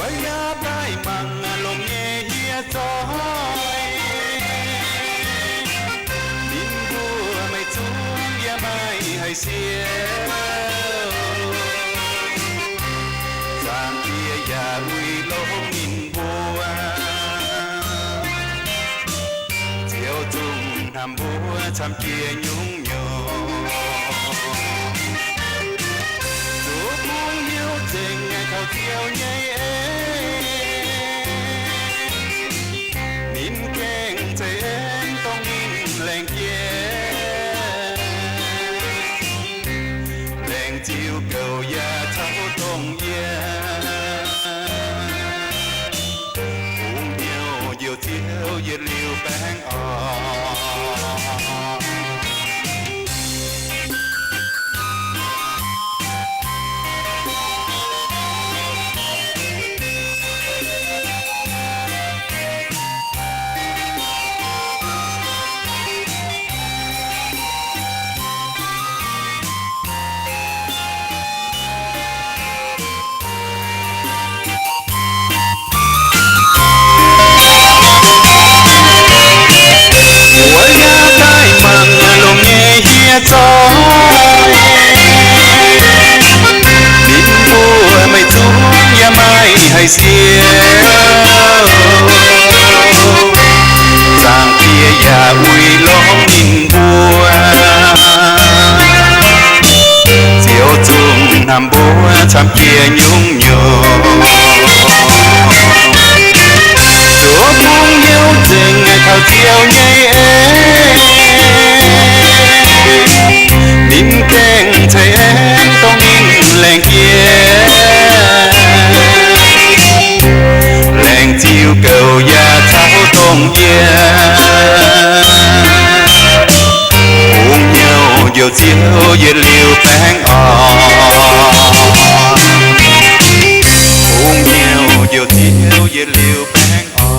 Yaac daaih mangc longx nyei hieh zoih, ninh mbuo maiv zungv yaac maiv haih siou. Zaangc Diex yaac uix longx ninh mbuo, ziouc zungv hnamv mbuo camv jiex nyungc-nyungc. Zuov bungx hnyouv zengc taux Ziouv nyei en, ninh gengh zeiz en dongh ninh laengz jiex. Laengz ziux gouv yaac caux dongh yie, bungx hnyouv njoux Ziouv yietc liuz baengh orn. Mbuo yaac daaih mangc longx nyei hieh zoih, ninh mbuo maiv zungv yaac maiv haih siou. Zaangc Diex yaac uix longx ninh mbuo, ziouc zungv hnamv mbuo camv jiex nyungc-nyungc. Zuov bungx hnyouv zengc taux Ziouv nyei en, ninh gengh zeiz en dongh ninh laengz jiex. Laengz ziux gouv yaac caux dongh yie, bungx hnyouv njoux Ziouv yietc liuz baengh orn. Bungx hnyouv njoux Ziouv yietc liuz baengh orn.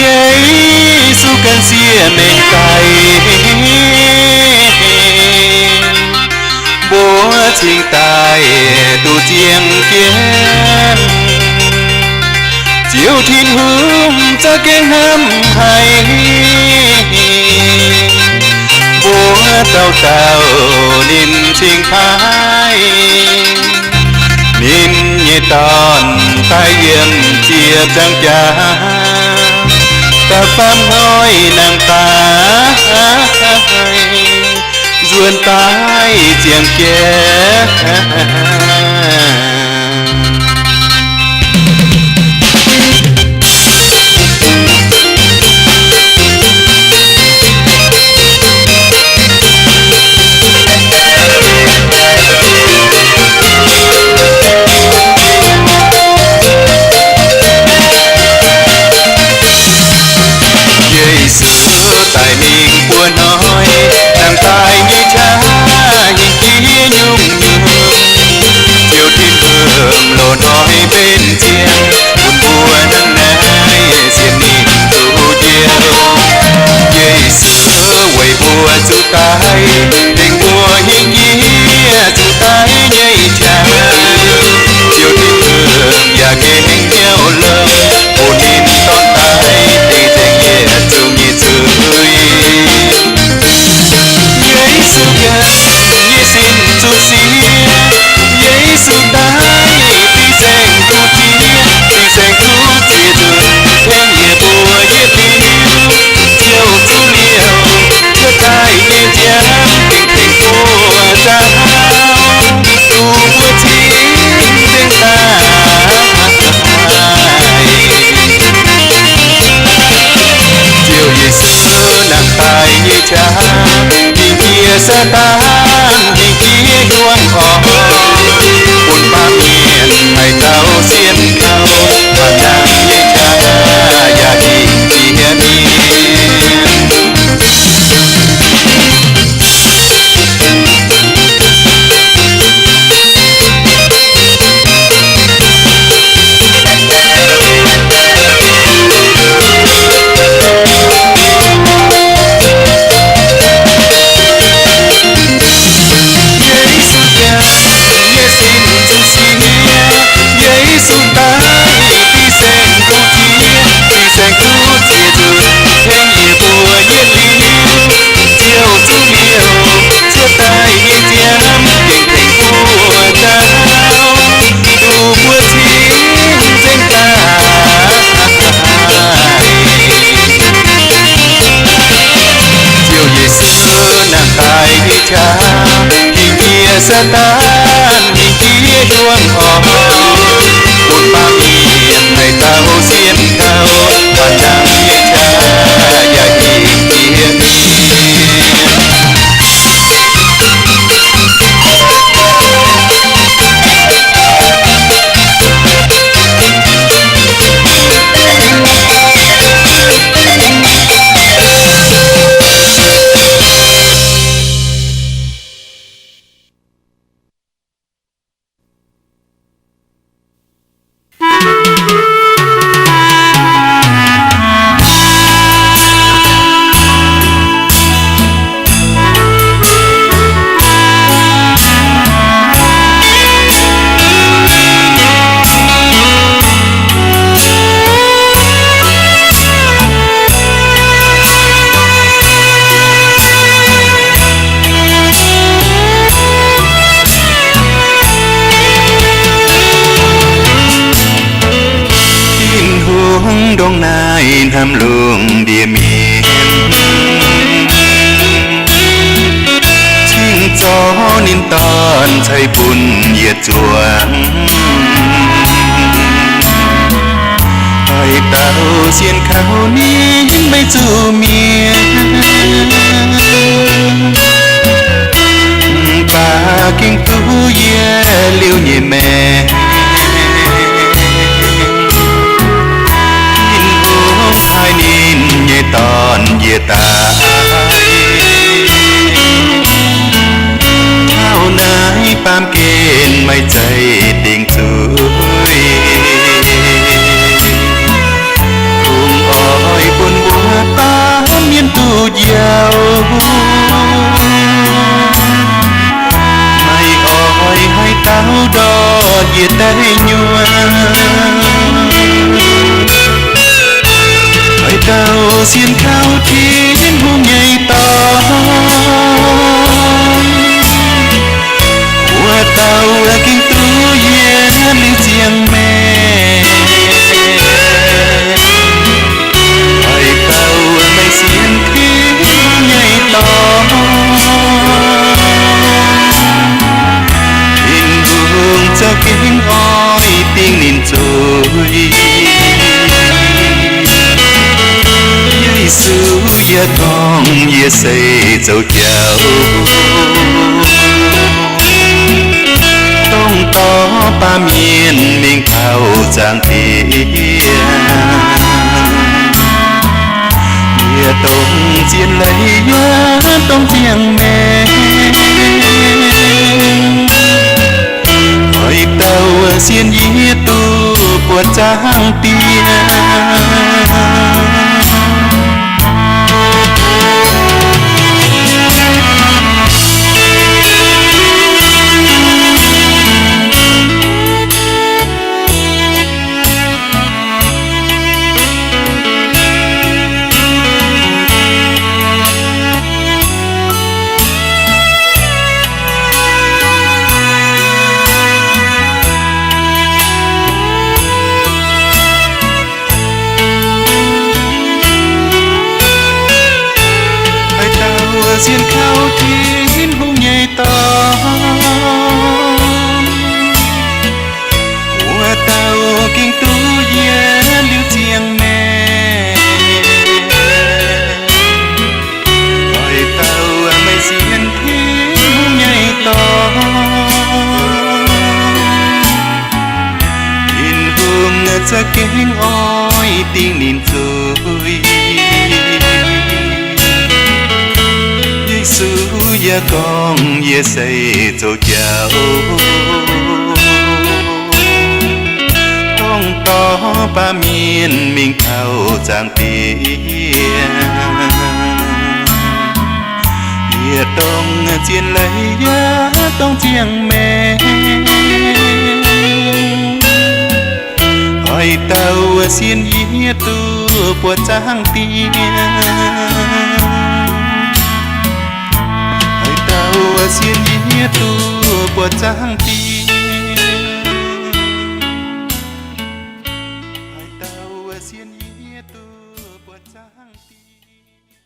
Yesu ganh sieqv mengh daic, mbuo cingx daaih duqv ziangh jienv. Ziouv Tin-Hungh za'gengh hnamv haic, mbuo dauh dauh ninh cingx paaiv. Ninh nyei Dorn daaih yiem ziepc nzaangc jaax, da'faam hnoi nangh daaih nzuonx daaih ziangh jienv. Yesu daic mingh buo hnoi, nangh daaih nyei qaqv hingh jiex nyungc-nyungc. Ziouv Tin-Hungh loz-hnoi benx ziangh, bun mbuo hnangv naaiv sienx ninh zuqc njoux. Yesu weic mbuo zuqc daic, tengx mbuo hingh jiex zuqc daic nyei qaqv. Ziouv Tin-Hungh yaac gengh hnyouv longx, bun ninh Dorn daic dingc nzengc yietc zungv nyei zuiz. Yesu ganh nyei sin zuqc siev, Yesu daic dingc nzengc duqv ziex, dingc nzengc duqv ziex nzunc, aengx yie mbuo yietc liuz ziouc zuqc liouc cuotv daaih nyei nziaamv, gengh tengx mbuo nzaaux, duqv mbuo cingx nzengc daaih. Ziouv Yesu nangh daaih nyei qaqv, hingh jiex Saadaan hingh jiex juangc orn, bun baamh mienh haih taux sienh kouv, baamh nangh nyei qaqv yaac hingh jiex mienh. Daaih daaih mingh jiex hiuang orn, bun baamh mienh haiz dauh sien kaux, baac dangh nyei jaax yaac hingh jiex mienh. Tin-Hungh ndongc naaiv hnamv lungh ndiev mienh, cingx zorqv ninh Dorn ceix bun yietc zuangx. Haaix dauh sienx kaux ninh maiv zuqc mietc, baac gengh duqv yie liuz nyei maengc. Tin-Hungh taaih ninh nyei Dorn njiec daaih, taux naaiv baamh gen maiv zeiz dingc zuiz. Kungx oix bun mbuo baamh mienh duqv njoux, maiv oix haaix dauh ndortv njiec daaih nyuonh. Haaix dauh sienx kaux Tin-Hungh nyei Dorn, wuov dauh gengh duqv yie liuz ziangh maengc. Haaix dauh maiv sienx Tin-Hungh nyei Dorn, Tin-Hungh za'gengh oix dingh ninh zuiz. Yesu yaac gorngv, yie se zoux jauv, dongh dorh baamh mienh mingh taux zaangc Diex. Yie dongh zien leiz yaac dongh ziangh maengc. Haaix dauh sienx yie duqv buatc zaangc Diex. Haaix dauh sienx kaux Tin-Hungh nyei Dorn, wuov dauh gengh duqv yie liuz ziangh maengc. Haaix dauh maiv sienx Tin-Hungh nyei Dorn, Tin-Hungh za'gengh oix dingh ninh zuiz. Yesu yaac gorngv, yie se zoux jauv, dongh dorh baamh mienh mingh taux zaangc Diex. Yie dongh zien leiz yaac dongh ziangh maengc. Haaix dauh sienx yie duqv buatc zaangc Diex. Haaix dauh sienx yie duqv buatc zaangc Diex. Haaix dauh sienx yie duqv buatc zaangc Diex.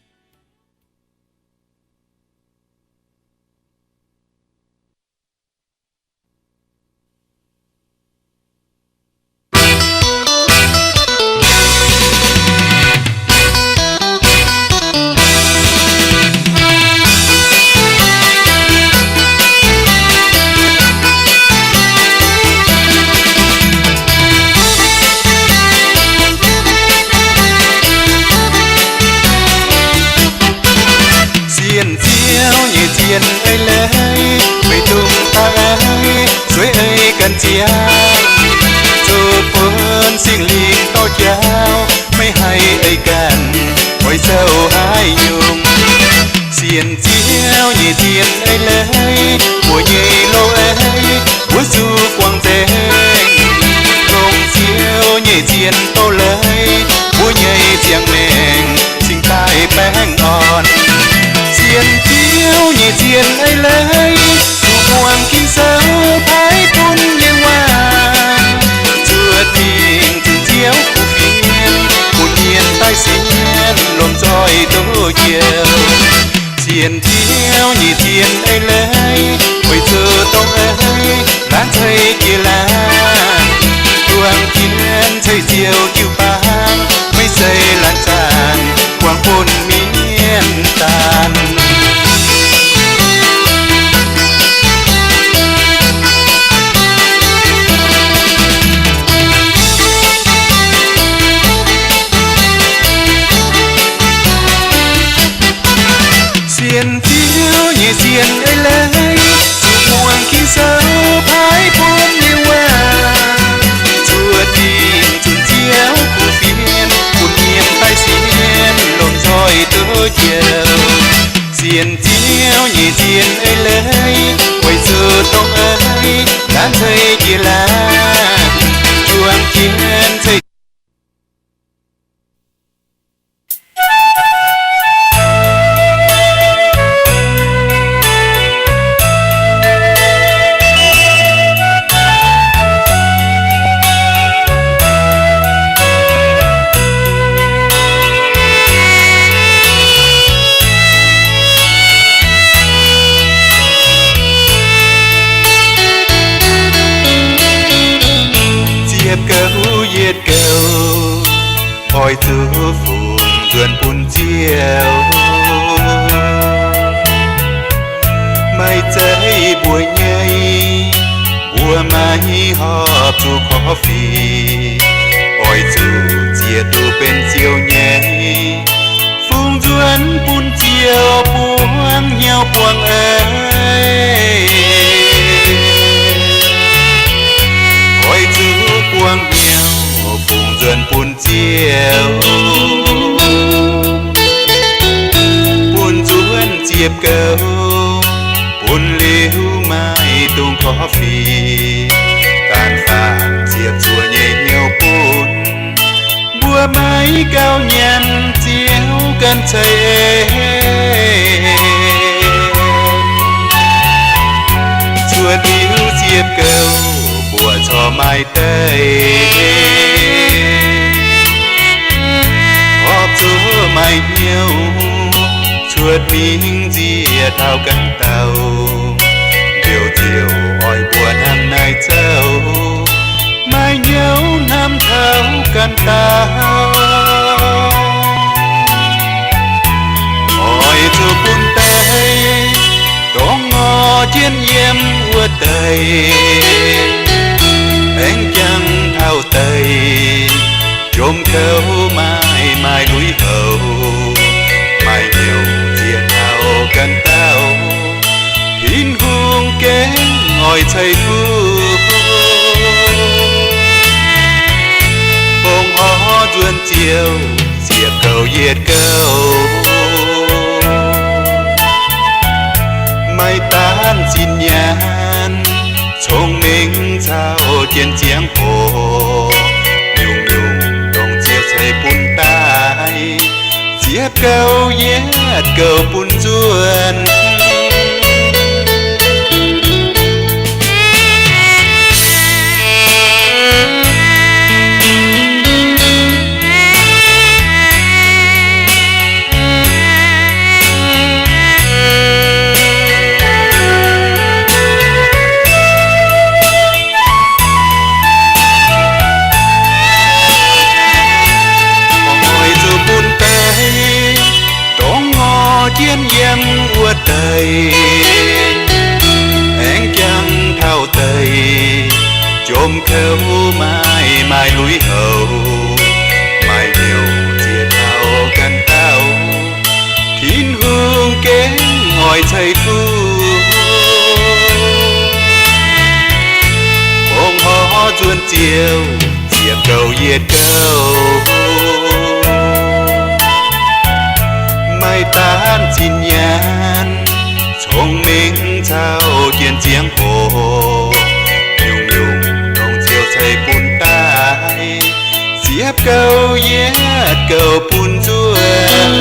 Oix zuqc fungx nzuonx bun Ziouv. Maiv zeiz mbuo nyei, mbuo maiv horpc zuqc korv-fiqv. Oix zuqc zieqc duqv benx Ziouv nyei, fungx nzuonx bun Ziouv buangv hnyouv buangv eix. Oix zuqc buangv hnyouv fungx nzuonx bun Ziouv, bun nzuonx ziepc gouv, bun liuz maiv dungx korv-fiqv. Daanh faanh ziepc zuoqc nyei hnyouv bun mbuo maiv gauh nyanc Ziouv ganh ceix. Cuotv liuz ziepc gouv mbuo corc maaih deix, horpc zuqc maaih hnyouv cuotv mingh nziex taux ganh dauh. Njoux Ziouv oix mbuo hnangv naaiv zoux, maaih hnyouv hnamv taux ganh dauh. Oix zuqc bun deix dongh ngorc jienv yiem wuov deix, aengx jangx taux deix jomc kouv maaih maaih lui-houx, maaih hnyouv zieqc taux ganh dauh. Tin-Hungh gengh oix ceix fuqv, fongc horc nzuonx Ziouv ziepc gouv yietc gouv. Maiv daanh zinh nyaanh, cong-mengh caux jienv ziangh hoc, nyungc-nyungc dongh Ziouv ceix bun daaih, ziepc gouv yietc gouv bun nzuonx. Oix zuqc bun deix dongh ngorc jienv yiem wuov deix, aengx jangx taux deix jomc kouv maaih maaih lui-houx, maaih hnyouv zieqc taux ganh dauh. Tin-Hungh gengh oix ceix fuqv, fongc horc nzuonx Ziouv ziepc gouv yietc gouv. Maiv daanh zinh nyaanh, cong-mengh caux jienv ziangh hoc, nyungc-nyungc dongh Ziouv ceix bun daaih, ziepc gouv yietc gouv bun nzuonx.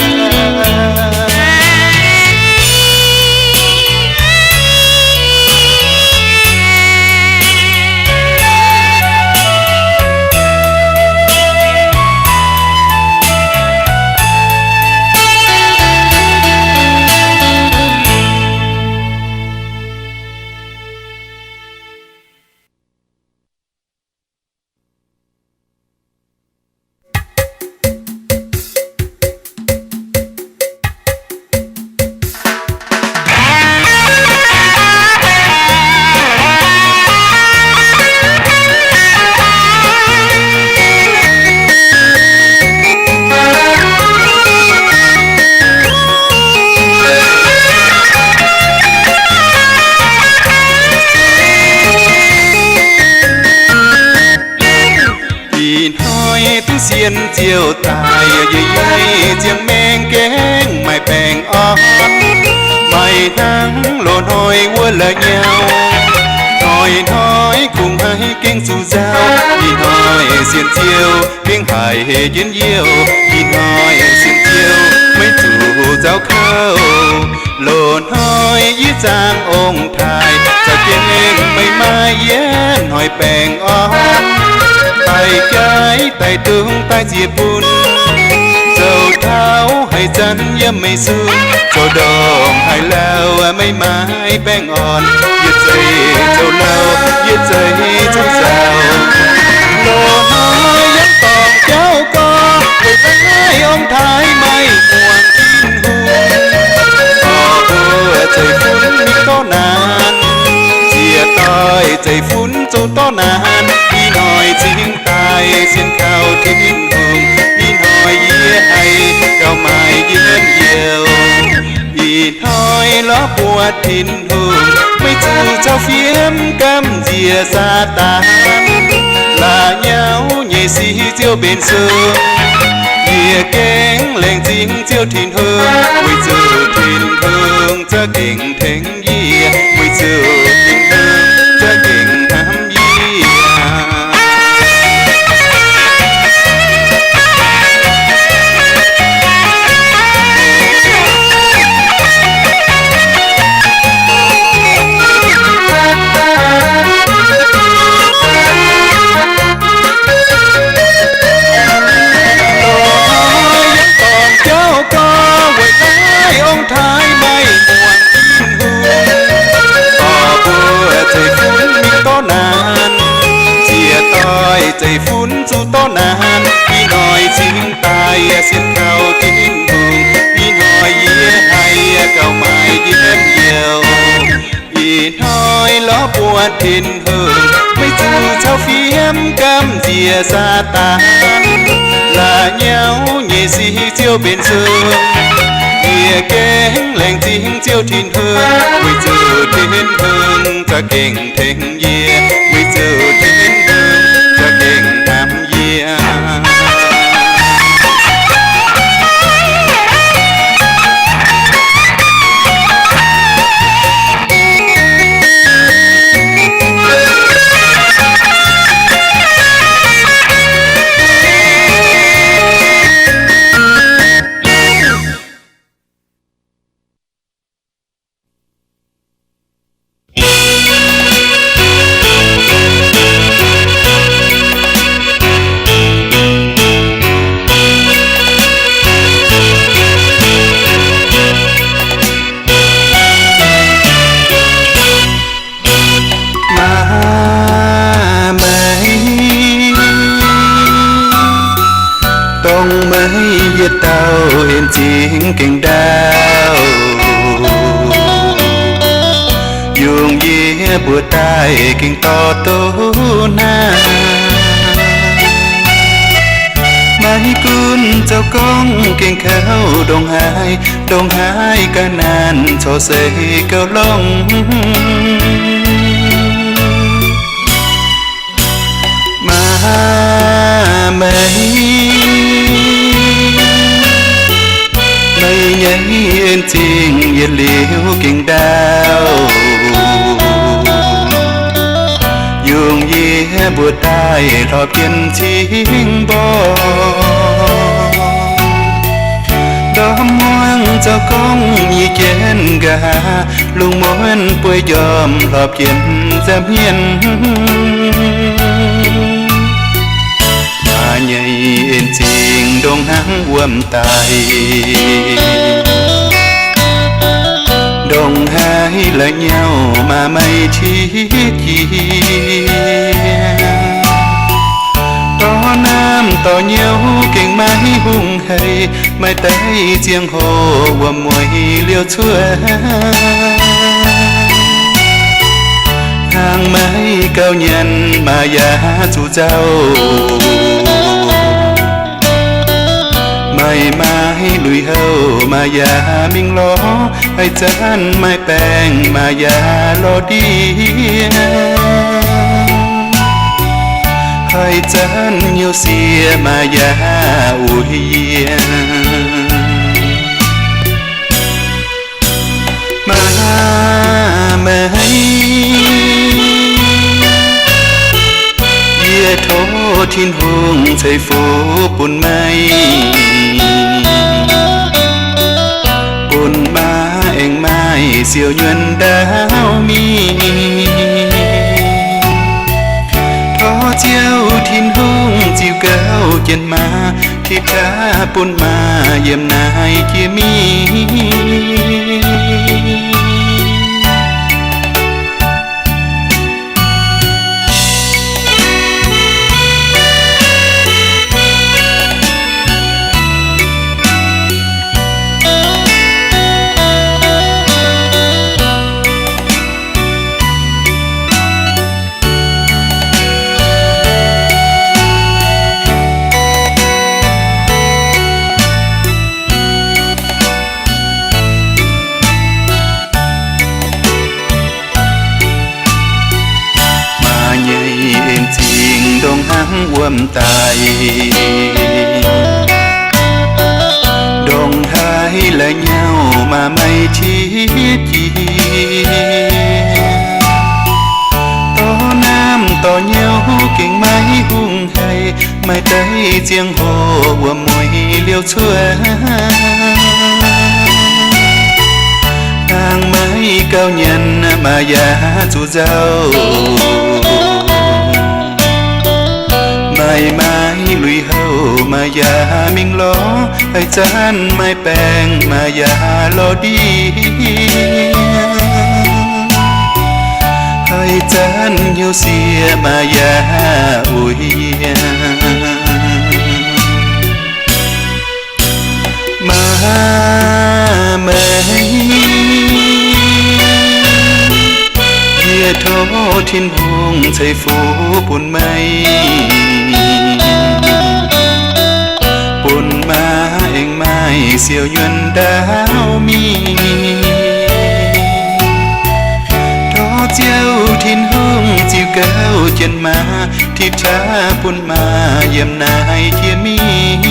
Ih hnoi duqv sienx Ziouv daaih, yie yie ziangh maengx gengh maaih baengh orn. Maaih hnangv loz-hnoi wuov la'nyauv, hnoi-hnoi kungx haiz gengh zuqc nzauh. Ih hnoi sienx Ziouv gengh haiz hec jienv youh. Ih hnoi sienx Ziouv maiv zuqc nzauh kouv. Loz-hnoi yie zaangh ong-taaix, za'gengh meih maaih yietv hnoi baengh orn. Daaih jaiv daaih dungz daaih ziex bun, zoux taux haaix zanc yiem meih sun, zoux ndongc haaix lauh meih maaih baengh orn. Yie zeiz zoux lauh, yie zeiz zungv nzauh. Loz-hnoi yangh dorngc jauv gorx, weic zeiv-fun mingh dorv naanc, nziec doix zeiv-fun zoux dorv naanc. Ih hnoi cingx daaih sienx kaux Tin-Hungh, ih hnoi yie haih gauh maaih njien-youh. Ih hnoi lorz buatc Tin-Hungh, meih zuqc cau fiem gamh nziex Saadaan. La'nyauv nyei sic ziouc benx sung. Yie gengh laengz zingh Ziouv Tin-Hungh, weic zuqc Tin-Hungh za'gengh tengx yie, weic zuqc Tin-Hungh za'gengh hnamv yie. Lorz haaix yaac dorngc jauv gorx, weic naaiv ong-taaix maiv muangx Tin-Hungh. Dorh mbuo zeiv-fun mingh dorv naanc, nziec doix zeiv-fun zuqc dorv naanc. Ih hnoi cingx daaih sienx kaux Tin-Hungh, ih hnoi yie haih gauh maaih njien-youh. Ih hnoi lorz buatc Tin-Hungh, meih zuqc cau fiem gamh nziex Saadaan. La'nyauv nyei sic ziouc benx sung. Yie gengh laengz zingh Ziouv Tin-Hungh, weic zuqc Tin-Hungh za'gengh tengx yie, weic zuqc Tin-Hungh za'gengh hnamv yie. Maa meih, dongh meih yietc dauh en zingh gengh ndaauv, yungz yie mbuo daaih gengh dorh douz hnangv. Maiv gunv zoux gorngv gengh kaux ndongc haaix, ndongc haaix ga'naaiv corc se gauh longx. Maa meih, meih nyei en zingh yietc liuz gengh ndaauv, yungz yie mbuo daaih hlorpv jienv cingx mborqv. Ndorm muangx zoux gorngv nyei jienv nqa'haav, lungh muonz bueix njormh hlorpv jienv nza'hmien. Maa nyei en zingh ndongc hnangv wuom daic, ndongc haaix la'nyauv maa maiv qiex jiez. Dorh naamh dorh nyouv gengh maiv hungh haic, maaih deix ziangh hoc wuom-mueiz liouh cuotv. Hnangv maiv gauh nyanc maa yaac zuqc nzauh, maaih maa luic houh maa yaac mingh lorz, haaix zanc maaih baengc maa yaac lorz ndiev, haaix zanc nyouv sieqv maa yaac uix yie. Maa meih, yie tov Tin-Hungh ceix fuqv bun meih, bun maa aengx maaih siou nyuonh ndaauv mingh. Tov Ziouv Tin-Hungh ziux gauh jienv maa, tipv qaqv bun maa yiem naaiv jiex mingh. wuom daaih. Ndongc haaix la'nyauv maaih maiv qiex jiez, dorh naamh dorh nyauv gengh maiv hungh haic, maaih deix ziangh hoc wuom-mueiz liouh cuotv. Hnangv maiv gauh nyanc maaih yaac zuqc nzauh. Maaih maaih lui-houx maaih yaac mingh lorz, haih zanc maaih baengc maaih yaac lorz ndiev. Haih zanc hnyouv sieqv maaih yaac uix yiem. Maa meih, yie tov Tin-Hungh ceix fuqv bun meih, bun maa aengx maaih siou nyuonh ndaauv mingh. Tov Ziouv Tin-Hungh ziux gauh jienv maa, ti qaqv bun maa yiem naaiv jiex mingh.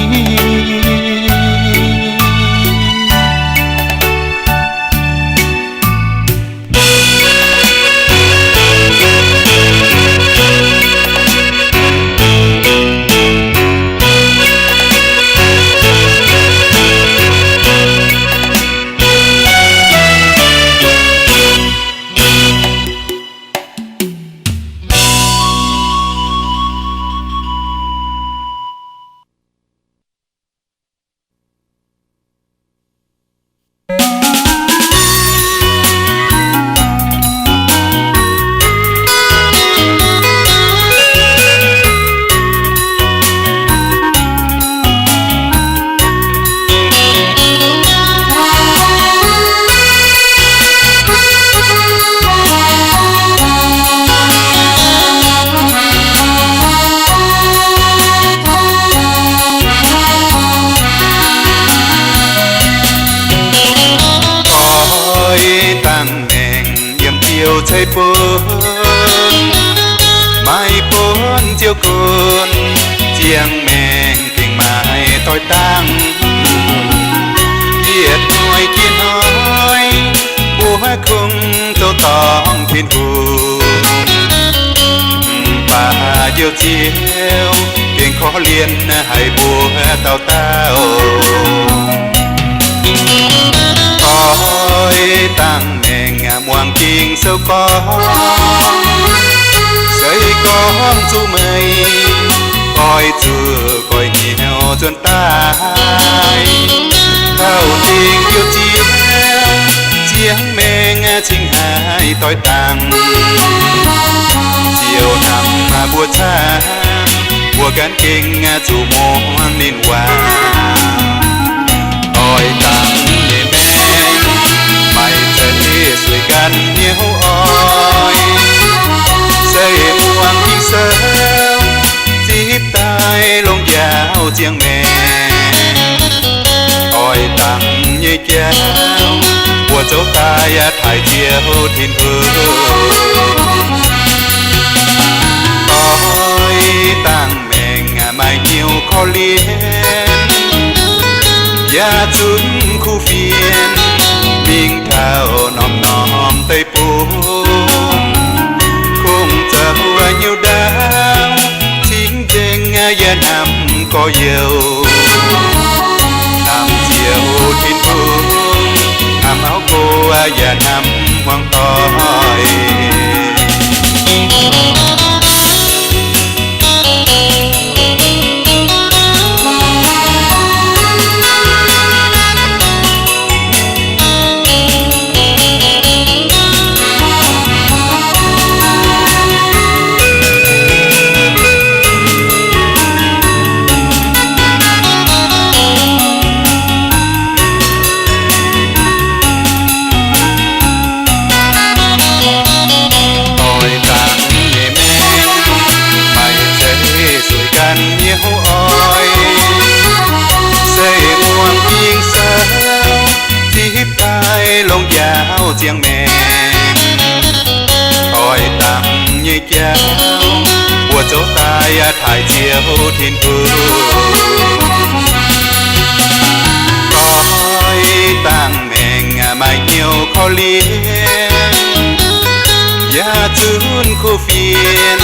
Oix dangh maengc yiem Ziouv ceix bun, maiv bun Ziouv gunv, ziangh maengc gengh maaih doix dangh. Gietc hnoi gietc hnoi, mbuo kungx zoux dorngc Tin-Hungh. Mv baac Njoux Ziouv gengh korv-lienh haic mbuo dauh dauh. Oix dangh maengc muangx Ging-Sou gorngv, se gorngv zuqc meih, oix zuqc goiv hnyouv nzuonx daaih. Taux dingc Njoux Ziouv, ziangh maengc cingx haih doix dangh. Ziouv hnamv mbuo camv, mbuo ganh gengh zuqc muangx ninh waac. Oix dangh nyei maengc, maaih za'eix sueih ganh hnyouv oix. Se muangx Ging-Sou, zipv daaih longx njaaux ziangh maengc. Oix dangh nyei jauv, mbuo zoux daaih taaih Ziouv Tin-Hungh. Oix dangh maengc maaih hnyouv korv-lienh, yaac zunc kuv fienx mingh taux norm-norm deic-bung. Kungx zoux hnyouv ndaauv cingx nzengc yaac hnamv gorx-youz, hnamv Ziouv Tin-Hungh, hnamv auv go yaac hnamv hmuangx doic. Oix dangh nyei maengc Haiz Ziouv Tin-Hungh, koi dangh maengc maaih hnyouv korv-lienh, yaac zunv kuv fienx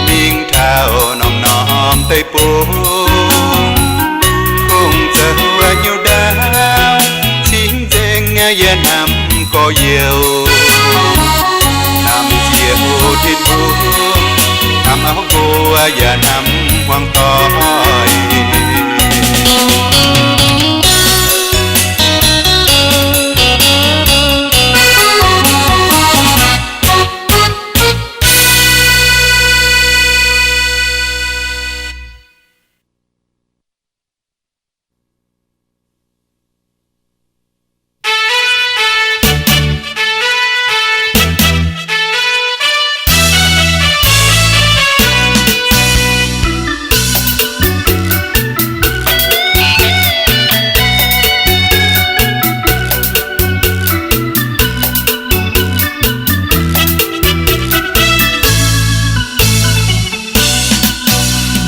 mingh taux norm-norm deic-bung. Kungx zoux hnyouv ndaauv, cingv nzengc yaac hnamv gorx-youz, hnamv Ziouv Tin-Hungh, hnamv auv nqox yaac hnamv hmuangv doic.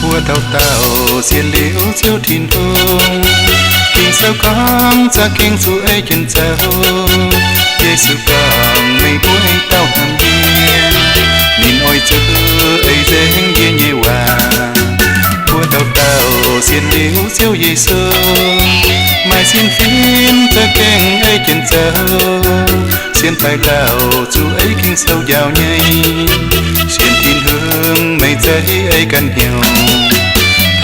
Mbuo dauh dauh sienx liuz Ziouv Tin-Hungh. Ging-Sou gorngv, za'gengh zuqc ei jienv zoux. Yesu gorngv, meih mbuo dauh hnamv yie, ninh oix zuqc ei nzengc yie nyei waac. Mbuo dauh dauh sienx liuz Ziouv Yesu, maaih sin fim za'gengh ei jienv zoux. Sienx daaih dauh zuqc ei Ging-Sou njaaux nyei. Sienx Tin-Hungh meih zeiz ei ganh hnyouv.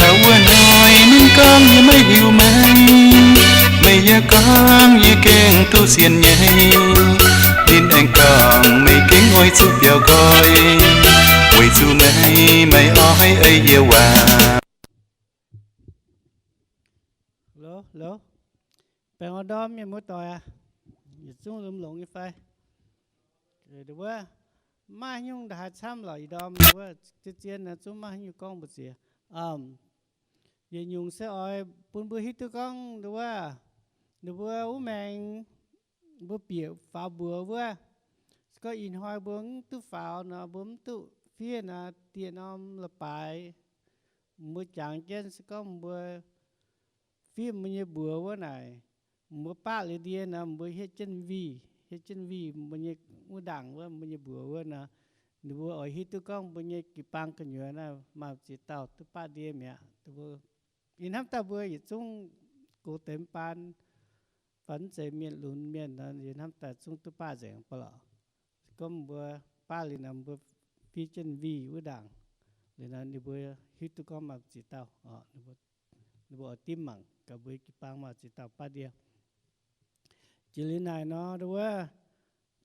Taux wuov hnoi ninh gorngv, yie maiv hiuv meih. Meih yaac gorngv, yie gengh duqv sienx nyei. Ninh aengx gorngv, meih gengh oix zuqc biaux nqoi, weic zuqc meih maiv oix ei yie waac. Baengh orn ndorm mienh muoz-doic aac, yietc zungv lomh longx nyei fai? Wuov, maaih nyungc haaix camv lorqc, ih ndorm wuov, zien-zien naaiv zungv maaih nyungc gorngv mbu'ziex. Yietc nyungc se oix bun mbuo hiuv duqv gorngv wuov, ninh mbuo wuov maengx, mbuo bieqc faaux mbuox wuov, se gorngv ih hnoi mbuo mv duqv faaux nor, mbuo mv duqv fiev naaiv dieh norm la'baaix, mbuo jangx jienv se gorngv mbuo fiev mbuo nyei mbuox wuov naaic, mbuo baqv liuz ndie nor, mbuo hietv jienv wih, hietv jienv wih mbuo nyei wuov ndaangc wuov, mbuo nyei mbuox wuov nor, ninh mbuo oix hiuv duqv gorngv mbuo nyei jiu-baang gu'nyuoz naaiv maaih ziex dauh duqv baqv ndie mi'aqv. Yie hnamv daaih mbuo yietc zungv gox deix mv baan, fai mv zeiz mienh lunx mienh nor, yie hnamv daaih zungv duqv baqv nzengc mv baac lorqc. Se gorngv mbuo baqv liuz nor, mbuo fiev jienv wih wuov ndaangc liuz nor, ninh mbuo hiuv duqv gorngv maaih ziex dauh, ninh mbuo oix dimv mangc gaax mbuo jiu-baang maaih ziex dauh baqv ndie. Jiex liuz naaic nor, nduov,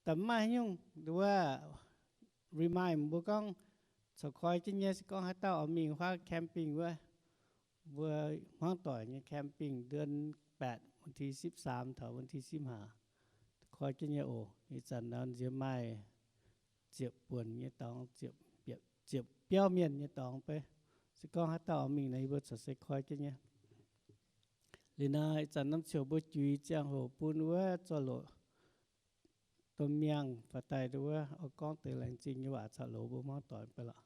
da'maaih nyungc nduov, remind mbuo gorngv, corc koi jienv nyei se gorngv haaix dauh oix mingh huaav camping wuov, mbuo hmuangv doic nyei camping เดือนแปด วันที่สิบสาม taux วันที่สิบห้า koi jienv nyei oc. Ih zanc nor nziex maaih ziepc buonc nyei dorngx, ziepc biauv mienh nyei dorngx beiv. Se gorngv haaix dauh oix mingh nor, yie mbuo corc se koi jienv nyei. Liuz nor, ih zanc norm ziouc mbuo juix ziangh hoc bun wuov zorqv loc domh miangh faaux daaih wuov oix gorngv deix laengz zingh nyei waac caux loz mbuo hmuangv doic beiv lorqc.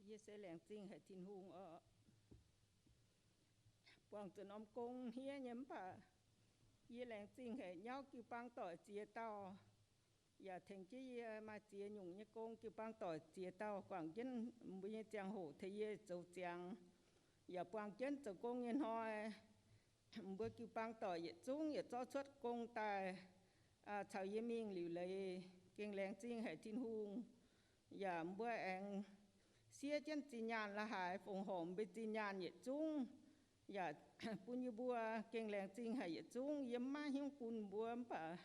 Yie se laengz zingh haic Tin-Hungh oc. Buangh zuqc norm gong hniev nyei mv baac yie laengz zingh haic nyauv jiu-baang doic ziex dauh, yaac tengx jienv yie maaih ziex nyungc nyei gong. Jiu-baang doic ziex dauh guangc jienv mbuo nyei ziangh hoc tengx yie zoux ziangx, yaac buangh jienv zoux gong nyei hnoi, mbuo jiu-baang doic yietc zungv yietc zorqv cuotv gong daaih caux yie mingh liuc leiz. Gengh laengz zingh haic Tin-Hungh. Yaac mbuo aengx siev jienv zinh nyaanh la'haaix fongc horc mbuo zinh nyaanh yietc zungv, yaac bun yie mbuo gengh laengz zingh haic yietc zungv. Yie mv maiv hiuv bun mbuo mv baac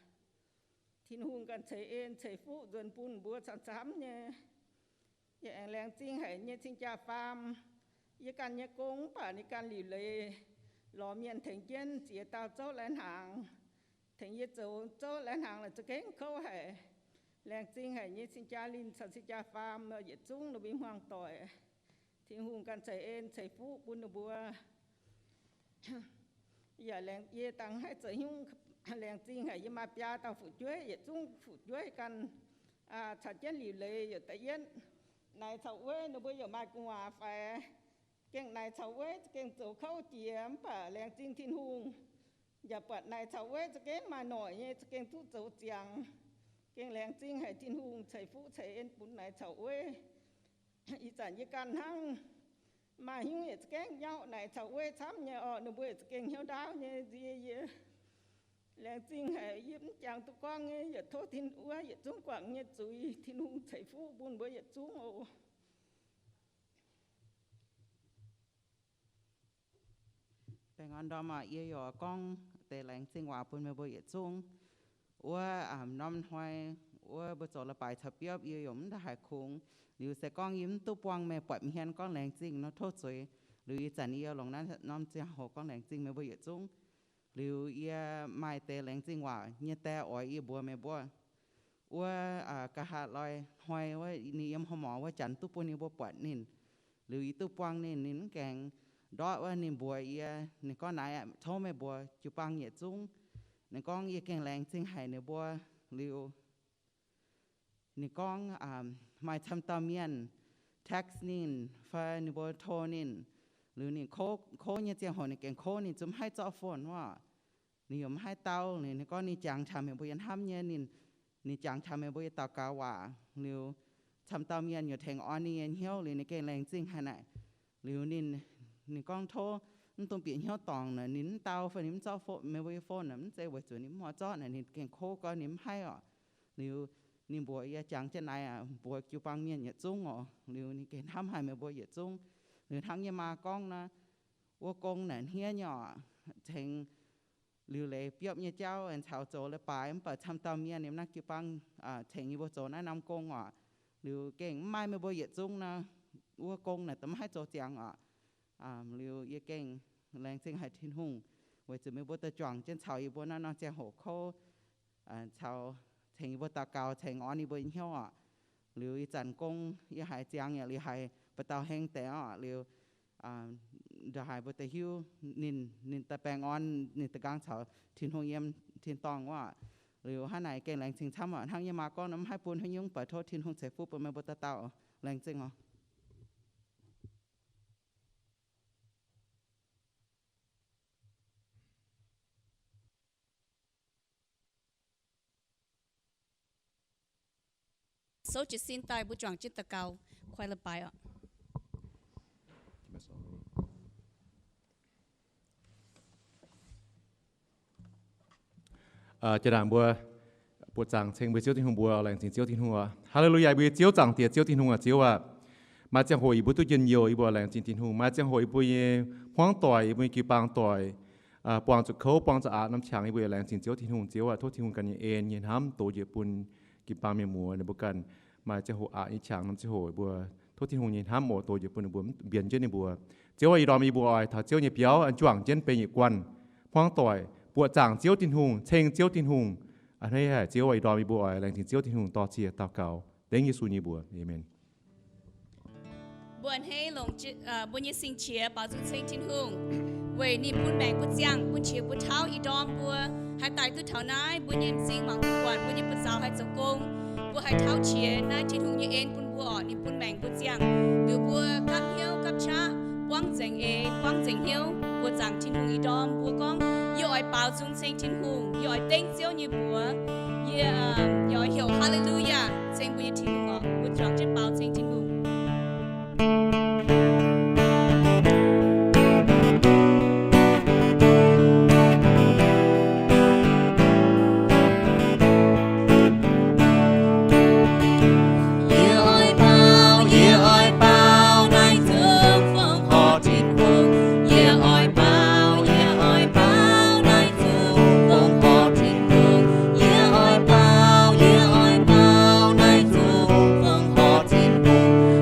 Tin-Hungh ganh ceix en ceix fuqv nzuonx bun mbuo camv-camv nyei. Yie aengx laengz zingh haic nyei cing-jaa faam. Yie ganh nyei gong mv baac ninh ganh liuc leiz lorz mienh tengx jienv ziex dauh zouv lai-hnaangx, tengx yie zoux zouv lai-hnaangx la'za'gengh kouv haic. Laengz zingh haic nyei cing-jaa linh caux cing-jaa faam yietc zungv ninh mbuo hmuangv doic. Tin-Hungh ganh ceix en ceix fuqv bun ninh mbuo. Yaac laengz, yie dangh haih zoux hnyungv laengz zingh haic yie maaih biaa dauh fu'jueiv, yietc zungv fu'jueiv ganh caux jienv liuc leiz yaac da'yietv naaic caux wuov ninh mbuo yaac maaih gu'nguaaz faix. Gengh naaic caux wuov za'gengh zoux kouv jiex mv baac laengz zingh Tin-Hungh. Yaac buatc naaic caux wuov za'gengh maaih noic nyei za'gengh duqv zoux ziangx. Gengh laengz zingh haic Tin-Hungh ceix fuqv ceix en bun naaic caux wuov. Ih zanc yie ganh hnangv maaih hnyungv yietc za'gengh nyauv naaic caux wuov camv nyei orqc, ninh mbuo yietc za'gengh hnyouv ndaauv nyei nzie yie. Laengz zingh haic yie mv jangx duqv gorngv nyei, yaac tov Tin wuov yietc zungv guangc nyei zuiz Tin-Hungh ceix fuqv bun mbuo yietc zungv oc. Baengh orn ndorm aac, yie yaac gorngv deix laengz zingh waac bun meih mbuo yietc zungv. Wuov norm hnoi wuov mbuo zoux leiz-baaix caux biopv yie yaac mv ndaaih haic kungx. Liuz se gorngv yie mv duqv buangh meih buatc mienh gorngv laengz zingh nor tov zuiz. Liuz ih zanc yie longc naaiv norm ziangh hoc gorngv laengz zingh meih mbuo yietc zungv. Liuz yie maaih deix laengz zingh waac nyei die oix yie mbuox meih mbuo. Wuov nqa'haav loi hnoi wuov ninh yiem hormorc wuov janx duqv bun yie mbuo buatc ninh. Liuz yie duqv buangh ninh, ninh mv gaengh ndortv wuov ninh mbuox yie, ninh gorngv naaiv aqv, tov meih mbuo jiu-baang yietc zungv. Ninh gorngv yie gengh laengz zingh haic ninh mbuo. Liuz ninh gorngv maaih camv dauh mienh text ninh fai ninh mbuo tov ninh. Liuz ninh kouv nyei ziangh hoc ninh gengh kouv, ninh zungv mv haih zorqv phone wuov. Ninh yaac mv haih dau. Ninh gorngv ninh jangx taux meih mbuo yiem hnamv nyei, ninh jangx taux meih mbuo yiem daux gaux waac. Liuz camv dauh mienh yaac tengx orn ninh nyei hnyouv. Liuz ninh gengh laengz zingh haic naaic. Liuz ninh, ninh gorngv tov mv dungx bieqc hnyouv dorngc naaic, ninh mv dau fai ninh mv zorqv meih mbuo nyei phone naaic, mv zeiz weic zuqc ninh mv mouz zorqv naaic, ninh gengh kouv gorngv ninh mv haih orqc. Liuz ninh mbuox yie jangx jienv naaiv aqv, mbuox jiu-baang mienh yietc zungv oc. Liuz ninh gengh hnamv haic meih mbuo yietc zungv. Liuz hnangv yie maa gorngv naaiv, wuov gong naaic hniev nyei oc, tengx liuc leiz biopv nyei jauv caux zoux leiz-baaix mv baac camv dauh mienh yiem naaiv jiu-baang tengx yie mbuo zoux naaiv norm gong oc. Liuz gengh mv maaih meih mbuo yietc zungv nor, wuov gong naaic da'mv haih zoux ziangx oc. Liuz yie gengh laengz zingh haic Tin-Hungh weic zuqc meih mbuo daaih juangc jienv caux yie mbuo naaiv norm ziangh hoc kouv, caux tengx yie mbuo daux gaux, tengx orn yie mbuo nyei hnyouv oc. Liuz ih zanc gong yie haiz ziangx yaac liuz haiz ba'dauh heng deix oc. Liuz ndongc haaix mbuo daaih hiuv ninh, ninh daaih baengh orn, ninh daaih nqaang caux Tin-Hungh yiem tin-dorngh wuov. Liuz hnangv naaic gengh laengz zingh camv oc. Hnangv yie maa gorngv nor, mv haih bun haaix nyungc, baac tov Tin-Hungh ceix fuqv bun meih mbuo dauh dauh. Laengz zingh oc. Souv jiez sin daaih mbuo juangc jienv daux gaux, kuaih leiz-baaix oc. Jaa-ndaangc mbuo buoqc zaangc ceng mbuo Ziouv Tin-Hungh, mbuo laengz zingh Ziouv Tin-Hungh oc. Haa^le^lu^yaa, mbuo nyei Ziouv, Zaangc Diex, Ziouv Tin-Hungh aac, Ziouv aac, maaih ziangh hoc yie mbuo duqv njien-youh, yie mbuo laengz zingh Tin-Hungh. Maaih ziangh hoc yie mbuo nyei hmuangv doic, yie mbuo nyei jiu-baang doic buangh zuqc kouv, buangh zuqc aqc norm qangx, yie mbuo yaac laengz zingh Ziouv Tin-Hungh. Ziouv aac, tov Tin-Hungh ganh nyei en nyei hnamv dox njiec bun jiu-baang mienh muoz ninh mbuo ganh. Maaih ziangh hoc aqc nyei qangx norm ziangh hoc mbuo, tov Tin-Hungh nyei hnamv oc dox njiec bun ninh mbuo, mbienx jienv ninh mbuo. Ziouv aac, ih ndorm yie mbuo oix taux Ziouv nyei biauv, an juangc jienv benx yietc guanh hmuangv doic, buoqc zaangc Ziouv Tin-Hungh, ceng Ziouv Tin-Hungh. A'hneiv haic Ziouv aac, ih ndorm yie mbuo oix laengz zingh Ziouv Tin-Hungh, dorh cie daux gaux dengv Yesu nyei mbuox. Aamen. Mbuo a'hneiv longc mbuo nyei sing-qiex baaux nzung ceng Tin-Hungh, weic ninh bun maengc mbuo ziangh, bun qiex mbuo tauv. Ih ndorm mbuo haih daaih duqv taux naaiv, mbuo nyei m'zing mangc duqv buatc, mbuo nyei buoz-zaux haih zoux gong, mbuo haih tauv qiex. Naaiv Tin-Hungh nyei en bun mbuo oc. Ninh bun maengc mbuo ziangh, liuz mbuo gapv hnyouv gapv qaqv, buangv nzengc eix, buangv nzengc hnyouv, buoqc zaangc Tin-Hungh. Ih ndorm mbuo gorngv, yie oix baaux nzung ceng Tin-Hungh, yie oix dengv Ziouv nyei mbuox, yie, yie oix heuc Haa^le^lu^yaa ceng mbuo nyei Tin-Hungh oc. Mbuo juangc jienv baaux ceng Tin-Hungh. Yie oix baaux, yie oix baaux naaiv zungv fongc horc Tin-Hungh. Yie oix baaux, yie oix baaux naaiv zungv fongc horc Tin-Hungh. Yie oix baaux, yie oix baaux naaiv zungv fongc horc Tin-Hungh.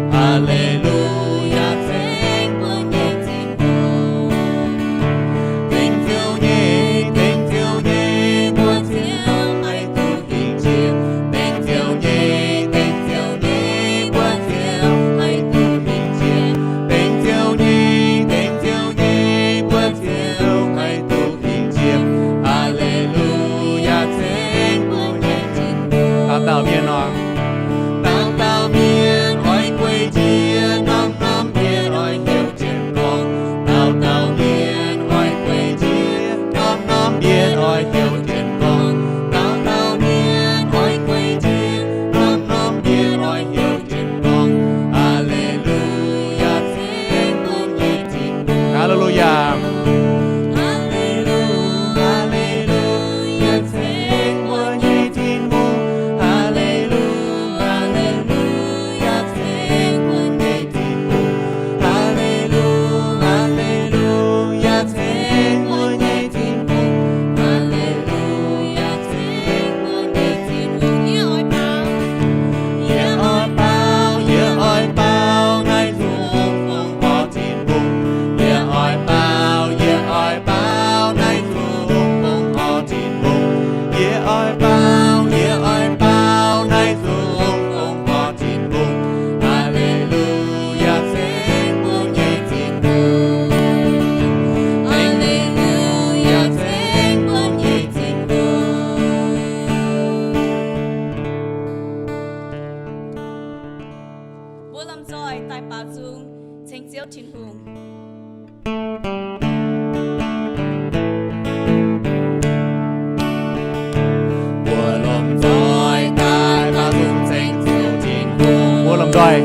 Mbuo lomh nzoih daaih baaux nzung ceng Ziouv Tin-Hungh. Mbuo lomh nzoih.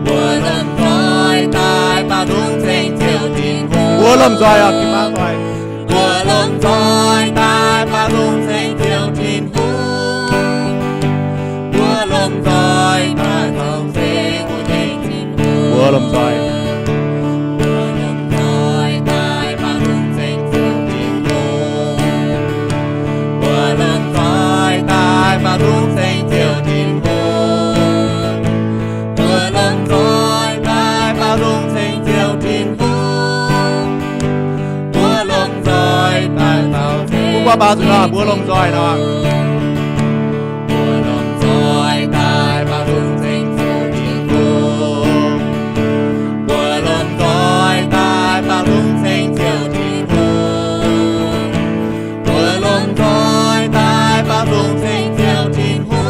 Mbuo lomh nzoih daaih baaux nzung ceng Ziouv Tin-Hungh. Mbuo lomh nzoih oc, gih maah nzoih. Mbuo lomh nzoih daaih baaux nzung ceng Ziouv Tin-Hungh. Mbuo lomh nzoih daaih baaux nzung ceng Tin-Hungh. Mbuo lomh nzoih. Mbuo lomh nzoih daaih baaux nzung ceng Ziouv Tin-Hungh. Mbuo lomh nzoih daaih baaux nzung ceng Ziouv Tin-Hungh. Mbuo lomh nzoih daaih baaux nzung ceng Ziouv Tin-Hungh. Mbuo lomh nzoih daaih baaux nzung ceng. Mbuo baaux nzung nor, mbuo lomh nzoih nor. Mbuo lomh nzoih daaih baaux nzung ceng Ziouv Tin-Hungh. Mbuo lomh nzoih daaih baaux nzung ceng Ziouv Tin-Hungh. Mbuo lomh nzoih daaih baaux nzung ceng Ziouv Tin-Hungh.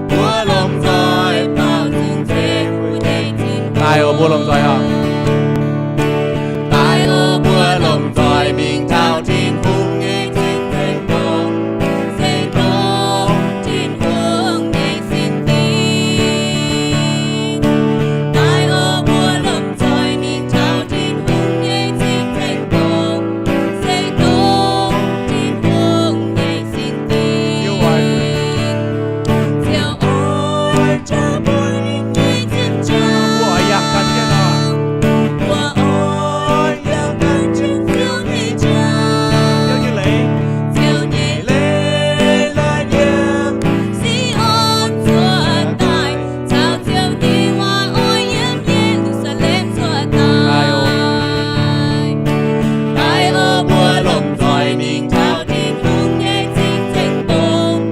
Mbuo lomh nzoih baaux nzung ceng Tin-Hungh. Daaih oc, mbuo lomh nzoih oc. Daaih oc, mbuo lomh nzoih mingh taux Tin-Hungh nyei cing-ceng dongh, se dongh Tin-Hungh nyei sin-dingh. Daaih oc, mbuo lomh nzoih mingh taux Tin-Hungh nyei cing-ceng dongh, se dongh Tin-Hungh nyei sin-dingh. Ziouv oix jauv mbuo nyei ziepc njaaux. Mbuo oix yangh gan jienv Ziouv nyei njaaux. Ziouv nyei leiz, Ziouv nyei leiz la'yiem Si^on cuotv daaih, caux Ziouv nyei waac oix yiem Ye^lu^saa^lem cuotv daaih. Daaih oc, mbuo lomh nzoih mingh taux Tin-Hungh nyei cing-ceng dongh,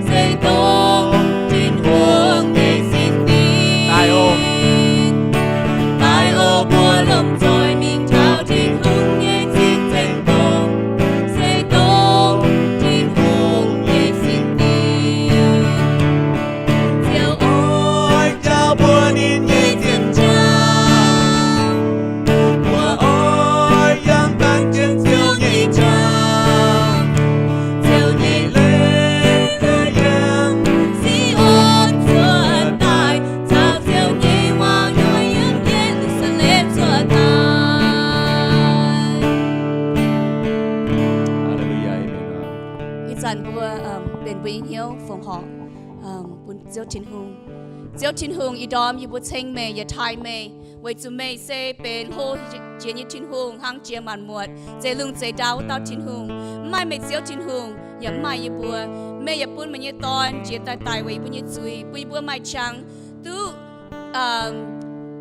se dongh Tin-Hungh nyei sin-dingh. Daaih oc, mbuo lomh nzoih mingh taux Tin-Hungh nyei cing-ceng dongh, se dongh Tin-Hungh nyei sin-dingh. Ziouv oix jauv mbuo ninh nyei ziepc njaaux. Mbuo oix yangh gan jienv Ziouv nyei njaaux. Ziouv nyei leiz yiem Si^on cuotv daaih, caux Ziouv nyei waac oix yiem Ye^lu^saa^lem cuotv daaih. Ih zanc mbuo benx mbuo nyei hnyouv fongc horc bun Ziouv Tin-Hungh. Ziouv Tin-Hungh, ih ndorm yie mbuo ceng meih yaac taaih meih, weic zuqc meih se benx hlo jiex nyei Tin-Hungh, hnangv jiex maanc muotc, zeix lungh zeix ndau wuov dauh Tin-Hungh. Mv maaih meih Ziouv Tin-Hungh yaac mv maaih yie mbuo. Meih yaac bun meih nyei Dorn jiex daaih daic weic yie mbuo nyei zuiz, bun yie mbuo maaih qangx duqv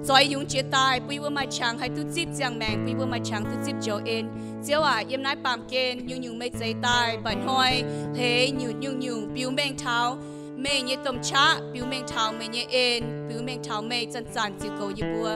zoix yungz jiex daaih, bun yie mbuo maaih qangx haih duqv zipv ziangh maengc, bun yie mbuo maaih qangx duqv zipv njoux en. Ziouv aac, yiem naaiv baamh gen nyungc-nyungc meih zeix daaih mba'hnoi hleix nyutc nyungc-nyungc biux mengh taux meih nyei domh qaqv, biux mengh taux meih nyei en, biux mengh taux meih zanc-zanc ziux goux yie mbuo.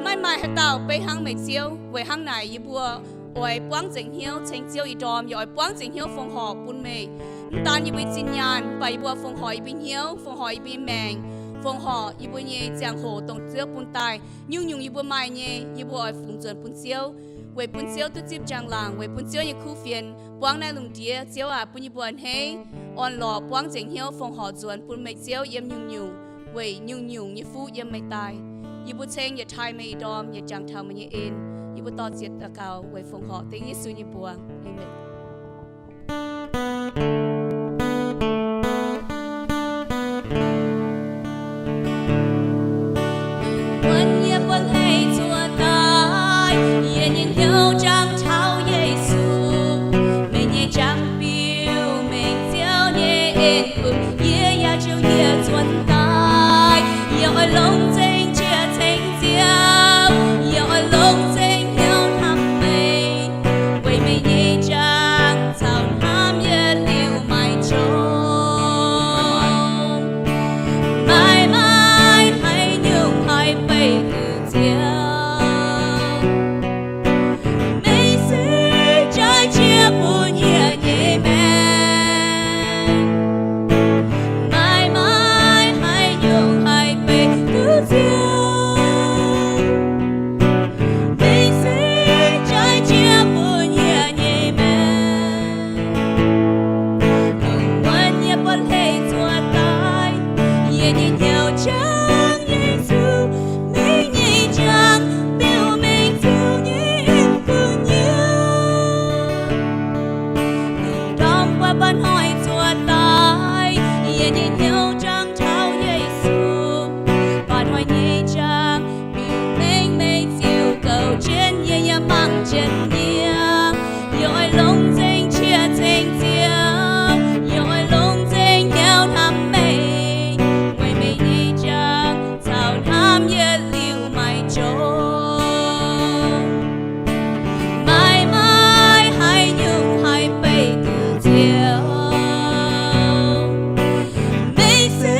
Maiv maaih haaix dauh beiv hnangv meih Ziouv. Weic hnangv naaic yie mbuo oix buangv nzengc hnyouv ceng Ziouv ih ndorm, yaac oix buangv nzengc hnyouv fongc horc bun meih. Mv daan yie mbuo nyei zinh nyaanh, mv baac yie mbuo fongc horc yie mbuo nyei hnyouv, fongc horc yie mbuo nyei maengc, fongc horc yie mbuo nyei ziangh hoc dongh Ziouv bun daaih. Nyungc-nyungc yie mbuo maaih nyei, yie mbuo oix fungx nzuonx bun Ziouv, weic bun Ziouv duqv zipv njang-laangc, weic bun Ziouv nyei kuv fienx buangv naaiv lungh ndiev. Ziouv aac, bun yie mbuo a'hneiv orn-lorqc buangv nzengc hnyouv fongc horc nzuonx bun meih Ziouv yiem nyungc-nyungc, weic nyungc-nyungc nyei fuqv yiem meih daaih. Yie mbuo ceng yaac taaih meih ih ndorm, yaac jangx taux meih nyei en. Yie mbuo dor-ziec daux gaux weic fongc horc dengv Yesu nyei mbuox. Aamen. Wuonx yie mbuo hleix zuov daaih, yie nyei hnyouv jangx taux Yesu. Meih nyei njang-biux mengh Ziouv nyei en bun yie yaac ziouc yie zuov daaih. Yie oix longc nzengc jiex ceng Ziouv, yie oix longc nzengc hnyouv hnamv meih, weic meih nyei njang caux hnamv yietc liuz maiv qongx. Maiv maaih haaix nyungc haih beih duqv Ziouv. Meih se jaaix jiex bun yie nyei maengc. Maiv maaih haaix nyungc haih beih duqv Ziouv. jienv yie. Yie oix longc nzengc qiex ceng Ziouv, yie oix longc nzengc hnyouv hnamv meih, weic meih nyei jangx caux hnamv yietc liuz maiv jomc. Maaih maaih haaix nyungc haih beih duqv Ziouv. Meih se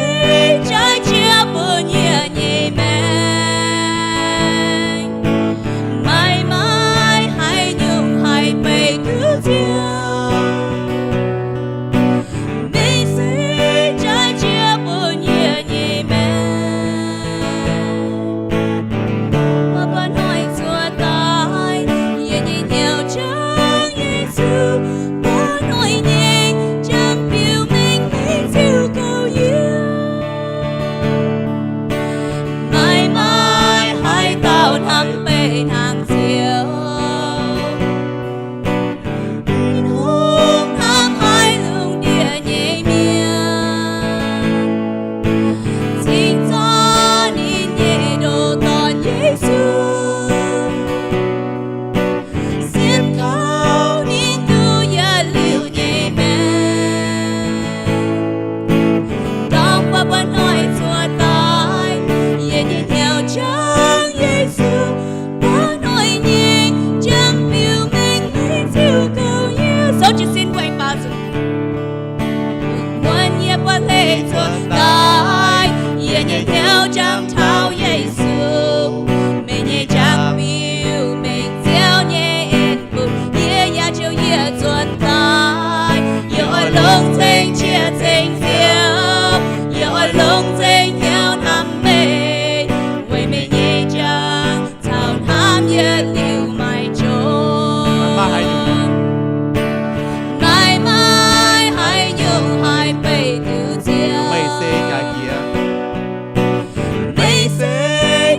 jaaix jiex bun yie nyei maengc. Maaih maaih haaix nyungc haih beih duqv Ziouv. Meih se jaaix jiex bun yie nyei maengc. Mbaa hnoi zuov daaih, yie nyei hnyouv jangx Yesu. Mbaa hnoi nyei jangx biux mengh meih ziux kouv yie. Maaih maaih haaix dauh hnamv beih hnangv Ziouv. Tin-Hungh hnamv haic lungh ndiev nyei mienh, cingx zorqv ninh nyei ndoh dorn Yesu, siemv kaux ninh duqv yietc liuz nyei maengc. Ndorm baav baav hnoi zuov daaih, yie nyei hnyouv jangx Yesu. Baav hnoi nyei jangx biux mengh meih ziux kouv yie. Souv jiez sin mbuo aengx baaux nzunc. Lungh muonz yie buatc hleix zuov daaih, yie nyei hnyouv jangx taux Yesu. Meih nyei jangx biux mengh Ziouv nyei en bun yie, yaac jouh yie zuov daaih. Yie oix longc nzengc qiex ceng Ziouv, yie oix longc nzengc hnyouv hnamv meih, weic meih nyei jangx caux hnamv yietc liuz maiv jomc. Maaih maaih haaix nyungc haih beih duqv Ziouv. Meih se jaaix jiex. Meih se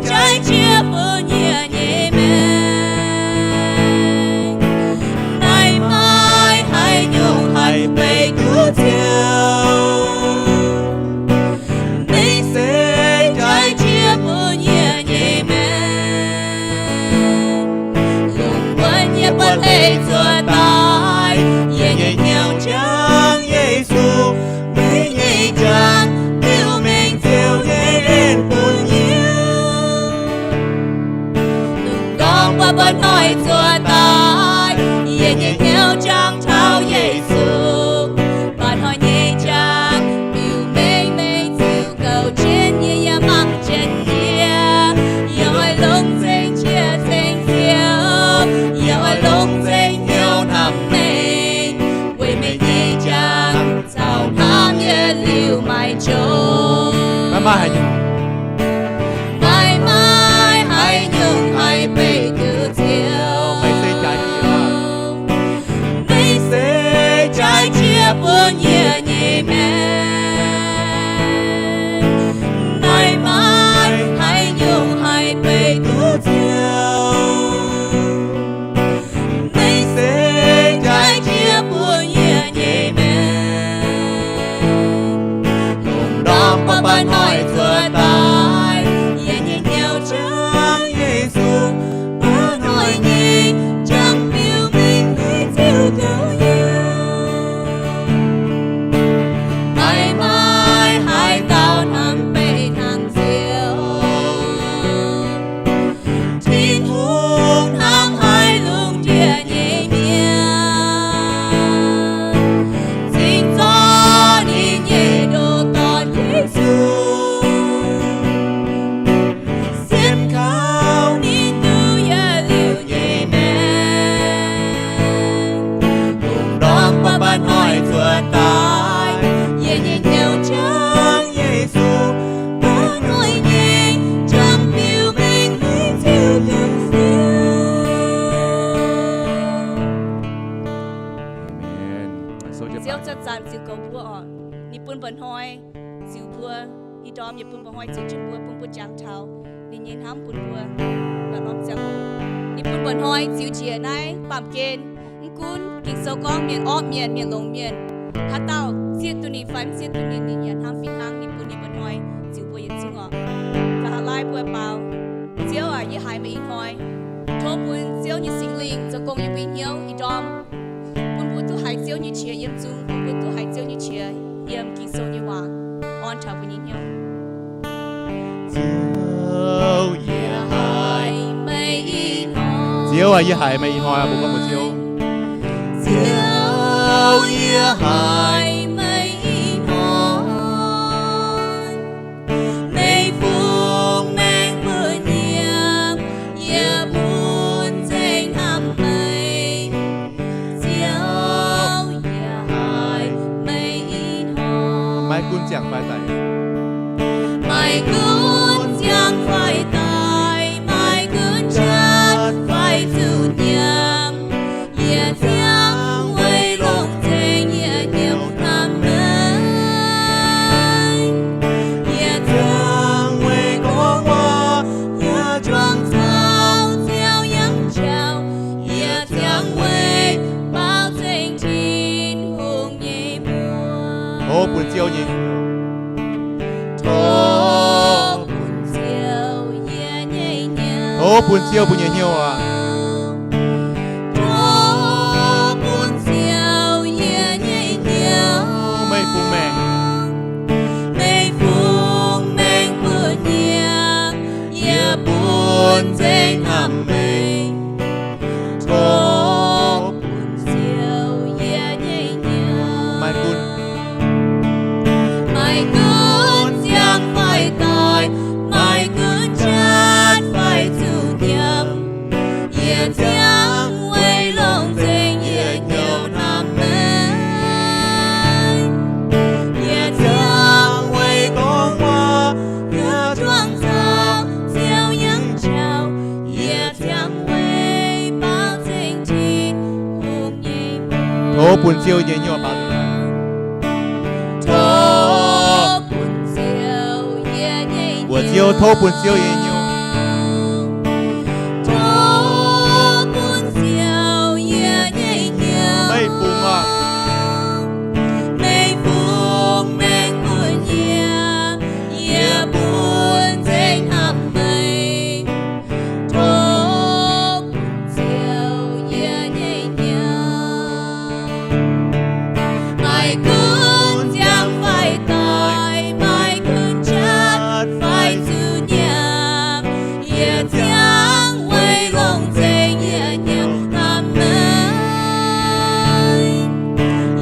jaaix jiex bun yie nyei maengc. Maaih maaih haaix nyungc haih beih duqv Ziouv. Meih se jaaix jiex bun yie nyei maengc. Lungh muonz yie buatc hleix zuov daaih, yie nyei hnyouv jangx Yesu. Meih nyei jangx biux mengh Ziouv nyei en bun yie. Lungh ndorm baav baav hnoi zuov daaih, yie nyei hnyouv jangx taux Yesu. Baav hnoi nyei jangx biux mengh meih ziux kouv jienv yie, yaac mangc jienv yie. Yie oix longc nzengc qiex ceng Ziouv, yie oix longc nzengc hnyouv hnamv meih, weic meih nyei jangx caux hnamv yietc liuz maiv jomc. Maaih maaih haaix nyungc haih beih duqv Ziouv. Meih se jaaix jiex bun yie nyei maengc. Maaih maaih haaix nyungc haih beih duqv Ziouv. Meih se jaaix jiex bun yie nyei maengc. Lungh ndorm baav baav hnoi zuov daaih, yie nyei hnyouv jangx Yesu. Baav hnoi nyei jangx biux mengh meih ziux kouv yie. Maaih maaih haaix dauh hnamv beih hnangv Ziouv. Tin-Hungh hnamv haic lungh ndiev nyei mienh, cingx zorqv ninh nyei ndoh dorn Yesu, siemv kaux ninh duqv yietc liuz nyei maengc. Lungh ndorm baav baav hnoi zuov daaih, yie nyei hnyouv jangx Yesu. Baav hnoi nyei jangx biux mengh meih ziux kouv Ziouv. Ziouv zanc-zanc ziux kouv mbuo oc. Ninh bun mba'hnoi ziux mbuo. Ih ndorm yaac bun mba'hnoi ziux jienv mbuo, bun mbuo jangx taux ninh nyei hnamv bun mbuo. Ninh bun mba'hnoi ziux njiec naaiv baamh gen. Mv gunv Ging-Sou gorngv mienh orqv mienh, mienh longx mienh, haaix dauh zieqv duqv ninh fai mv zieqv duqv ninh, ninh yaac hnamv fih hnangv. Ninh bun ninh mba'hnoi ziux mbuo yietc zungv oc. Nzauh hlaax lai mbuo baaux. Ziouv aac, yie haiz meih ih hnoi. Tov bun Ziouv nyei Singx Lingh zoux gong yiem mbuo nyei hnyouv ih ndorm, bun mbuo duqv haiz Ziouv nyei qiex yiem nzung, bun mbuo duqv haiz Ziouv nyei qiex yiem Ging-Sou nyei waac, orn taux mbuo nyei hnyouv. Ziouv, yie haiz meih ih hnoi. Ziouv aac, yie haiz meih ih hnoi. Mbuo gorngv mbuox Ziouv. Ziouv, yie haiz meih ih hnoi. Meih fungx maengx mbuo nyiemc, yie bun nzengc hnamv meih. Ziouv, yie haiz meih ih hnoi. Maiv gunv ziangh fai daic. Maiv gunv ziangh fai daic, maiv gunv jatv fai zuqc nyiemc, yie ziangh weic longx nzengc yie hnyouv hnamv meih. Yie ziangh weic gorngv waac, yie juangc caux Ziouv yangh jauv, yie ziangh weic baaux nzengc Tin-Hungh nyei mbuox. Tov bun Ziouv nyei, tov bun Ziouv yie nyei hnyouv. Tov bun Ziouv mbuo nyei hnyouv aac. Tov bun Ziouv yie nyei hnyouv. Meih fungx maengc, meih fungx maengc mbuo nyiemc, yie bun nzengc hnamv meih. Tov bun Ziouv yie nyei hnyouv. Maiv gunv, maiv gunv ziangh fai daic, maiv gunv jatv fai zuqc nyiemc, yie ziangh weic longx nzengc yie hnyouv hnamv meih. Yie ziangh weic gorngv waac, yie juangc caux Ziouv yangh jauv, yie ziangh weic baaux nzengc Tin-Hungh nyei mbuox. Tov bun Ziouv nyei hnyouv baaux nzengc. Tov bun Ziouv yie nyei, mbuox Ziouv, tov bun Ziouv yie nyei hnyouv. Tov bun Ziouv yie nyei hnyouv. Meih fungx aac, meih fungx maengc mbuo nyiemc, yie bun nzengc hnamv meih. Tov bun Ziouv yie nyei hnyouv. Maiv gunv ziangh fai daic, maiv gunv jatv fai zuqc nyiemc, yie ziangh weic longx nzengc yie hnyouv hnamv meih.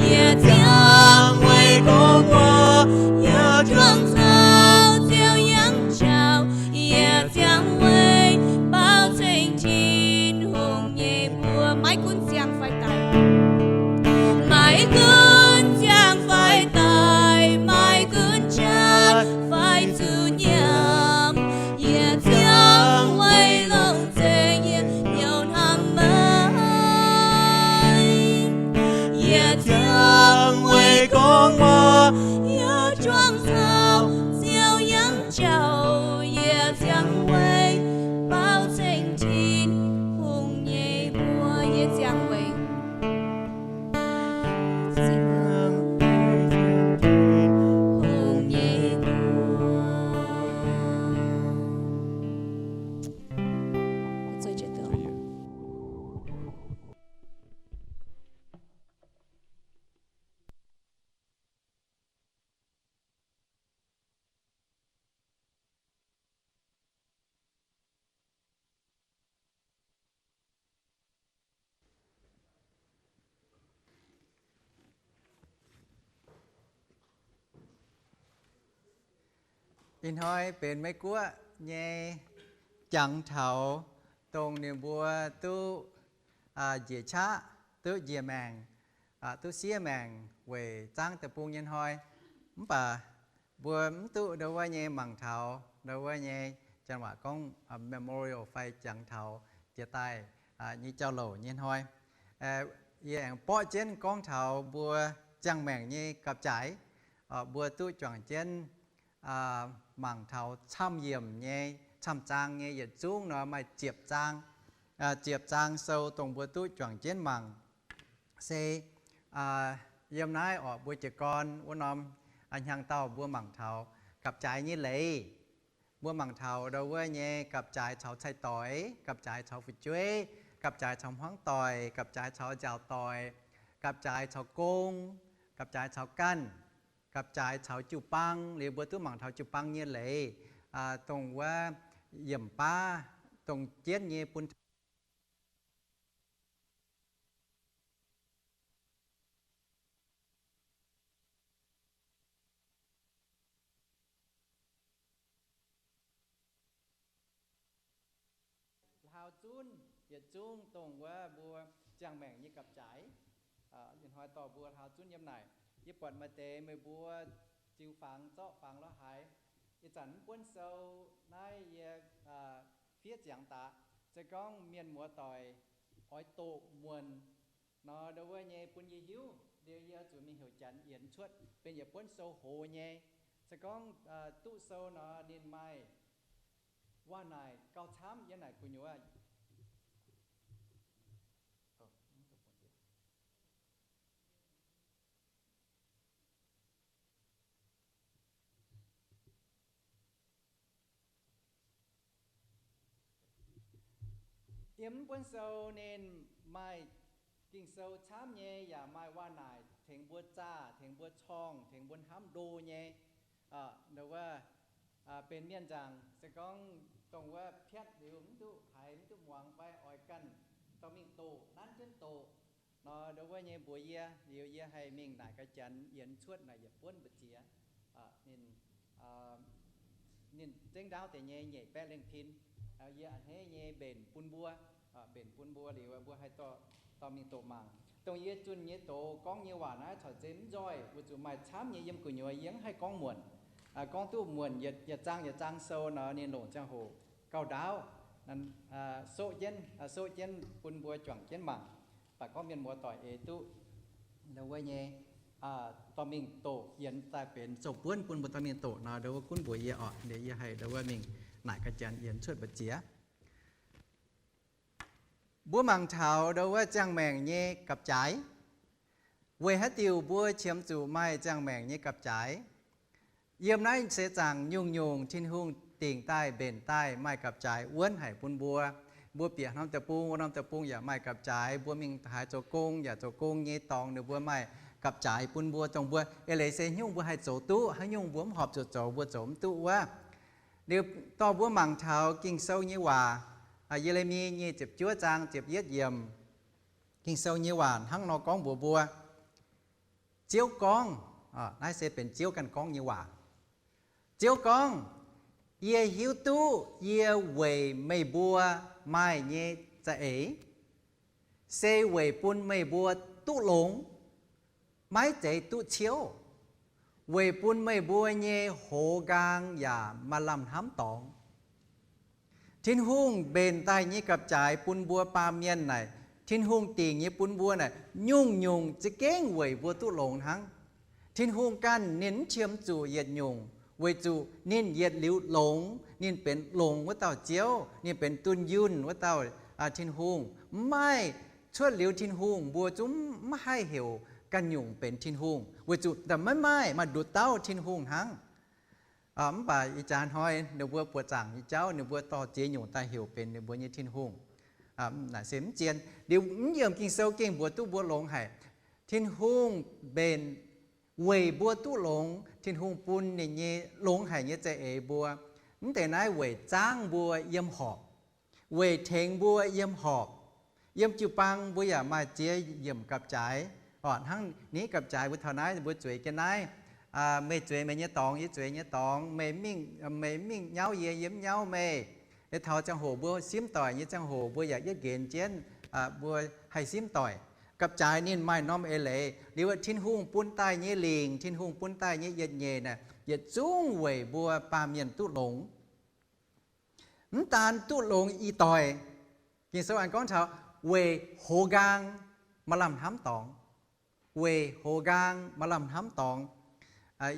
Yie ziangh weic gorngv waac, yie juangc caux Ziouv yangh jauv, yie ziangh weic baaux nzengc Tin-Hungh nyei mbuox. Maiv gunv ziangh fai daic, maiv gunv ziangh fai daic, maiv gunv jatv fai zuqc nyiemc, yie ziangh weic longx nzengc yie hnyouv hnamv meih. Yie ziangh weic gorngv waac, yie juangc caux Ziouv yangh jauv, yie ziangh weic baaux nzengc Tin-Hungh nyei mbuox. Yie ziangh weic, ziangh weic Tin-Hungh nyei mbuox. Ih hnoi benx Meiv Guoqv nyei jangx taux dongh ninh mbuo duqv njiec qaqv, duqv njiec maengc, duqv siev maengc weic zaangv deic-bung nyei hnoi. Mv baac mbuo mv duqv ndau wuov nyei mangc taux ndau wuov nyei, janx waac gorngv memorial fai jangx taux jiex daaih nyei jauv-louc nyei hnoi. Yie aengx borqv jienv gorngv taux mbuo ziangh maengc nyei gapv-jaaix, mbuo duqv juangc jienv mangc taux camv-yiemc nyei, camv-zaang nyei yietc zungv nor maaih ziepc zaang. Ziepc zaang sou dongh mbuo duqv juangc jienv mangc. Se yiem naaiv orqc, mbuo jiez gorn wuov norm hnyangx-daauh mbuo mangc taux gapv-jaaix nyei leiz. Mbuo mangc taux ndau wuov nyei gapv-jaaix caux cai-doix, gapv-jaaix caux fu'jueiv, gapv-jaaix caux hmuangv doic, gapv-jaaix caux nziaauc doic, gapv-jaaix caux gong, gapv-jaaix caux ganh, gapv-jaaix caux jiu-baang. Liuz mbuo duqv mangc taux jiu-baang nyei leiz, dongh wuov yiemc baav, dongh jienv nyei bun hlaau zunv yietc zungv dongh wuov mbuo ziangh maengc nyei gapv-jaaix. Ih hnoi dorh mbuo hlaau zunv yiem naaic. Yie buatc maaih deix meih mbuo ziux fangx zorqv fangx lorz haaix. Ih zanc mv buonv sou naaiv yie fiev ziangx daqc. Se gorngv mienh muoz doic oix doqc muonc nor, ndau wuov nyei bun yie hiuv, liuz yie zuqc mingh heuc janx yienx cuotv benx yietc buonv sou hoz nyei. Se gorngv duqv sou nor ninh maaih waac-naaic gauh camv yiem naaic gu'nyuoz. Yiem mv buonv sou ninh maaih Ging-Sou camv nyei, yaac maaih waac-naaic tengx mbuo zaah, tengx mbuo corngh, tengx mbuo hnamv ndo nyei. Ndau wuov benx mienh nzaangc, se gorngv dongh wuov piatv liuz mv duqv haiz mv duqv muangx fai oix ganh dorh mingh doqc, nanv jienv doqc nor, ndau wuov nyei mbuox yie, liuz yie haih mingh naaic ga'janx yienx cuotv naaic yietc buonv mbu'ziex. Ninh, ninh zengv ndaauv deix nyei nyeic baeqv lengh pin. Yie a'hneiv nyei mbenc bun mbuo, mbenc bun mbuo liuz mbuo haih dorh mingh doqc mangc. Dongh yie zunh nyei doz gorngv nyei waac naaiv corc zeiz mv nzoih, weic zuqc maaih camv nyei yiem gu'nyuoz yie mv haih gorngv muonc. Gorngv duqv muonc yietc zaang yietc zaang sou nor, ninh longc ziangh hoc gauh ndaauv, soqv jienv, soqv jienv bun mbuo juangc jienv mangc. Baac gorngv mienh muoz doic eix duqv ndau wuov nyei, dorh mingh doqc yienx daaih benx sou-buonv bun mbuo dorh mingh doqc nor, ndau wuov gunv mbuox yie orqc, liuz yie haih ndau wuov mingh naaic ga'janx yienx cuotv mbu'ziex. Mbuo mangc taux ndau wuov ziangh maengc nyei gapv-jaaix. Weic haaix diuc mbuo qiemx zuqc maaih ziangh maengc nyei gapv-jaaix? Yiem naaiv seix zaangc nyungc-nyungc Tin-Hungh dingc daaih mbenc daaih maaih gapv-jaaix wuonv haic bun mbuo. Mbuo bieqc norm deic-bung, wuov norm deic-bung yaac maaih gapv-jaaix. Mbuo mingh haaix zoux gong yaac zoux gong nyei dorngx ninh mbuo maaih gapv-jaaix bun mbuo, dongh mbuo eix leiz se haaix nyungc mbuo haih zoux duqv, haaix nyungc mbuo mv horpc zuqc zoux, mbuo zoux mv duqv wuov. Liuz dorh mbuo mangc taux Ging-Sou nyei waac, Ye^le^mi nyic ziepc juov zaang ziepc yietv yiemc. Ging-Sou nyei waac hnangv nor gorngv mbuox mbuo, Ziouv gorngv, naaiv se benx Ziouv ganh gorngv nyei waac. Ziouv gorngv, Yie hiuv duqv yie weic meih mbuo maaih nyei za'eix, se weic bun meih mbuo duqv longx, maiv zeiz duqv ciouv, weic bun meih mbuo nyei hoz nqaang yaac maaih lamh hnamv dorngx. Tin-Hungh mbenc daaih nyei gapv-jaaix bun mbuo baamh mienh naaic, Tin-Hungh dingc nyei bun mbuo naaic, nyungc-nyungc za'gengh weic mbuo duqv longx hnangv. Tin-Hungh ganh ninh mv qiemx zuqc yietc nyungc, weic zuqc ninh yietc liuz longx, ninh benx longx wuov dauh Ziouv, ninh benx dunh yunh wuov dauh Tin-Hungh. Mv maaih cuotv liuz Tin-Hungh mbuo zungv mv haih heuc ganh nyungc benx Tin-Hungh, weic zuqc maiv maaih, maaih nduqc dauh Tin-Hungh hnangv. Mv baac ih jaax hnoi ninh mbuo buoqc zaangc nyei jauv, ninh mbuo dorh ziex nyungc daaih heuc benx ninh mbuo nyei Tin-Hungh. Naaic se mv zien. Liuz mv yiemc Ging-Sou gengh mbuox duqv mbuo longx haic. Tin-Hungh mbenc weic mbuo duqv longx, Tin-Hungh bun ninh nyei longx haic nyei za'eix mbuo. Mv deix naaiv weic zaangv mbuo yiem horpc, weic tengx mbuo yiem horpc. Yiem jiu-baang mbuo yaac maaih ziex yiemc gapv-jaaix. Orqc, hnangv ni gapv-jaaix mbuo taux naaiv mbuo zueiz jienv naaiv. Meih zueiz meih nyei dorngx, yie zueiz nyei dorngx. Meih mingh, meih mingh nyauv yie, yie mv nyauv meih. Taux ziangh hoc mbuo simv doic nyei ziangh hoc mbuo yaac yietv nqenx jienv, mbuo haih simv doic. Gapv-jaaix ninh maaih norm eix leiz. Liuz Tin-Hungh bun daaih nyei lingc, Tin-Hungh bun daaih nyei yietc nyeic naaic, yietc zungv weic mbuo baamh mienh duqv longx. Mv daan duqv longx ih doic, Ging-Sou aengx gorngv taux weic hoz nqaang maaih lamh hnamv dorngx. Weic hoz nqaang maaih lamh hnamv dorngx.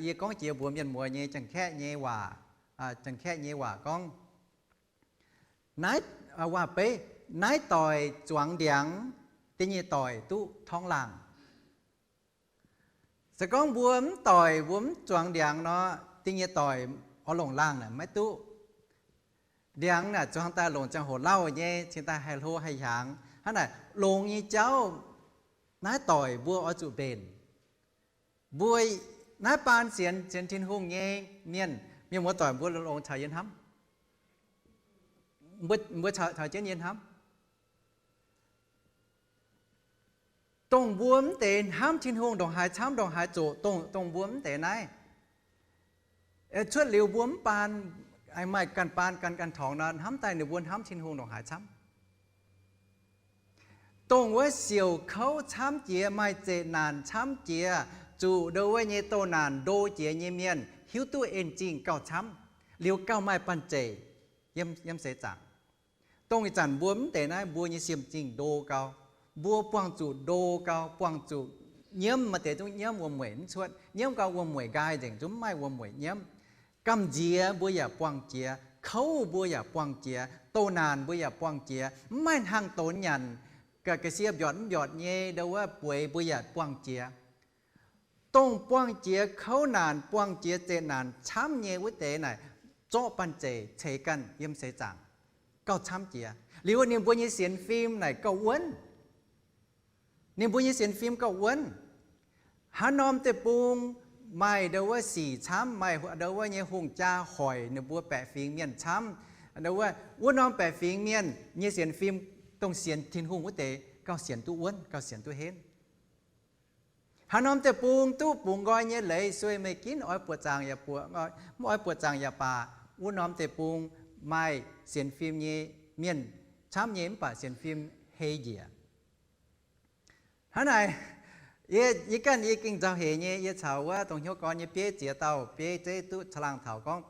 Yie gorngv jiex mbuox mienh muoz nyei Janx-Kaeqv nyei waac, Janx-Kaeqv nyei waac gorngv, naaiv, waac-beiv, naaiv doic zuangx ndiangx, da'nyeic doic duqv torngv laangh. Se gorngv mbuo mv doic, mbuo mv zuangx ndiangx nor, da'nyeic doic oix longc laangh naaic maiv duqv. Ndiangx naaic zuangx daaih longc ziangh hoc lauh nyei, cingx daaih haih hlo haih hiaangx. Hnangv naaic longx nyei jauv, naaiv doic mbuo oix zuqc mbenc. Mbuo naaiv baan sienx, sienx Tin-Hungh nyei mienh, mienh muoz-doic, mbuo longx caux yie hnamv. Mbuo, mbuo caux, caux jienv yie hnamv. Dongh mbuo mv deix hnamv Tin-Hungh ndongc haaix camv, ndongc haaix zoqc, dongh, dongh mbuo mv deix naaiv, cuotv liuz mbuo mv baan, maaih ganh baan ganh ganh torngx nor, hnamv daaih ninh mbuo hnamv Tin-Hungh ndongc haaix camv. Dongh wuov siouc kouv camv jiex, maaih zeqc naanc camv jiex, zuqc ndo wuov nyei doh naanc ndo jiex nyei mienh hiuv duqv en zingh gauh camv, liuz gauh maaih banh zeic yiem, yiem seix zaangc. Dongh ih zanc mbuo mv deix naaiv, mbuo nyei siem zingh ndo gau. Mbuo buangh zuqc ndo gau, buangh zuqc nyiemv, maaih deix zungv nyiemv wuom-mueic mv cuotv, nyiemv gau wuom-mueic nqaai nzengc, zungv mv maaih wuom-mueic nyiemv. Gamh nziex mbuo yaac buangh jiex, kouv mbuo yaac buangh jiex, doh naanc mbuo yaac buangh jiex, mv maaih hnaangx donx nyanc, ga'sie mbiortc mv mbiortc nyei ndo wuov bueix mbuo yaac buangh jiex. Dongh buangh jiex kouv naanc, buangh jiex zeqc naanc camv nyei wuov deix naaic, zorqv banh zeic ceix ganh yiem seix zaangc gauh camv jiex. Liuz ninh mbuo nyei sienx fim naaic gauh wuonv. Ninh mbuo nyei sienx fim gauh wuonv. Haaix norm deic-bung maaih ndo wuov sic camv, maaih ndo wuov nyei hungh jaa hoic ninh mbuo baeqc fingx mienh camv, ndo wuov, wuov norm baeqc fingx mienh nyei sienx fim, dongh sienx Tin-Hungh wuov deix gauh sienx duqv wuonv, gauh sienx duqv henv. Haaix norm deic-bung duqv bungx nqoi nyei leiz, sueih meih ginv oix buoqc zaangc yaac buoqc, mv oix buoqc zaangc yaac baac, wuov norm deic-bung maaih sienx fim nyei mienh camv nyei mv baac sienx fim hei njiec. Hnangv naaic, yie, yie ganh yie gengh nzauh hec nyei, yie caux wuov dongh hnyouv gorn nyei bieiv ziex dauh bieiv zeiv duqv caangh laangh taux gorngv,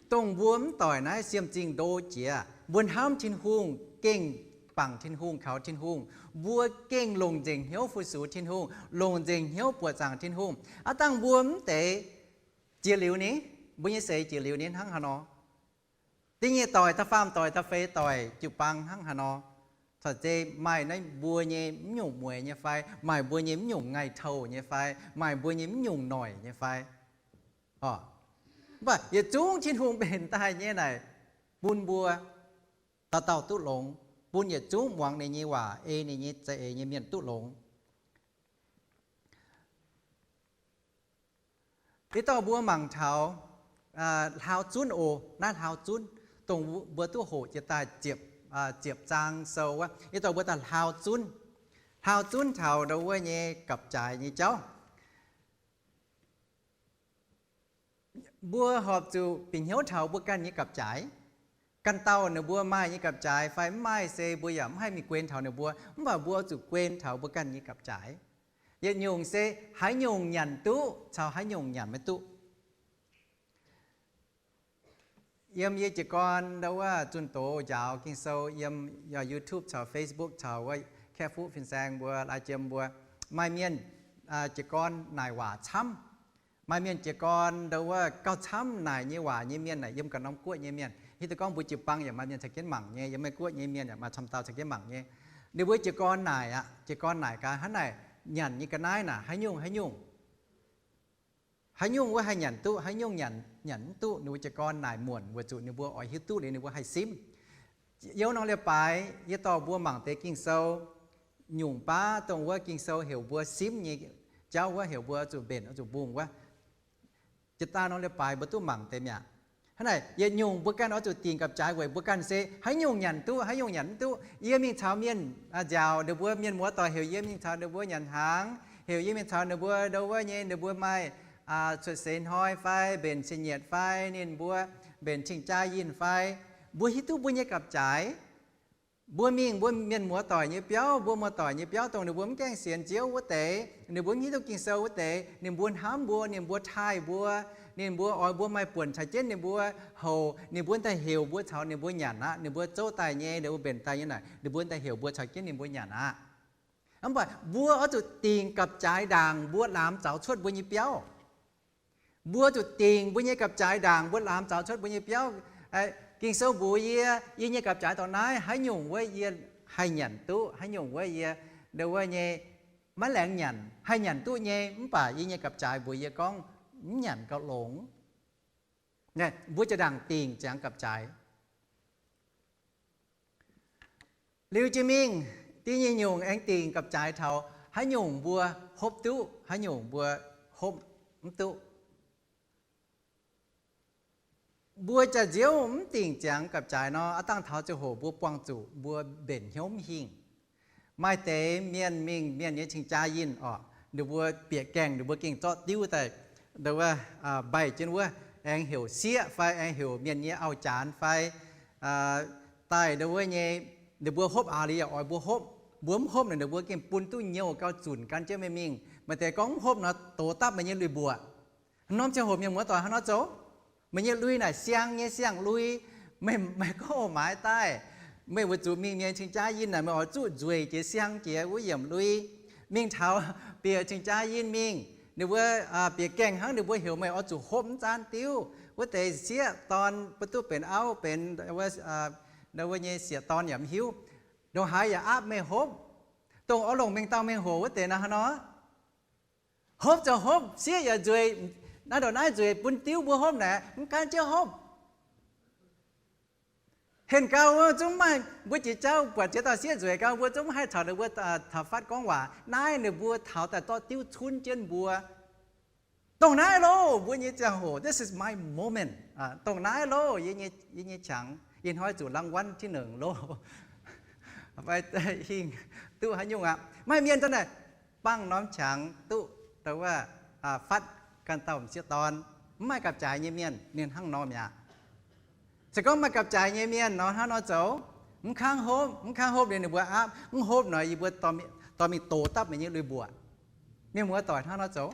dongh mbuo mv doic naaiv siem zingh ndo jiex, mbuo hnamv Tin-Hungh, gengh bangc Tin-Hungh, kaux Tin-Hungh, mbuo gengh longc nzengc hnyouv fu-sux Tin-Hungh, longc nzengc hnyouv buoqc zaangc Tin-Hungh. Aav dangh mbuo mv deix jiex liuz ni, mbuo nyei seix jiex liuz ni hnangv haaix nor? Da'nyeic doic, da'faam doic, da'feix doic jiu-baang hnangv haaix nor? Corc zeiz maaih naaiv mbuo nyei mv nyungc mueiz nyei fai, maaih mbuo nyei mv nyungc ngaih touh nyei fai, maaih mbuo nyei mv nyungc noic nyei fai? Mv baac yietc zungv Tin-Hungh mbenc daaih nyei naaic, bun mbuo dauh dauh duqv longx, bun yietc zungv muangx ninh nyei waac, ei ninh nyei za'eix nyei mienh duqv longx. Ih dorh mbuo mangc taux hlaau zunv oc. Naaiv hlaau zunv, dongh mbuo duqv hoqc jiex daaih ziepc, ziepc zaang sou wuov, ih dorh mbuo daaih hlaau zunv. Hlaau zunv taux ndo wuov nyei gapv-jaaix nyei jauv. Mbuo horpc zuqc bieqc hnyouv taux mbuo ganh nyei gapv-jaaix. Ganh dauh ninh mbuo maaih nyei gapv-jaaix fai mv maaih se mbuo yaac mv haih mingh guen taux ninh mbuo, mv baac mbuo zuqc guen taux mbuo ganh nyei gapv-jaaix. Yietc nyungc se haaix nyungc nyanc duqv caux haaix nyungc nyanc maiv duqv. Yiem yie jiez gorn ndo wuov zunh doz njaaux Ging-Sou yiem YouTube caux Facebook caux wuov kaeqv fuqv fin-saeng mbuo, lai jiem mbuo, maaih mienh jiez gorn naaic waac camv. Maaih mienh jiez gorn ndo wuov gauh camv naaic nyei waac nyei mienh naaic yiem ganh norm guoqv nyei mienh. Hiuv duqv gorngv mbuo jiu-baang yaac maaih mienh caux jienv mangc nyei, yiem Meiv-Guoqv nyei mienh yaac maaih camv dauh caux jienv mangc nyei. Ninh mbuo jiez gorn naaic aqv, jiez gorn naaic gaax hnangv naaic nyanc nyei ga'naaiv naaic haaix nyungc haaix nyungc haaix nyungc wuov haih nyanc duqv, haaix nyungc nyanc, nyanc mv duqv. Ninh mbuo jiez gorn naaic muonc weic zuqc ninh mbuo oix hiuv duqv liuz ninh mbuo haih simv. Youv norm leiz-baaix yie dorh mbuo mangc deix Ging-Sou, nyungc baav dongh wuov Ging-Sou heuc mbuo simv nyei jauv wuov, heuc mbuo zuqc mbenc, zuqc mbungh wuov. Jiex daaih norm leiz-baaix mbuo duqv mangc deix mi'aqv. Hnangv naaic yietc nyungc mbuo ganh oix zuqc dingc gapv-jaaix weic mbuo ganh se haaix nyungc nyanc duqv, haaix nyungc nyanc mv duqv. Yie mingh caux mienh nziaauc, ninh mbuo mienh muoz-doic heuc yie mingh caux ninh mbuo nyanc hnaangx, heuc yie mingh caux ninh mbuo ndo wuov nyei, ninh mbuo maaih cuotv seix hnoi fai mbenc cing-nyeic fai ninh mbuo mbenc cing-jaa yinh fai, mbuo hiuv duqv mbuo nyei gapv-jaaix. Mbuo mingh mbuo mienh muoz-doic nyei biauv, mbuo muoz-doic nyei biauv dongh ninh mbuo mv gaengh sienx Ziouv wuov deix, ninh mbuo mv hiuv duqv Ging-Sou wuov deix, ninh mbuo hnamv mbuo, ninh mbuo taaih mbuo, ninh mbuo oix mbuo maaih buonc caux jienv ninh mbuo hoc, ninh mbuo daaih heuc mbuo caux ninh mbuo nyanc aqv. Ninh mbuo zouv daaih nyei, ninh mbuo mbenc daaih nyei naaic, ninh mbuo daaih heuc mbuo caux jienv ninh mbuo nyanc aqv. Mv baac mbuo oix zuqc dingc gapv-jaaix ndaangc mbuo lamz zaux cuotv mbuo nyei biauv. Mbuo zuqc dingc mbuo nyei gapv-jaaix ndaangc mbuo lamz zaux cuotv mbuo nyei biauv. Ging-Sou mbuox yie, yie nyei gapv-jaaix dorh naaiv, haaix nyungc wuov yie haih nyanc duqv, haaix nyungc wuov yie ndo wuov nyei maiv laengz nyanc, haih nyanc duqv nyei, mv baac yie nyei gapv-jaaix mbuox yie gorngv mv nyanc gauh longx. Mbuo jiex ndaangc dingc ziangx gapv-jaaix. Liuz jiex mingh, da'nyeic nyungc aengx dingc gapv-jaaix taux haaix nyungc mbuo hopv duqv, haaix nyungc mbuo hopv mv duqv. Mbuo jaax-nziouv mv dingc ziangx gapv-jaaix nor, aav dangh taux ziangh hoc mbuo buangh zuqc mbuo mbenc hnyouv mv hingh. Maaih deix mienh mingh mienh nyei cing-jaa yinh orqc, ninh mbuo bieqc gaengh ninh mbuo gengh zorqv diuv daaih, ndo wuov, mbaih jienv wuov, aengx heuc sieqv fai aengx heuc mienh nyei auv-janx fai daaih ndo wuov nyei, ninh mbuo hopv aqv liuz yaac oix mbuo hopv. Mbuo mv hopv naaic ninh mbuo gengh bun duqv nyouh gauh zunc gan jienv meih mingh. Maaih deix gorngv mv hopv nor dox dapv meih nyei lui-mbuoqc. Norm ziangh hoc mienh muoz-doic hnangv nor zoux. Meih nyei lui naaic siang nyei siang-lui. Meih, meih gorngv maaiz daaih, meih weic zuqc mingh mienh cing-jaa yinh naaic meih oix zuqv nzueic jiex siang jiex wuov yiemc lui. Mingh taux bieqc cing-jaa yinh mingh, ninh mbuo bieqc gaengh hnangv ninh mbuo heuc meih oix zuqc hopv mv zaanv diuv. Wuov deix sieqv dorn mbuo duqv benx auv benx wuov nyei sieqv dorn yaac mv hiuv. Ndongc haaix yaac aapv meih hopv. Dongh oix longc mengh dauh mengh hoc wuov deix naaiv hnangv nor. Hopv zoux hopv, sieqv yaac nzueic, naaiv ndongc naaiv nzueic bun diuv mbuo hopv naaic mv gaanv jienv hopv. Henh gau zungv maaih mbuo jiex jauv buatc jiex dauh sieqv nzueic gau, mbuo zungv mv haih caux ninh mbuo taux fatv gorngv waac. Naaiv ninh mbuo taux daaih zorqv diuv cunv jienv mbuo. Dongh naaiv loh, mbuo nyei ziangh hoc, this is my moment. Dongh naaiv loh, yie nyei qangx, yie hnoi zuqc รางวัลที่หนึ่ง loh. Fai hingh duqv haaix nyungc aqv. Maaih mienh daaih naaic bangh norm qangx duqv ndo wuov fatv ganh dauh m'sieqv dorn. Mv maaih gapv-jaaix nyei mienh ninh hnangv nor mi'aqv. Se gorngv maaih gapv-jaaix nyei mienh nor hnangv nor zoux, mv kangv hopv, mv kangv hopv liuz ninh mbuo aapv, mv hopv nor yie mbuo dorh mingh dox dapv meih nyei lui-mbuoqc. Mienh muoz-doic hnangv nor zoux.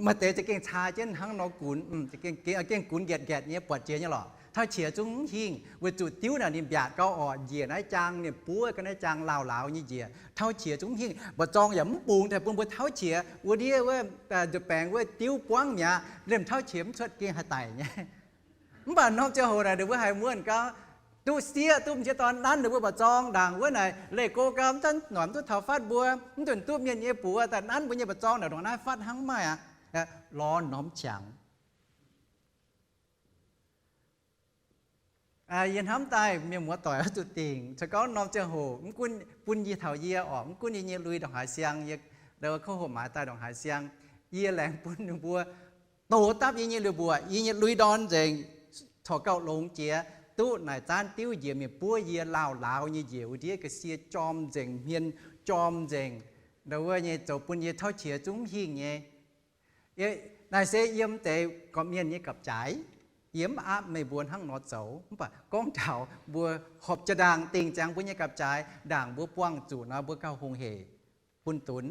Maaih deix za'gengh caa jienv hnangv nor gunx, gengh gunx nqaetc nqaetc nyei buatc jiex nyei lorqc. Tauv qiex zungv mv hingh, weic zuqc diuv naaic ninh mbiaatc gau orqc, njiec naaiv jaang, ninh buov ga'naaiv jaang laauh laauh nyei njiec. Tauv qiex zungv mv hingh, mba'zorng yaac mv bungx daaih bun mbuo tauv qiex wuov ndiev wuov nzuih baengx wuov diuv buangv mi'aqv. Liemh tauv qiex mv cuotv gengh haih daic nyei. Mv baac norm ziangh hoc naaic ninh mbuo haiz muonc gau, duqv sieqv duqv m'sieqv dorn nanv ninh mbuo mba'zorng ndaangc wuov naaic leih go gau, mv zanc noic mv duqv taux fatv mbuo, mv nzunc duqv mienh nyei buoz daaih nanv mbuo nyei mba'zorng naaic ndongc naaiv fatv hnangv maiv aqv. Lorz norm qangx. Yie hnamv daaih mienh muoz-doic oix zuqc dingc, se gorngv norm ziangh hoc mv gunv bun yie taux yie orqc, mv gunv yie nyei lui ndongc haaix siang, yie kouv hoqc maaiz daaih ndongc haaix siang, yie laengz bun ninh mbuo dox dapv yie nyei lui-mbuoqc, yie nyei lui-ndorn nzengc, corc gauh longx jiex, duqv naaic zaanv diuv njiec mingh buov yie laauh laauh nyei njiec wuov ndiev ga'sie jorm nzengc, hmien jorm nzengc, ndo wuov nyei zoux bun yie tauv qiex zungv mv hingh nyei. Naaiv se yiem deix gorqv-mienh nyei gapv-jaaix. Yie mv aapv meih mbuo hnangv nor zoux, mv baac gorngv taux mbuo horpc jaa-ndaangc dingc ziangx mbuo nyei gapv-jaaix, ndaangc mbuo buangh zuqc nor mbuo gauh hungh hec bun dunx.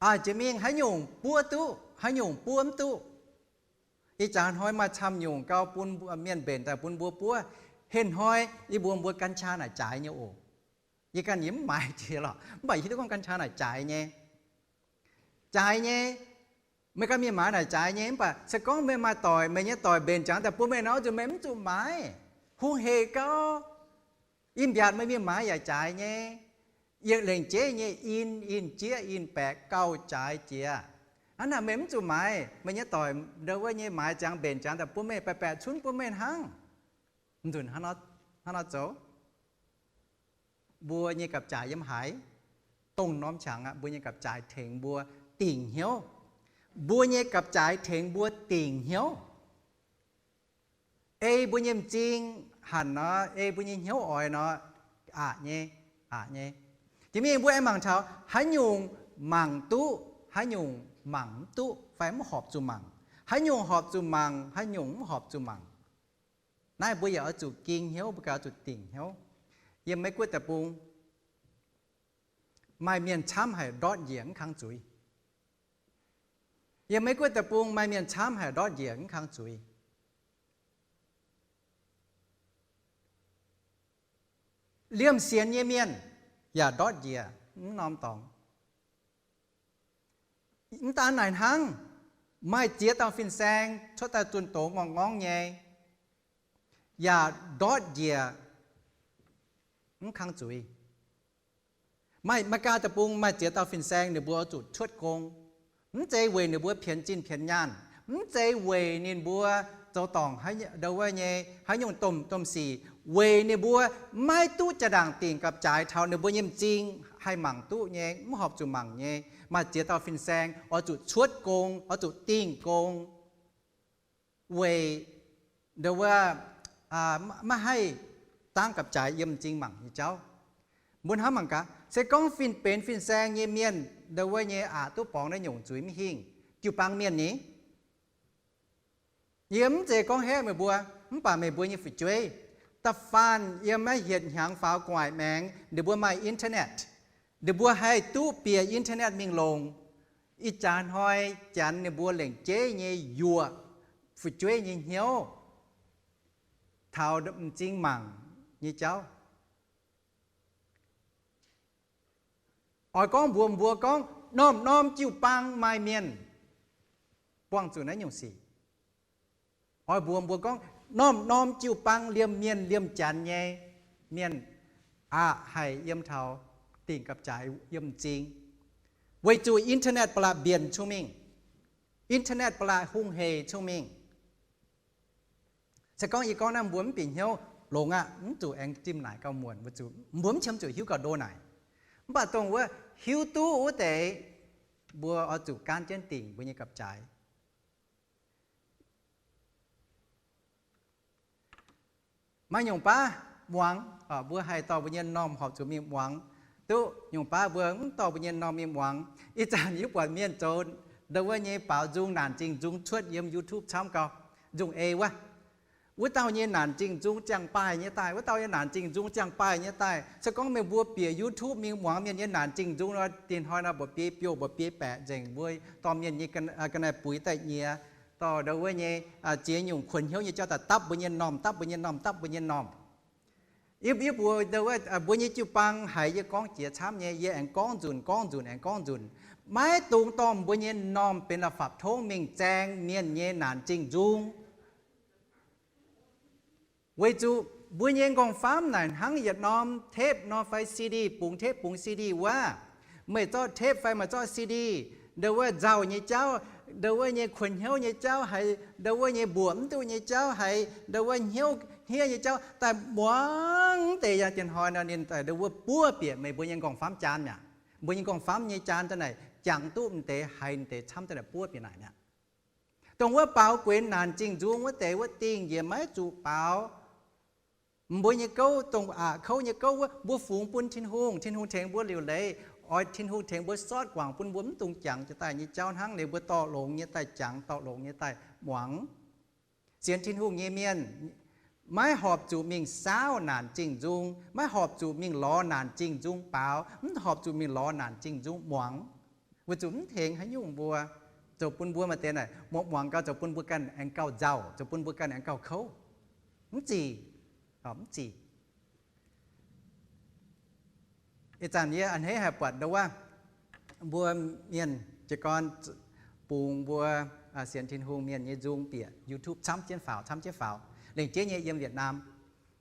Aa, jiex mingh haaix nyungc buov duqv, haaix nyungc buov mv duqv. Ih jaax hnoi maaih camv nyungc gau bun mienh mbenc daaih bun mbuo buov. Henh hnoi yie mbuox mbuo กัญชา naaic jaaix nyei oc. Yie ganh yie mv maaiz jiex lorqc, mv baac yie hiuv duqv gorngv กัญชา naaic jaaix nyei. Jaaix nyei. Meih ganh mingh maaiz naaic jaaix nyei, mv baac se gorngv meih maaih doic, meih nyei doic mbenc ziangx daaih bun meih nor, zuqc meih mv zuqc maaiz. Hungh hec gau. Ih mbiaatc meih mingh maaiz yaac jaaix nyei. Yietc lengc jeiv nyei in, in jieqv, in baeqc gauh jaaix jiex. Hnangv naaic meih mv zuqc maaiz, meih nyei doic ndo wuov nyei maaiz ziangx mbenc ziangx daaih bun meih, baeqc baeqc cunv bun meih hnangv. Nzunc hnangv nor zoux. Mbuo nyei gapv-jaaix yiem haaix? Dongh norm qangx aqv, mbuo nyei gapv-jaaix tengx mbuo dingc hnyouv. Mbuo nyei gapv-jaaix tengx mbuo dingc hnyouv. Ei mbuo nyei m'zing hanc nor, ei mbuo nyei hnyouv oix nor, aqc nyei, aqc nyei. Jiex mingh mbuo aengx mangc taux haaix nyungc mangc duqv, haaix nyungc mangc mv duqv fai mv horpc zuqc mangc, haaix nyungc horpc zuqc mangc, haaix nyungc mv horpc zuqc mangc. Naaiv mbuo yaac oix zuqc ging hnyouv, mbuo gauh zuqc dingc hnyouv. Yiem Meiv-Guoqv deic-bung maaih mienh camv haic ndortv njiec mv kang zuiz. Yiem Meiv-Guoqv deic-bung maaih mienh camv haic ndortv njiec mv kang zuiz. Liemh sienx nyei mienh yaac ndortv njiec mv norm dorngx. Mv daan naaic hnangv, maaih ziex dauh fin-saeng cuotv daaih zunh doz ngorngh ngorngv nyei, yaac ndortv njiec mv kang zuiz. Maaih, Meiv-Guoqv deic-bung maaih ziex dauh fin-saeng ninh mbuo zuqc cuotv gong, mv zeiz weic ninh mbuo pienx zinh pienx nyaanh, Mv zeiz weic ninh mbuo zoux dorngc ndo wuov nyei haaix nyungc domh domh sic, weic ninh mbuo maiv duqv jaa-ndaangc dingc gapv-jaaix taux ninh mbuo nyei m'zing haih mangc duqv nyei, mv horpc zuqc mangc nyei. Maaih ziex dauh fin-saeng oix zuqc cuotv gong, oix zuqc dingh gong, weic ndo wuov maiv haih dangv gapv-jaaix yiem m'zing mangc nyei jauv. Mbuo hnamv mangc gaax, se gorngv fin-benx fin-saeng nyei mienh ndo wuov nyei aqc duqv borngz naaiv nyungc zuiz mv hingh, jiu-baang mienh ni, yie mv zeiz gorngv haeqv meih mbuo, mv baac meih mbuo nyei fu'jueiv da'faanh yiem maiv hietc hnyangx faaux gu'nguaaic maengx ninh mbuo maaih internet, ninh mbuo haih duqv bieqc internet mingh longc. Ih jaax hnoi janx ninh mbuo lengc jeiv nyei yuoqc fu'jueiv nyei hnyouv taux m'zing mangc nyei jauv. Oix gorngv mbuox mbuo gorngv norm-norm jiu-baang maaih mienh buangh zuqc naaiv nyungc sic. Oix mbuox mbuo gorngv norm-norm jiu-baang liemh mienh liemh janx nyei mienh aqc haih yiem taux dingc gapv-jaaix yiem m'zing, weic zuqc internet ba'laqc mbienc cung mingh, internet ba'laqc hungh heic cung mingh. Se gorngv yie gorngv naaiv mbuo mv bieqc hnyouv, longx aqv, mv zuqc aengx zimh naaic gauh muonc, mbuo mv qiemx zuqc hiuv gauh ndo naaic. Mv baac dongh wuov hiuv duqv wuov deix, mbuo oix zuqc gaanv jienv dingc mbuo nyei gapv-jaaix. Maaih nyungc baav muangx, mbuo haih dorh mbuo nyei m'normh horpc zuqc mingh muangx. Duqv nyungc baav mbuo mv dorh mbuo nyei m'normh mingh muangx. Ih zanc yie buatc mienh zoux ndo wuov nyei baaux nzung, naanc zingh nzung cuotv yiem YouTube camv gau, nzung ei wuov. Wuov dauh nyei naanc zingh nzung ziangh baaih nyei daaih, wuov dauh nyei naanc zingh nzung ziangh baaih nyei daaih. Se gorngv meih mbuo bieqc YouTube mingh muangx mienh nyei naanc zingh nzung nor, dinh hnoi nor mbuoqc biei biouh, mbuoqc biei baeqc nzengc, mbuo dorh mienh nyei ga'naaiv buix daaih nyiex, dorh ndo wuov nyei ziex nyungc kuonx hnyouv nyei jauv daaih dapv mbuo nyei m'normh, dapv mbuo nyei m'normh, dapv mbuo nyei m'normh. Yie mbuox mbuo nyei jiu-baang haiz yie gorngv jiex camv nyei, yie aengx gorngv nzunc, gorngv nzunc, aengx gorngv nzunc. Maiv dungx dorh mbuo nyei m'normh benx la'fapv tongv mingh zaeng mienh nyei naanc zingh nzung. Weic zuqc mbuo nyei m'nqorngv-famv naaic hnangv yietc norm tape nor fai CD, bungx tape bungx CD wuov. Meih zorqv tape fai meih zorqv CD, ndo wuov nzauh nyei jauv, ndo wuov nyei kuonx hnyouv nyei jauv haiz ndo wuov nyei mbuoqc mv duqv nyei jauv haiz ndo wuov hnyouv hniev nyei jauv daaih muangx deix yangh dien hnoi nor ninh daaih ndo wuov buov bieqc meih mbuo nyei m'nqorngv-famv jaan mi'aqv. Mbuo nyei m'nqorngv-famv nyei jaan daaih naaic jangx duqv m'deix haiz m'deix camv daaih naaic buov bieqc naaic mi'aqv. Dongh wuov baaux guenx naanc zingh nzung wuov deix wuov dingh njiec maiv zuqc baaux. Mbuo nyei gouv, dongh aqc kouv nyei gouv wuov, mbuo fungx bun Tin-Hungh, Tin-Hungh tengx mbuo liuc leiz, oix Tin-Hungh tengx mbuo sortv guangc bun mbuo mv dungx jangx jiex daaih nyei jauv hnangv. Liuz mbuo dorh longx nyei daaih jangx, dorh longx nyei daaih muangx. Sienx Tin-Hungh nyei mienh maiv horpc zuqc mingh saauv naanc zingh nzung, maiv horpc zuqc mingh lorz naanc zingh nzung baaux, mv horpc zuqc mingh lorz naanc zingh nzung muangx. Weic zuqc mv tengx haaix nyungc mbuo, zoux bun mbuo maaih deix naaic muangx gau zoux bun mbuo ganh aengx gauh nzauh, zoux bun mbuo ganh aengx gauh kouv. Mv zic, mv zic. Ih zanc yie a'hneiv haih buatc ndo wuov, mbuo mienh jiez gorn bungx mbuo sienx Tin-Hungh mienh nyei nzung bieqc YouTube camv jienv faaux, camv jienv faaux. Lengc jeiv nyei yiem Việt Nam,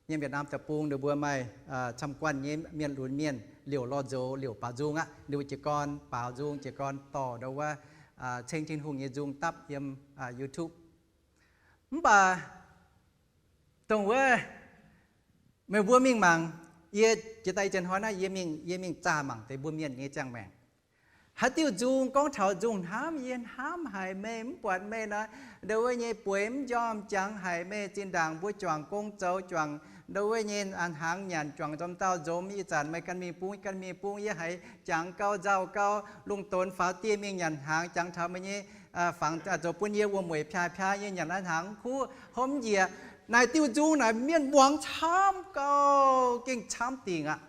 yiem Việt Nam deic-bung ninh mbuo maaih camv guanh nyei mienh lunx mienh liouc lorh nzox liouc baaux nzung aqv. Ninh mbuo jiez gorn baaux nzung, jiez gorn dorh ndo wuov ceng Tin-Hungh nyei nzung dapv yiem YouTube. Mv baac dongh wuov meih mbuo mingh mangc, yie jiex daaih ih zanc hnoi naaiv yie mingh, yie mingh zaah mangc deix mbuo mienh nyei ziangh maengc. Haaix diuh nzung gorngv taux nzung hnamv, yie hnamv haic meih, mv buatc meih nor, ndo wuov nyei bueix mv njormh jangx haic meih. Zinh ndaangc mbuo juangc gong zoux, juangc ndo wuov nyei hnaangx nyanc, juangc nzom ndau nzom, ih zanc meih ganh mingh bung, ganh mingh bung, yie haiz jangx gau, nzauh gau, lungh donx faaux dieh mingh nyanc hnaangx, jangx taux meih nyei fangx zoux bun yie wuom-mueic piaa-piaa, yie nyanc naaiv hnaangx kuv hopv njiec. Naaic diuh nzung naaic mienh muangx camv gau, gengh camv dingc aqv.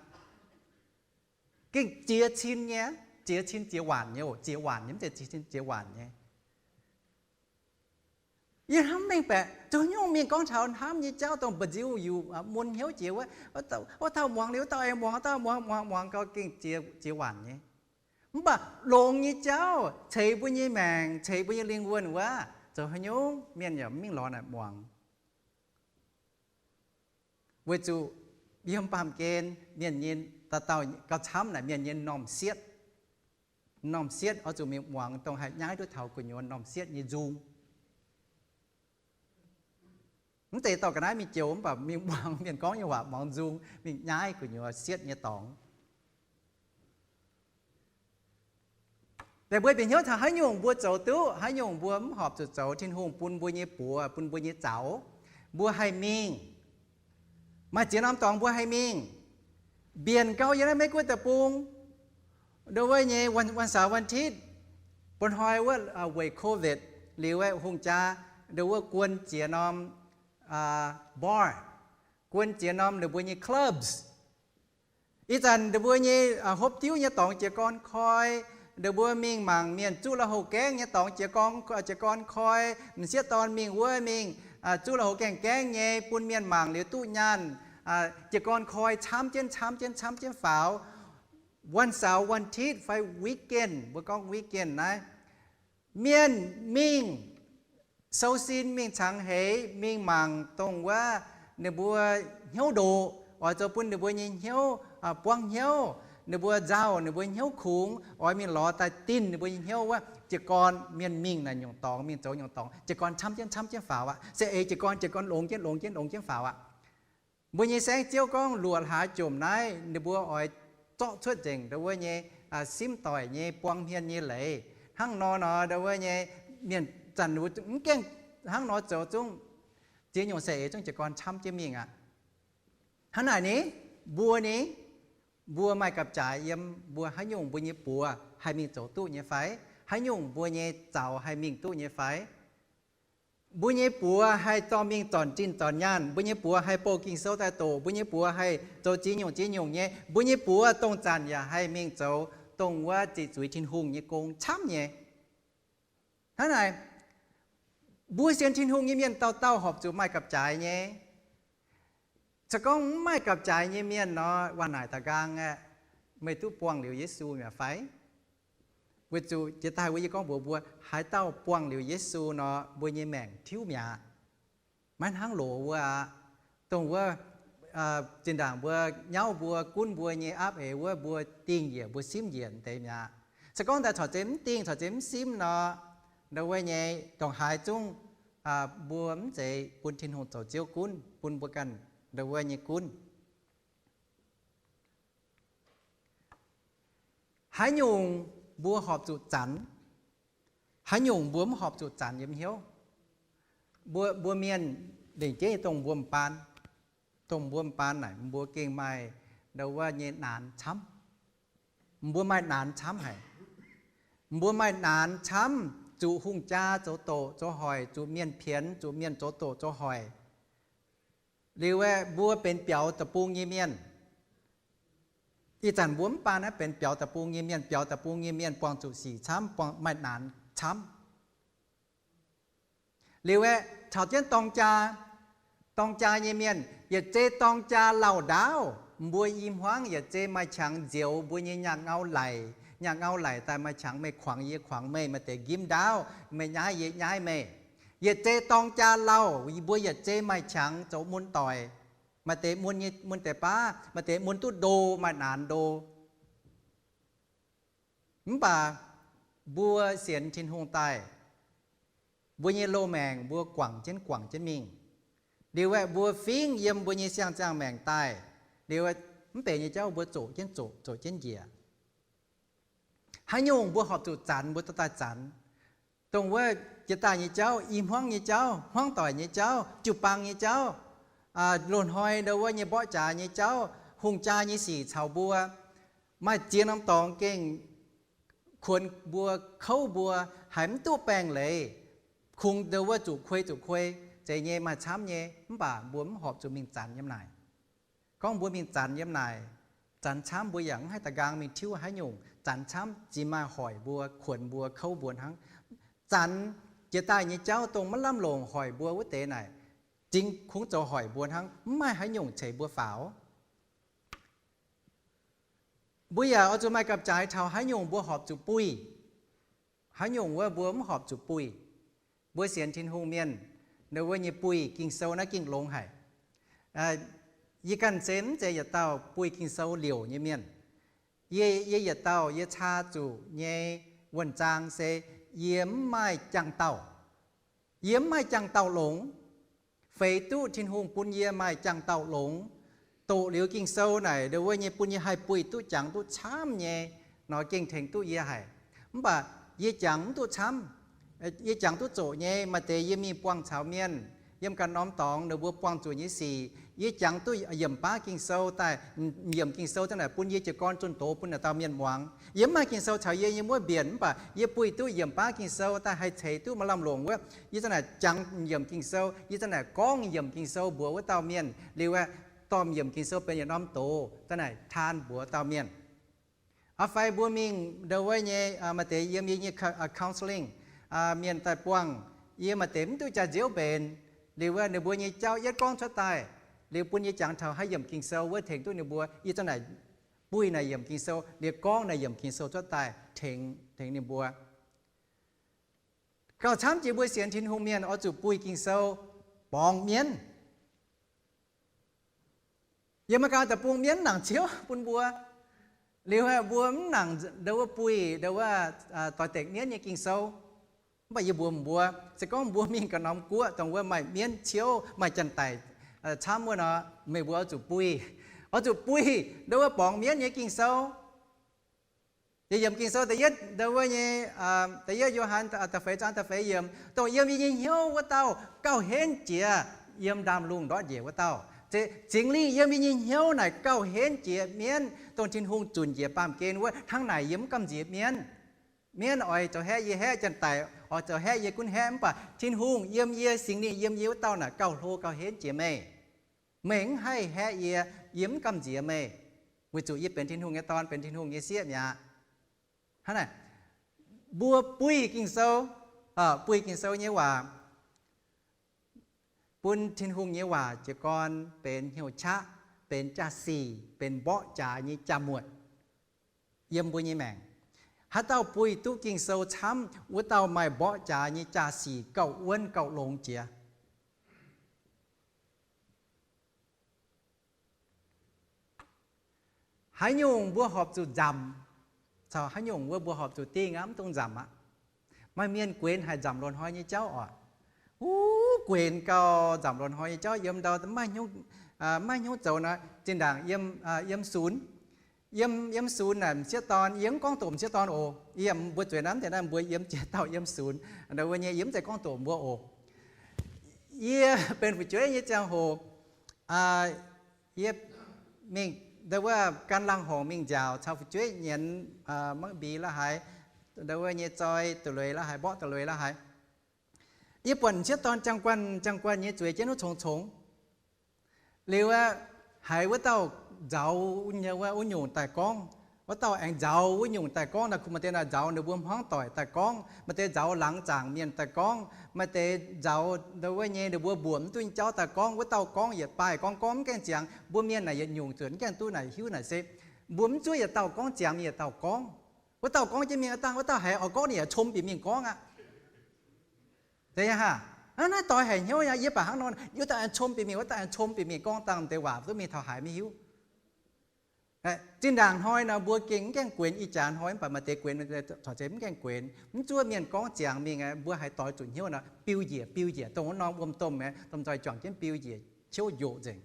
Gengh ziex cin nyei, ziex cin ziex waanc nyei oc, ziex waanc nyei, mv zeiz ziex cin ziex waanc nyei. Yie hnamv mengh baeqc zoux nyungc mienh gorngv taux hnamv nyei jauv dongh mba'nziu yuc mun hnyouv jiex wuov, wuov dauh muangx liuz wuov dauh aengx muangx, wuov dauh muangx, muangx, muangx gau gengh ziex, ziex waanc nyei. Mv baac longx nyei jauv ceix mbuo nyei maengc, ceix mbuo nyei lingh wuonh wuov, zoux haaix nyungc mienh yaac mv mingh lorz naaic muangx. Weic zuqc yiem baamh gen mienh nyei, dauh dauh gauh camv naaic mienh nyei m'normh sietv. M'normh sietv oix zuqc mingh muangx dongh haih nyaiv duqv taux gu'nyuoz m'normh sietv nyei nzung. Mv zeiz dorh ga'naaiv mingh joux, mv baac mingh muangx mienh gorngv nyei waac, muangx nzung, mingh nyaiv gu'nyuoz sietv nyei dorngx. Deix mbuo bieqc hnyouv taux haaix nyungc mbuo zoux duqv, haaix nyungc mbuo mv horpc zuqc zoux, Tin-Hungh bun mbuo nyei buoz, bun mbuo nyei zaux, mbuo haih mingh. Maaih ziex norm dorngx mbuo haih mingh. Mbienc gau yiem naaiv Meiv-Guoqv deic-bung, ndau wuov nyei วันเสาร์ วันอาทิตย์, bun hnoi wuov weic COVID liuz aeqv, hungh jaa ndau wuov guon ziex norm bar, guon ziex norm ninh mbuo nyei clubs. Ih zanc ninh mbuo nyei hopv diuv nyei dorngx jiez gorn koi, ninh mbuo mingh mangc mienh zuqv lui-houx gaengh nyei dorngx jiez gorn koi. M'sieqv dorn mingh wuov mingh zuqv lui-houx gaengh gaengh nyei bun mienh mangc liuz duqv nyaanh, jiez gorn koi camv jienv camv jienv camv jienv faaux. วันเสาร์ วันอาทิตย์ fai weekend, mbuo gorngv weekend naaiv, mienh mingh sou sin, mingh cangx heix, mingh mangc dongh wuov ninh mbuo hnyouv ndoqc, oix zoux bun ninh mbuo nyei hnyouv buangv hnyouv, ninh mbuo nzauh, ninh mbuo hnyouv kungx, oix mingh lorz daaih dinh ninh mbuo nyei hnyouv wuov. Jiez gorn mienh mingh naaic nyungc dorngx, mingh zoux nyungc dorngx, jiez gorn camv jienv camv jienv faaux aqv. Se eix jiez gorn, jiez gorn longx jienv longx jienv longx jienv faaux aqv. Mbuo nyei saengv Ziouv gorngv luoqc hlaax jomc naaiv ninh mbuo oix zorqv cuotv nzengc ndau wuov nyei simv doic nyei buang hmien nyei leiz. Hnangv nor nor ndau wuov nyei mienh zanc mv gaengh hnangv nor zoux zungv ziex nyungc se eix zungv jiez gorn camv jienv mingh aqv. Hnangv naaic ni, mbuo ni, mbuo maaih gapv-jaaix yiem mbuo haaix nyungc mbuo nyei buoz haih mingh zoux duqv nyei fai? Haaix nyungc mbuo nyei zaux haih mingh duqv nyei fai? Mbuo nyei buoz haih dorh mingh zornc zinh zornc nyaanh, mbuo nyei buoz haih bouh Ging-Sou daaih doqc, mbuo nyei buoz haih zoux ziex nyungc ziex nyungc nyei, mbuo nyei buoz dongh zanc yaac haih mingh zoux dongh wuov ziqc zuiz Tin-Hungh nyei gong camv nyei. Hnangv naaic, mbuo sienx Tin-Hungh nyei mienh dauh dauh horpc zuqc maaih gapv-jaaix nyei. Se gorngv mv maaih gapv-jaaix nyei mienh nor, waac naaic da'nqaang aeqv, meih duqv buangh liuz Yesu mi'aqv fai? Weic zuqc jiex daaih wuov yie gorngv mbuox mbuo, haaix dauh buangh liuz Yesu nor, mbuo nyei maengc tiuv mi'aqv. Maiv hnangv loz wuov aqv. Dongh wuov zinh ndaangc mbuo nyauv mbuo gunv mbuo nyei aapv eix wuov, mbuo dingh njiec mbuo simv njiec deix mi'aqv. Se gorngv daaih corc zeiz mv dingh corc zeiz mv simv nor, ndau wuov nyei dongh haaix zungv mbuo mv zeiz bun Tin-Hungh zoux Ziouv gunv, bun mbuo ganh ndau wuov nyei gunv. Haaix nyungc mbuo horpc zuqc zanx, haaix nyungc mbuo mv horpc zuqc zanx yiem hnyouv? Mbuo, mbuo mienh lengc jeiv dongh mbuo m'baan, dongh mbuo m'baan naaic mbuo gengh maaih ndau wuov nyei naanx camv. Mbuo maaih naanx camv haic. Mbuo maaih naanx camv, zuqc hungh jaa zoux doqc zoux hoic, zuqc mienh pienx, zuqc mienh zoux doqc zoux hoic. Liuz aeqv, mbuo benx biaux deic-bung nyei mienh. Ih zanc mbuo mv baan naaiv benx biaux deic-bung nyei mienh, biaux deic-bung nyei mienh buangh zuqc sic camv, buangh maaih naanx camv. Liuz aeqv, taux jienv dorng jaa, dorng jaa nyei mienh yietc zei dorng jaa lauh ndaauv, mbuo i hmuangv yietc zei maaih qangx nzioux mbuo nyei nyaanh ngau laic, nyaanh ngau laic daaih maaih qangx, meih kuangx yie kuangx meih, maaih deix njimv ndaauv, meih nyaiv yie nyaiv meih. Yietc zei dorng jaa lauh, mbuo yietc zei maaih qangx zoux mun doic. Maaih deix mun nyei, mun deix baav, maaih deix mun duqv ndo, maaih naanx ndo. Mv baac mbuo sienx Tin-Hungh daaih, mbuo nyei loz-maengc mbuo guangc jienv guangc jienv mingh. Liuz aeqv, mbuo fingv yiem mbuo nyei siang-ziangh maengc daaih, liuz mv benx nyei jauv mbuo zoqc jienv zoqc, zoqc jienv njiec. Haaix nyungc mbuo horpc zuqc zanx, mbuo dorh daaih zanx. Dongh wuov jiex daaih nyei jauv, i hmuangv nyei jauv, hmuangv doic nyei jauv, jiu-baang nyei jauv, loz-hnoi ndau wuov nyei mborqv jaax nyei jauv, hungh jaa nyei sic caux mbuo, maaih ziex norm dorngx gengh kuonx mbuo, kouv mbuo, haiz mv duqv baengh leiz, kungx ndau wuov zuqc kuei zuqc kuei, zeiz nyei maaih camv nyei, mv baac mbuo mv horpc zuqc mingh zanx yiem naaic. Gorngv mbuo mingh zanx yiem naaic, zanx camv mbuo yaac mv haih da'nqaang mingh tiuv haaix nyungc. Zanx camv zinh maaih hoic mbuo, kuonx mbuo, kouv mbuo hnangv. Zanx jiex daaih nyei jauv dongh maiv lamh longc hoic mbuo wuov deix naaic, zingx kungx zoux hoic mbuo hnangv, mv maaih haaix nyungc ceix mbuo faaux. Mbuo yaac oix zuqc maaih gapv-jaaix taux haaix nyungc mbuo horpc zuqc buih, haaix nyungc wuov mbuo mv horpc zuqc buih. Mbuo sienx Tin-Hungh mienh, ndau wuov nyei buih Ging-Sou naaiv gengh longx haic. Yie ganh se mv zeiz yietc dauh buih Ging-Sou liouc nyei mienh. Yie, yie yietc dauh yie caa zuqc nyei wuonh zaang se yie mv maaih jangx-daauh. Yie mv maaih jangx-daauh longx. feix duqv Tin-Hungh bun yie maaih jangx-daauh longx, doqc liuz Ging-Sou naaic ndongc wuov nyei bun yie haih buih duqv jangx duqv camv nyei nor gengh tengx duqv yie haic. Mv baac yie jangx mv duqv camv. Yie jangx duqv zoqc nyei. Maaih deix yie mingh buangh caux mienh yiem ganh norm dorngx, ninh mbuo buangh zuqc nyei sic, yie jangx duqv yiemc baav Ging-Sou daaih, yiemc Ging-Sou za'naaic bun yie jiez gorn zunh doz bun naaic dauh mienh muangx. Yie mv maaih Ging-Sou caux yie, yie muov mbienc, mv baac yie buih duqv yiemc baav Ging-Sou daaih haih ceix duqv maaih lamh longc wuov, yie za'naaic jangx yiemc Ging-Sou, yie za'naaic gorngv yiemc Ging-Sou mbuox wuov dauh mienh liuz aeqv, dorh yiemc Ging-Sou benx yietc norm doz za'naaic taan mbuox dauh mienh. Aa, fai mbuo mingh ndongc wuov nyei, maaih deix yiem yie nyei counselling, mienh daaih buangh, yie maaih deix mv duqv jaax-nziouv mbenc, liuz wuov ninh mbuo nyei jauv yietv gorngv cuotv daaih, liuz bun yie jangx taux haaix yiemc Ging-Sou wuov tengx duqv ninh mbuo, yie za'naaic buih naaic yiemc Ging-Sou, liuz gorngv naaic yiemc Ging-Sou cuotv daaih tengx, tengx ninh mbuo. Gauh camv jiex mbuo sienx Tin-Hungh mienh oix zuqc buih Ging-Sou borngz mienv. Yiem Aa^me^li^gaa deic-bung mienv nangc ciouv bun mbuo. Liuz mbuo mv nangc ndongc wuov buih ndongc wuov doix dekc mienv nyei Ging-Sou. Mv baac yie mbuox mbuo, se gorngv mbuo mingh ganh norm guoqv dongh wuov maaih mienv ciouv, maaih janx-daic camv wuov nor, meih mbuo oix zuqc buih, oix zuqc buih ndongc wuov borngz mienv nyei Ging-Sou. Yie yiemc Ging-Sou da'yietv, ndongc wuov nyei, da'yietv Yo^han da'feix zaang da'feix yiemc, dongh yiem yie nyei hnyouv wuov dauh gauh henv jiex yiem ndaamv-lungh ndortv njiec wuov dauh. Zingh Lingh yiem yie nyei hnyouv naaic gauh henv jiex mienv, dongh Tin-Hungh zunc njiec baamh gen wuov. Hnangv naaic yie mv gamh nziex mienv. Mienv oix zoux haeqv yie haeqv, janx-daic oix zoux haeqv yie gunv haeqv, mv baac Tin-Hungh yiem yie, Singx Lingh yiem yie wuov dauh naaic gauh hlo gauh henv jiex meih. Meih mv haih haeqv yie, yie mv gamh nziex meih, weic zuqc yie benx Tin-Hungh nyei dorn, benx Tin-Hungh nyei sieqv mi'aqv. Hnangv naaic, mbuo buih Ging-Sou, buih Ging-Sou nyei waac bun Tin-Hungh nyei waac jiez gorn benx hnyouv qaqv, benx jaa-sic, benx mborqv jaax nyei jaa-muotc yiem mbuo nyei maengc. Haaix dauh buih duqv Ging-Sou camv, wuov dauh maaih mborqv jaax nyei jaa-sic gauh wuonv gauh longx jiex. Haaix nyungc mbuo horpc zuqc nzamc, caux haaix nyungc wuov mbuo horpc zuqc dingh aqv, mv dungx nzamc aqv. Maaih mienh guenx haic nzamc loz-hnoi nyei jauv oc. Uv, guenx gauh nzamc loz-hnoi nyei jauv yiem ndau maiv hnyouv zoux nor, zinh ndaangc yiem sunx, yiem, yiem sunx naaic m'sieqv dorn, yie mv gorngv doqc m'sieqv dorn oc. Yie mbuo zueiz naaiv deix naaiv mbuo yiem jiex dauh yiem sunx, ndau wuov nyei yie mv zeiz gorngv doqc mbuo oc. Yie benx fu'jueiv nyei ziangh hoc, yie mingh ndau wuov gan laangh horngc mingh nziaauc caux fu'jueiv nyienz, mangv mbix la'haaix, ndau wuov nyei zoi da'lueiz la'haaix, mborqv da'lueiz la'haaix. Yie buatc m'sieqv dorn jaang guanh jaang guanh nyei zueiz jienv wuov congx-congx. Liuz aeqv, haiz wuov dauh nzauz wuov nyungc daaih gorngv. Wuov dauh aengx nzauz wuov nyungc daaih gorngv. Naaiv kungx maaih deix naaic nzauz ninh mbuo hmuangv doic daaih gorngv, maaih deix nzauz laangz zaangc mienh daaih gorngv, maaih deix nzauz ndau wuov nyei ninh mbuo mbuoqc mv duqv nyei jauv daaih gorngv. Wuov dauh gorngv yietc baaih gorngv gorngv mv gaengh ziangx. Mbuo mienh naaic yietc nyungc zuotc mv gaengh duqv naaic hiuv naaic se mbuo mv zuov yietc dauh gorngv ziangx mingh yietc dauh gorngv. Wuov dauh gorngv jienv mingh aqv, dangh wuov dauh haiz oix gorngv ninh yaac com bieqc mingh gorngv aqv. Aa, naaiv doix haic hnyouv aqv. Yie baac hnangv nor, wuov dauh aengx com bieqc mingh, wuov dauh aengx com bieqc mingh gorngv dangh deix waac duqv mingh taux haaix maiv hiuv. Zinh ndaangc hnoi nor mbuo gengh mv gaengh guenx ih jaax hnoi, mv baac maaih deix guenx corc zeiz mv gaengh guenx. Mv zuov mienh gorngv ziangx mingh aqv, mbuo haiz doix zuqc hnyouv nor biu njiec biu njiec, dongh wuov norm wuom-domh aeqv, domh nzoih juangc jienv biu njiec, ciouv njoqc nzengc.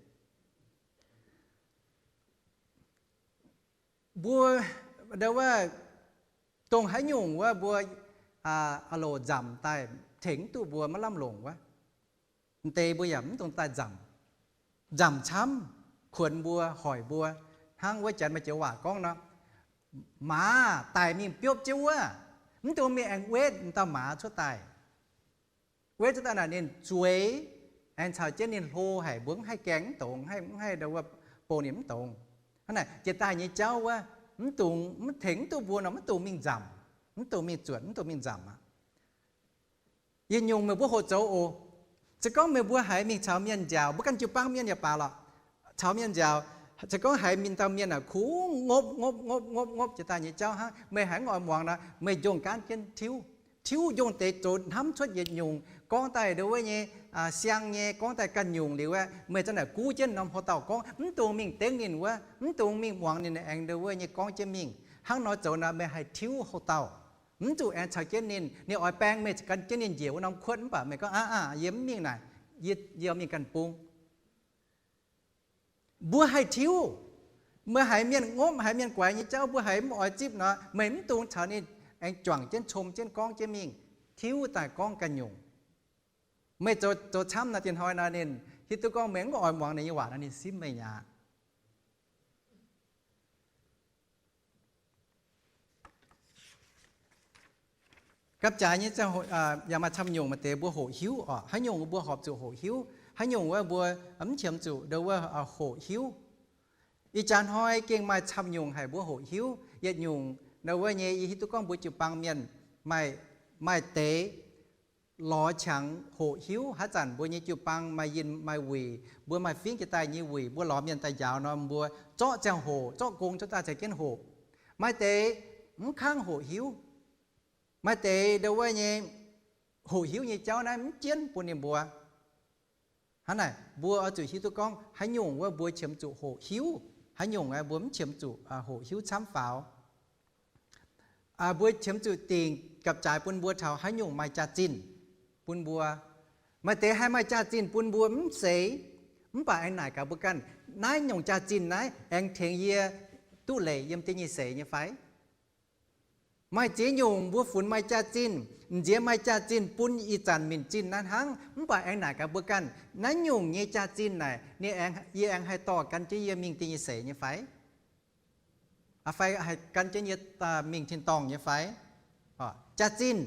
Mbuo ndau wuov, dongh haaix nyungc wuov mbuo aah loc nzamc daaih tengx mv duqv mbuo maiv lamh longc wuov, m'deix mbuo yaac mv dungx daaih nzamc. Nzamc camv, kuonx mbuo, hoic mbuo, hnangv wuov janx maaih joux waac gorngv nor, maaz daic mingh biopv jienv wuov, mv dungx mingh aengx wetv m'dauh maaz cuotv daaih. Wetv cuotv daaih naaic ninh zueiz, aengx caux jienv ninh hlo haic, mbuo mv haih gaeng mv dongz, mv haih ndau wuov bou ninh mv dongz. Hnangv naaic jiex daaih nyei jauv wuov, mv dungx, mv tengx mv duqv mbuo nor mv dungx mingh nzamc, mv dungx mingh zuotc, mv dungx mingh nzamc aqv. Yietc nyungc meih mbuo hoqc zoux oc. Se gorngv meih mbuo haiz mingh caux mienh nziaauc, mbuo ganh jiu-baang mienh yaac baac lorqc, caux mienh nziaauc, se gorngv haiz mingh dauh mienh aac kungx ngopv ngopv ngopv ngopv ngopv jiex daaih nyei jauv hnangv, meih haiz mv oix muangx nor, meih njongh gaanv jienv tiuv. Tiuv njongh deix zoux hnamv cuotv yietc nyungc gorngv daaih ndau wuov nyei siang nyei, gorngv daaih ganh nyungc liuz aeqv, meih za'naaic guv jienv norm houx-dauh gorngv, mv dungx mingh dengv ninh wuov, mv dungx mingh muangx ninh aengx ndau wuov nyei gorngv jienv mingh. Hnangv nor zoux nor meih haih tiuv houx-dauh. Mv zuqc aengx caux jienv ninh, ninh oix baeng meih gan jienv ninh njiec wuov norm kuotv, mv baac meih gorngv, Aa, aa, yie mv mingh naaic. yie, yie mingh ganh bung. Mbuo haih tiuv. Meih haiz mienh ngopv, haiz mienh guaix nyei jauv, mbuo haiz mv oix zipv nor, meih mv dungx caux ninh aengx juangc jienv, com jienv, gorngv jienv mingh, tiuv daaih gorngv ganh nyungc. Meih zoux, zoux camv nor, diex hnoi nor ninh hiuv duqv gorngv meih mv oix muangx ninh nyei waac nor, ninh simv meih mi'aqv. Gapv-jaaix nyei ziangh hoc yaac maaih camv nyungc maaih deix mbuo hoqc hiuv oc. Haaix nyungc mbuo horpc zuqc hoqc hiuv, haaix nyungc wuov mbuo mv qiemx zuqc ndo wuov hoqc hiuv. Ih jaax hnoi gengh maaih camv nyungc haic mbuo hoqc hiuv. Yietc nyungc ndo wuov nyei, yie hiuv duqv gorngv mbuo jiu-baang mienh maaih, maaih deix lorz qangx hoqc hiuv. Haaix zanc mbuo nyei jiu-baang maaih yinh maaih wuic, mbuo maaih fingv jiex daaih nyei wuic, mbuo lorz mienh daaih njaaux nor, mbuo zorqv ziangh hoc, zorqv gong cuotv daaih caux jienv hoqc. Maaih deix mv kangv hoqc hiuv. Maaih deix ndo wuov nyei hoqc hiuv nyei jauv naaiv mv jienv bun ninh mbuo. Hnangv naaic mbuo oix zuqc hiuv duqv gorngv haaix nyungc wuov mbuo qiemx zuqc hoqc hiuv, haaix nyungc mbuo mv qiemx zuqc hoqc hiuv camv faaux. Mbuo qiemx zuqc dingc gapv-jaaix bun mbuo taux haaix nyungc maaih jaax-zinh bun mbuo. Maaih deix haih maaih jaax-zinh bun mbuo mv seix, mv baac aengx naaic gaax mbuo ganh, naaiv nyungc jaax-zinh naaiv aengx tengx yie duqv leic yiem da'nyeic seix nyei fai? Maaih ziex nyungc mbuo funx maaih jaax-zinh, m'nziex maaih jaax-zinh bun ih zanc minc zinh naaiv hnangv, mv baac aengx naaic gaax mbuo ganh, naaiv nyungc nyei jaax-zinh naaic ninh, yie aengx haih dorh gan jienv yie mingh da'nyeic seix nyei fai? Fai haih gan jienv yie mingh tin-dorngh nyei fai? Jaax-zinh,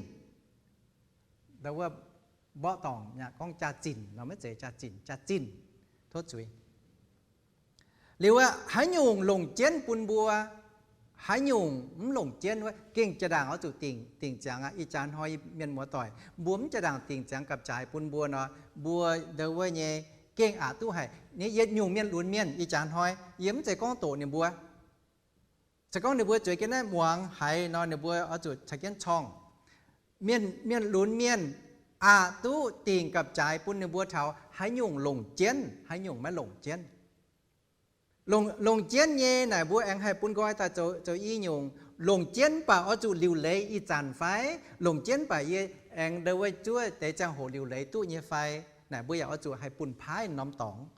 mborqv dorngc gorngv jaax-zinh nor maiv zeiz jaax-zinh, jaax-zinh, tov zuiz. Liuz aqv, haaix nyungc longc jienv bun mbuo, haaix nyungc mv longc jienv wuov, gengh jaa-ndaangc oix zuqc dingc, dingc ziangx aqv. Ih jaax hnoi mienh muoz-doic mbuo mv jaa-ndaangc dingc ziangx gapv-jaaix bun mbuo nor, mbuo ndo wuov nyei gengh aqc duqv haic. Yietc nyungc mienh lunx mienh ih jaax hnoi, yie mv zeiz gorngv doqc ninh mbuo. Se gorngv ninh mbuo zueiz jienv naaiv muangx haiz nor, ninh mbuo oix zuqc caux jienv corngh. Mienh, mienh lunx mienh aqc duqv dingc gapv-jaaix bun ninh mbuo taux haaix nyungc longc jienv, haaix nyungc maiv longc jienv. Longc, longc jienv nyei naaic mbuo aengx haih bun nqoi daaih zoux, zoux i nyungc. Longc jienv mv baac oix zuqc liuc leiz ih zanc fai? Longc jienv mv baac yie aengx ndo wuov zuov deix ziangh hoc liuc leiz duqv nyei fai? Naaic mbuo yaac oix zuqc haih bun paaiv norm dorngx.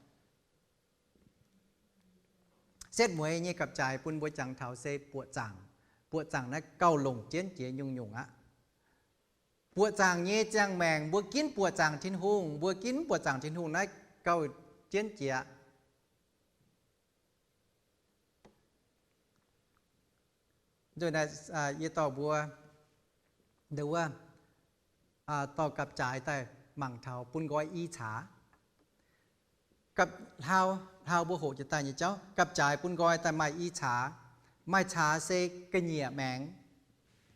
Setv mueiz nyei gapv-jaaix bun mbuo jangx taux se buoqc zaangc. Buoqc zaangc naaiv gauh longc jienv jiex nyungc-nyungc aqv. Buoqc zaangc nyei ziangh maengc, mbuo ginv buoqc zaangc Tin-Hungh, mbuo ginv mv buoqc zaangc Tin-Hungh naaiv gauh jienv jiex. Yie dorh mbuo ndo wuov, dorh gapv-jaaix daaih mangc taux bun nqoi i caax. Hlaau, hlaau mbuo hoqc jiex daaih nyei jauv, gapv-jaaix bun nqoi daaih maaih i caax. Maaih caax se ga'nyiec maengx,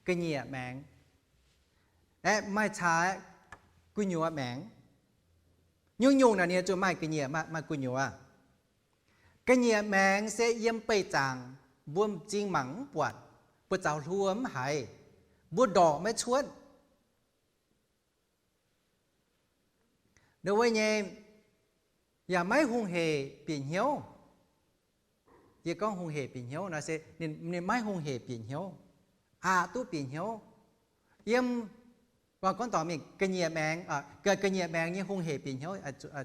ga'nyiec maengx. Aeqv, maaih caax gu'nyuoz maengx. Nyungc-nyungc naaic ninh zuqc maaih ga'nyiec, maaih gu'nyuoz. Ga'nyiec maengx se yiem beih zaangc, mbuo m'zing mangc mv buatc, buoz-zaux hluo mv haiz, mbuo ndorqc maiv cuotv. Ndo wuov nyei yaac maiv hungh hec bieqc hnyouv. Yie gorngv hungh hec bieqc hnyouv nor se ninh, ninh maiv hungh hec bieqc hnyouv, aqc duqv bieqc hnyouv. Yiem, gorngv dorngc mingh ga'nyiec maengx, ga'nyiec maengx nyei hungh hec bieqc hnyouv,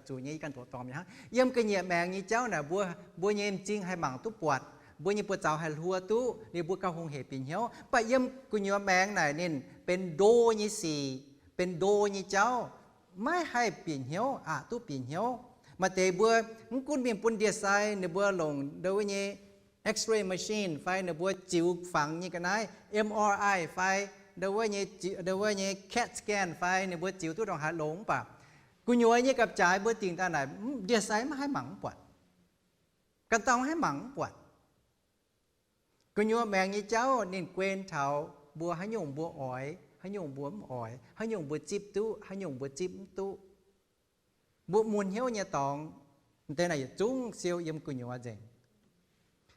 zuqc nyei yie ganh doqc dorngc mi'aqv hnangv. Yiem ga'nyiec maengx nyei jauv naaic mbuo, mbuo nyei m'zing haih mangc duqv buatc, mbuo nyei buoz-zaux haih hluo duqv, liuz mbuo gauh hungh hec bieqc hnyouv. Mv baac yiem gu'nyuoz maengx naaic ninh benx ndo nyei sic, benx ndo nyei jauv, maiv haih bieqc hnyouv, aqc duqv bieqc hnyouv. Maaih deix mbuo mv gunv mingh bun ndie-sai ninh mbuo longc ndo wuov nyei X-ray machine fai ninh mbuo ziux fangx nyei ga'naaiv, M R I fai ndo wuov nyei, ndo wuov nyei CAT scan fai ninh mbuo ziux duqv ndongc haaix longx mv baac gu'nyuoz nyei gapv-jaaix mbuo dingc daaih naaic ndie-sai maiv haih mangc mv buatc, ganh dauh maiv haih mangc mv buatc. Gu'nyuoz maengx nyei jauv ninh guen taux mbuo haaix nyungc mbuo oix, haaix nyungc mbuo mv oix, haaix nyungc mbuo zipv duqv, haaix nyungc mbuo zipv mv duqv. Mbuo mun hnyouv nyei dorngx, m'deix naaic yietc zungv siou yiem gu'nyuoz nzengc.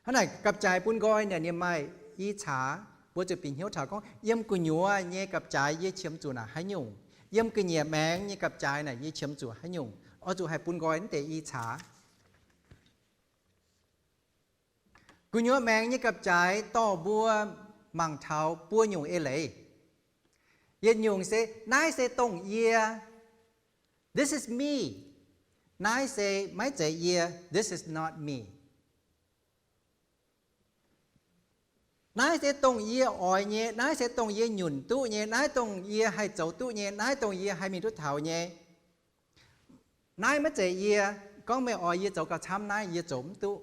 Hnangv naaic gapv-jaaix bun nqoi naaic ninh maaih i caax, mbuo zuqc bieqc hnyouv taux gorngv yiem gu'nyuoz nyei gapv-jaaix yie qiemx zuqc naaic haaix nyungc, yiem ga'nyiec maengx nyei gapv-jaaix naaic yie qiemx zuqc haaix nyungc, oix zuqc haih bun nqoi m'deix i caax. Gu'nyuoz maengx nyei gapv-jaaix dorh mbuo mangc taux buo nyungc eix leiz. Yietc nyungc se, naaiv se dongh yie. This is me. Naaiv se maiv zeiz yie. This is not me. Naaiv se dongh yie oix nyei, naaiv se dongh yie nyunc duqv nyei, naaiv dongh yie haih zoux duqv nyei, naaiv dongh yie haih mingh duqv taux nyei. Naaiv maiv zeiz yie. Gorngv meih oix yie zoux gauh camv naaiv, yie zoux mv duqv.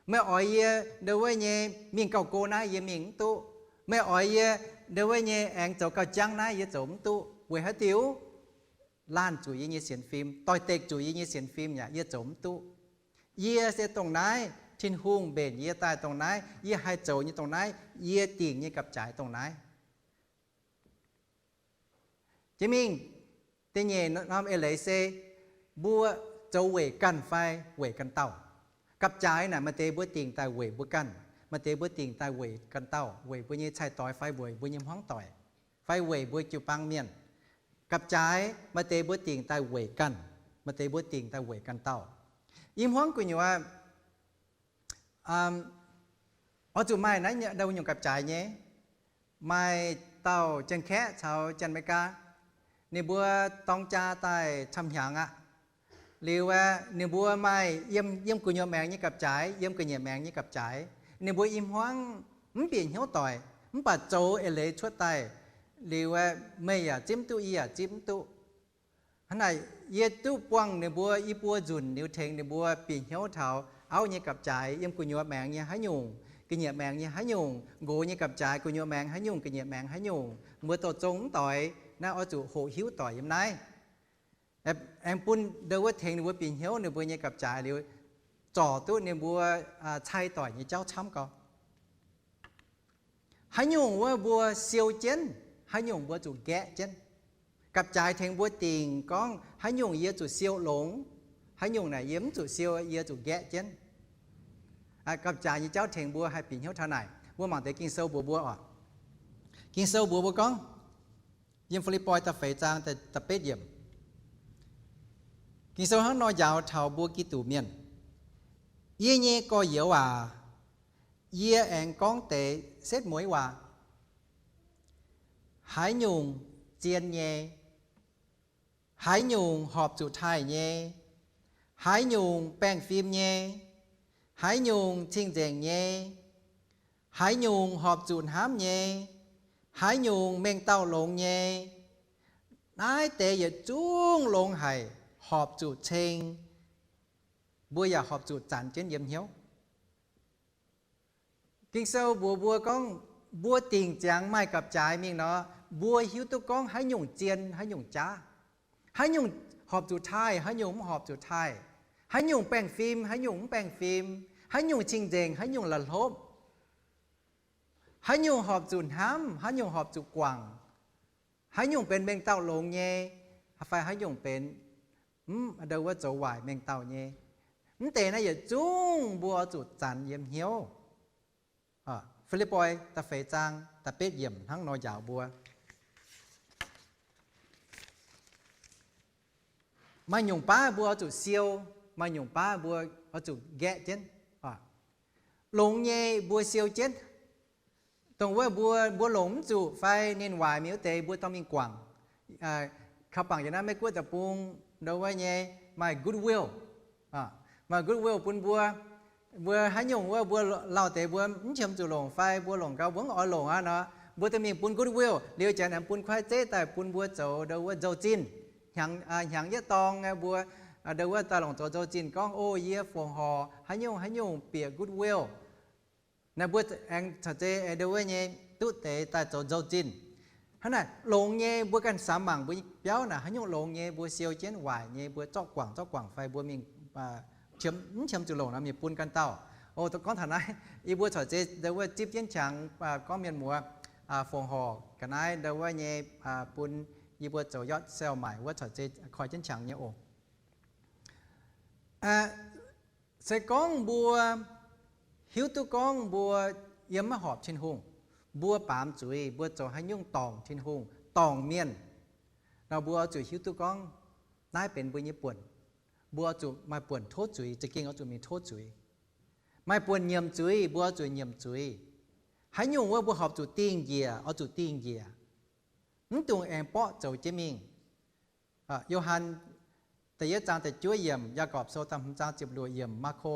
Meih oix yie ndo wuov nyei mingh gauh go naaiv, yie mingh mv duqv. Meih oix yie ndo wuov nyei aengx zoux gauh jangv naaiv, yie zoux mv duqv. Weic haaix diuc? Laanh zuqc yie nyei sienx fim, doix-dekc zuqc yie nyei sienx fim yaac yie zoux mv duqv. Yie se dongh naaiv, Tin-Hungh mbenc yie daaih dongh naaiv, yie haih zoux nyei dongh naaiv, yie dingc nyei gapv-jaaix dongh naaiv. Jiex mingh, da'nyeic norm eix leiz se mbuo zoux weic ganh fai weic ganh dauh. Gapv-jaaix naaic maaih deix mbuo dingc daaih weic mbuo ganh, maaih deix mbuo dingc daaih weic ganh dauh, weic mbuo nyei cai-doix fai weic mbuo nyei hmuangv doic, fai weic mbuo jiu-baang mienh. Gapv-jaaix maaih deix mbuo dingc daaih weic ganh, maaih deix mbuo dingc daaih weic ganh dauh. I hmuangv gu'nyuoz oix zuqc maaih naaiv nyungc gapv-jaaix nyei. Maaih dauh Janx-Kaeqv caux Janx-Meigaa, ninh mbuo dorng jaa daaih camv hnyangx aqv. Liuz aeqv, ninh mbuo maaih yiem, yiem gu'nyuoz maengx nyei gapv-jaaix, yiem ga'nyiec maengx nyei gapv-jaaix. Ninh mbuo i hmuangv mv bieqc hnyouv doic, mv baac zoux eix leiz cuotv daaih. Liuz aeqv, meih yaac zipv mv duqv, yie yaac zipv mv duqv. Hnangv naaic, yie duqv buangh ninh mbuo i buo nzunc liuz tengx ninh mbuo bieqc hnyouv taux auv nyei gapv-jaaix yiem gu'nyuoz maengx nyei haaix nyungc, ga'nyiec maengx nyei haaix nyungc, nqox nyei gapv-jaaix gu'nyuoz maengx haaix nyungc, ga'nyiec maengx haaix nyungc, mbuo douz zong mv doix. Naaiv oix zuqc hoqc hiuv doic yiem naaiv. Aengx bun ndo wuov tengx ninh mbuo bieqc hnyouv ninh mbuo nyei gapv-jaaix liuz, zorc duqv ninh mbuo cai doic nyei jauv camv gau. Haaix nyungc wuov mbuo siou jienv, haaix nyungc mbuo zuqc nqaeqv jienv. Gapv-jaaix tengx mbuo dingc gorngv haaix nyungc yie zuqc siou longx, haaix nyungc naaic yie mv zuqc siou, yie zuqc nqaeqv jienv. Gapv-jaaix nyei jauv tengx mbuo haih bieqc hnyouv taux naaic. Mbuo mangc deix Ging-Sou mbuox mbuo oc. Ging-Sou mbuox mbuo gorngv, yiem Fi^lipv^poi da'feix zaang da'betv yiemc, Ging-Sou hnangv nor njaaux taux mbuo Giduc mienh, Yie nyei gorx-youz aac, yie aengx gorngv deix setv mueiz waac. Haaix nyungc zien nyei, haaix nyungc horpc zuqc taaih nyei, haaix nyungc baengh fim nyei, haaix nyungc cing-nzengc nyei, haaix nyungc horpc zuqc hnamv nyei, haaix nyungc mengh dauh longx nyei, naaiv deix yietc zungv longx haic, horpc zuqc ceng, mbuo yaac horpc zuqc zanc jienv yiem hnyouv. Ging-Sou mbuox mbuo gorngv, mbuo dingc ziangx maaih gapv-jaaix mingh nor, mbuo hiuv duqv gorngv haaix nyungc zien, haaix nyungc jaav, haaix nyungc horpc zuqc taaih, haaix nyungc mv horpc zuqc taaih, haaix nyungc baengh fim, haaix nyungc mv baengh fim, haaix nyungc cing-nzengc, haaix nyungc la'hlopv, haaix nyungc horpc zuqc hnamv, haaix nyungc horpc zuqc guangc, haaix nyungc benx mengh dauh longx nyei, fai haaix nyungc benx mv ndo wuov zoux waaic mengh dauh nyei. Mv deix naaiv yietc zungv mbuo oix zuqc zanc yiem hnyouv. Fi^lipv^poi da'feix zaang da'betv yiemc hnangv nor njaaux mbuo. Maaih nyungc baav mbuo oix zuqc siou, maaih nyungc baav mbuo oix zuqc nqaeqv jienv. Longx nyei mbuo siou jienv. Dongh wuov mbuo, mbuo longc mv zuqc fai ninh waaic mingh wuov deix mbuo dorh mingh guangc. Kaux bangc yiem naaiv Meiv-Guoqv deic-bung ndo wuov nyei maaih Goodwill. Maaih Goodwill bun mbuo. Mbuo haaix nyungc wuov mbuo lauh deix mbuo mv qiemx zuqc longc fai mbuo longc gau mbuo mv oix longc aqv nor, mbuo dorh mingh bun Goodwill liuz janx aengx bun kuaaiv zeiv daaih bun mbuo zoux ndo wuov nzou-zinh. Hnyangx yietv dorng mbuo ndo wuov daaih longc zoux nzou-zinh gorngv, O, yie fongc horc haaix nyungc haaix nyungc bieqc Goodwill. Naaiv mbuo aengx caux zeiz ndo wuov nyei duqv deix daaih zoux nzou-zinh. Hnangv naaic longx nyei mbuo ganh samx mangc mbuo nyei biauv naaic haaix nyungc longx nyei mbuo siou jienv, waaic nyei mbuo zorqv guangc zorqv guangc fai mbuo mingh qiemx, mv qiemx zuqc longc nor mingh bun ganh dauh. O, gorngv taux naaiv, yie mbuo caux zeiz ndo wuov zipv jienv qangx gorngv mienh muoz fongc horc ga'naaiv ndo wuov nyei bun yie mbuo zoux yard sale maaic wuov caux zeiz koi jienv qangx nyei oc. Se gorngv mbuo hiuv duqv gorngv mbuo yiem maiv horpc Tin-Hungh, mbuo baamz zuiz, mbuo zoux haaix nyungc dorngc Tin-Hungh, dorngc mienh, nor mbuo oix zuqc hiuv duqv gorngv naaiv benx mbuo nyei buonc. Mbuo oix zuqc maaih buonc tov zuiz, za'gengh oix zuqc mingh tov zuiz. Maaih buonc nyiemc zuiz, mbuo oix zuqc nyiemc zuiz. Haaix nyungc wuov mbuo horpc zuqc dingh njiec, oix zuqc dingh njiec. Mv dungx aengx borqv zoux jienv mingh. Yo^han da'yietv zaang da'juov yiemc, Yaagorpc Sou da'hmz zaang ziepc luoqc yiemc, Maako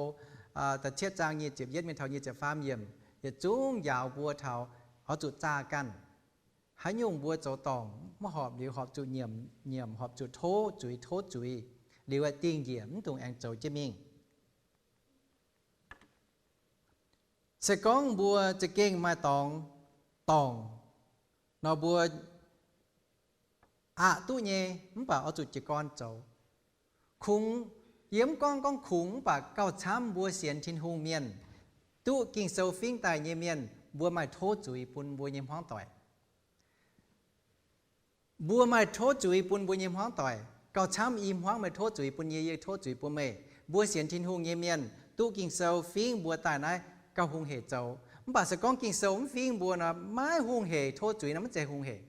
da'cietv zaang nyic ziepc yietv mingh taux nyic ziepc faam yiemc, yietc zungv njaaux mbuo taux oix zuqc zaah ganh, haaix nyungc mbuo zoux dorngc maiv horpc liuz horpc zuqc nyiemc, nyiemc horpc zuqc tov zuiz, tov zuiz liuz aeqv, dingh njiec mv dungx aengx zoux jienv mingh. Se gorngv mbuo za'gengh maaih dorngx, dorngc nor mbuo aqc duqv nyei, mv baac oix zuqc jiez gorn zoux. Kungx, yie mv gorngv gorngv kungx, mv baac gauh camv mbuo sienx Tin-Hungh mienh, duqv Ging-Sou fingv daaih nyei mienh, mbuo maaih tov zuiz bun mbuo nyei hmuangv doic. Mbuo maaih tov zuiz bun mbuo nyei hmuangv doic. Gauh camv i hmuangv maaih tov zuiz bun yie, yie tov zuiz bun meih. Mbuo sienx Tin-Hungh nyei mienh duqv Ging-Sou fingv mbuo daaih naaiv gauh hungh heic zoux. Mv baac se gorngv Ging-Sou mv fingv mbuo nor, maiv hungh heic, tov zuiz nor maiv zeiz hungh heic.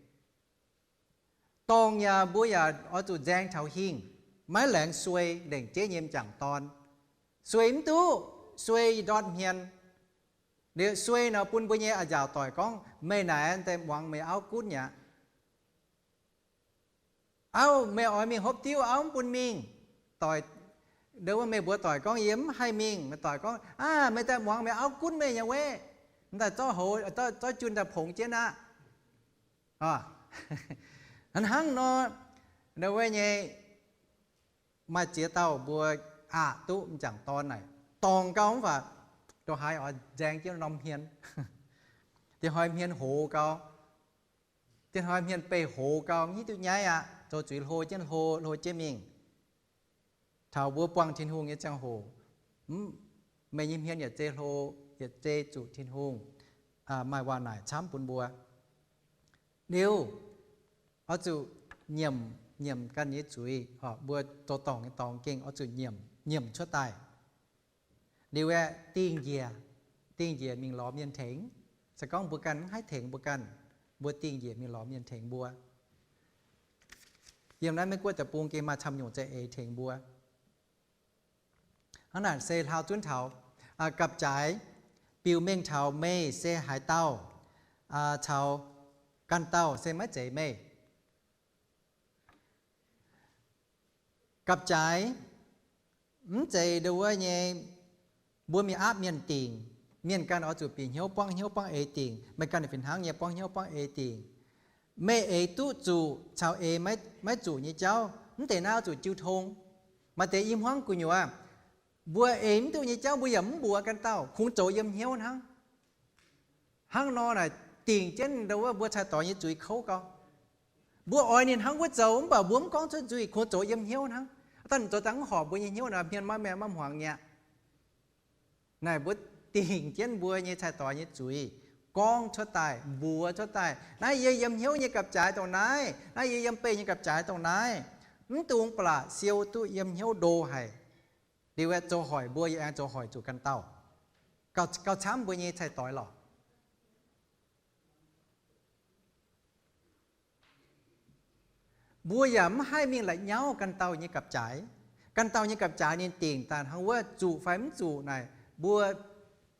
Dorngc yaac mbuo yaac oix zuqc nzaeng taux hingh, maiv laengz suei lengc jeiv nyei m'jangc dorn. Suei mv duqv, suei ndortv hmien. Liuz suei nor bun mbuo nyei a'nziaauc doic gorngv, meih naaic daaih muangx meih auv gunv mi'aqv. Auv, meih oix mingh hopv diuv, auv mv bun mingh. Doic, ndo wuov meih mbuox doic gorngv, yie mv haih mingh. Meih doic gorngv, aav, meih daaih muangx meih auv gunv meih nyei weqv, daaih zorqv houc, zorqv jun daaih pongx jienv aqv. Hnangv nor, ndo wuov nyei maaih ziex dauh mbuo aqc duqv m'jangc dorn naaic, dorngc gau mv baac ndo haaix oix nzaeng jienv norm hmien. Diex hnoi hmien hoz gau, diex hnoi hmien beih hoz gau, mv hiuv duqv nyaiv aqv, zoux zuiz hlo jienv hlo, hlo jienv mingh. Taux mbuo buangh Tin-Hungh nyei ziangh hoc, meih nyei hmien yietc zei hlo, yietc zei zuqc Tin-Hungh maaih waac naaic camv bun mbuo. Liuz, oix zuqc nyiemc, nyiemc ganh nyei zuiz. Mbuo zoux dorngc nyei dorngx gengh oix zuqc nyiemc, nyiemc cuotv daaih. Liuz aeqv, dingh njiec, dingh njiec mingh lorz mienh tengx. Se gorngv mbuo ganh mv haih tengx mbuo ganh, mbuo dingh njiec mingh lorz mienh tengx mbuo. Yiem naaiv Meiv Guoqv deic-bung gengh maaih camv nyungc za'eix tengx mbuo. Hnangv naaic se hlaau zunv taux gapv-jaaix biux mengh taux meih se haaix dauh caux ganh dauh se maiv zeiz meih. Gapv-jaaix mv zeiz ndo wuov nyei, mbuo mingh aapv mienh dingc. Mienh ganh oix zuqc bieqc hnyouv buangv hnyouv buangv eix dingc. Meih ganh fih hnangv nyei buangv hnyouv buangv eix dingc. Meih eix duqv zuqc caux eix maiv zuqc nyei jauv, mv deix naaiv oix zuqc jiu tong. Maaih deix i hmuangv gu'nyuoz, mbuo eix mv duqv nyei jauv mbuo yaac mv mbuox ganh dauh, kungx zoux yiem hnyouv hnangv. Hnangv nor naaic dingc jienv ndo wuov mbuo cai-doix nyei zuiz kouv gau. Mbuo oix ninh hnangv wuov zoux mv baac mbuo mv gorngv cuotv nzuih, kungx zoux yiem hnyouv hnangv. Daaih zoux daaih mv horpc mbuo nyei hnyouv naaic, hmien maiv maengh maiv hmuangx nyei aqv. Naaic mbuo dingc jienv mbuo nyei cai-doix nyei zuiz, gorngv cuotv daaih, mbuox cuotv daaih, naaiv yie yiem hnyouv nyei gapv-jaaix dongh naaiv, naaiv yie yiem beih nyei gapv-jaaix dongh naaiv. Mv dungx ba'laqc siou duqv yiem hnyouv ndo haic. Liuz aeqv, zoux hoic mbuo yaac aengx zoux hoic zuqc ganh dauh. Gauh camv mbuo nyei cai-doix lorqc. Mbuo yaac mv haih mingh la'nyauv ganh dauh nyei gapv-jaaix. Ganh dauh nyei gapv-jaaix ninh dingc daaih hnangv wuov zuqc fai mv zuqc naaic, mbuo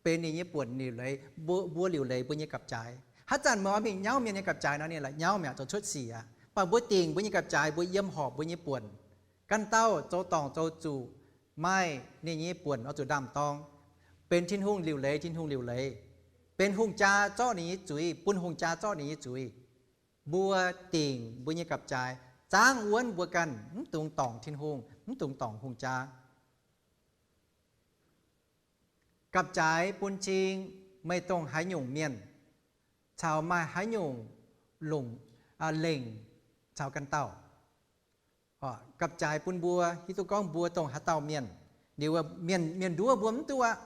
benx ninh nyei buonc liuc leiz, mbuo liuc leiz mbuo nyei gapv-jaaix. Haaix zanc meih oix mingh nyauv mienh nyei gapv-jaaix nor, ninh la'nyauv mi'aqv, zoux cuotv sic aqv. Mv baac mbuo dingc mbuo nyei gapv-jaaix, mbuo yiem horpc mbuo nyei buonc. Ganh dauh zoux dorngc zoux zuqc maaih ninh nyei buonc oix zuqc ndaam-dorng. Benx Tin-Hungh liuc leiz, Tin-Hungh liuc leiz. Benx hungh jaa zorqv ninh nyei zuiz, bun hungh jaa zorqv ninh nyei zuiz. Mbuo dingc mbuo nyei gapv-jaaix, zaangv wuonv mbuo ganh, mv dungx dorngc Tin-Hungh, mv dungx dorngc hungh jaa. Gapv-jaaix bun cing meih dongh haaix nyungc mienh, caux maaih haaix nyungc longc, lengc caux ganh dauh. Gapv-jaaix bun mbuo hiuv duqv gorngv mbuo dongh haaix dauh mienh. Liuz mienh, mienh nduov mbuo mv duqv aqv.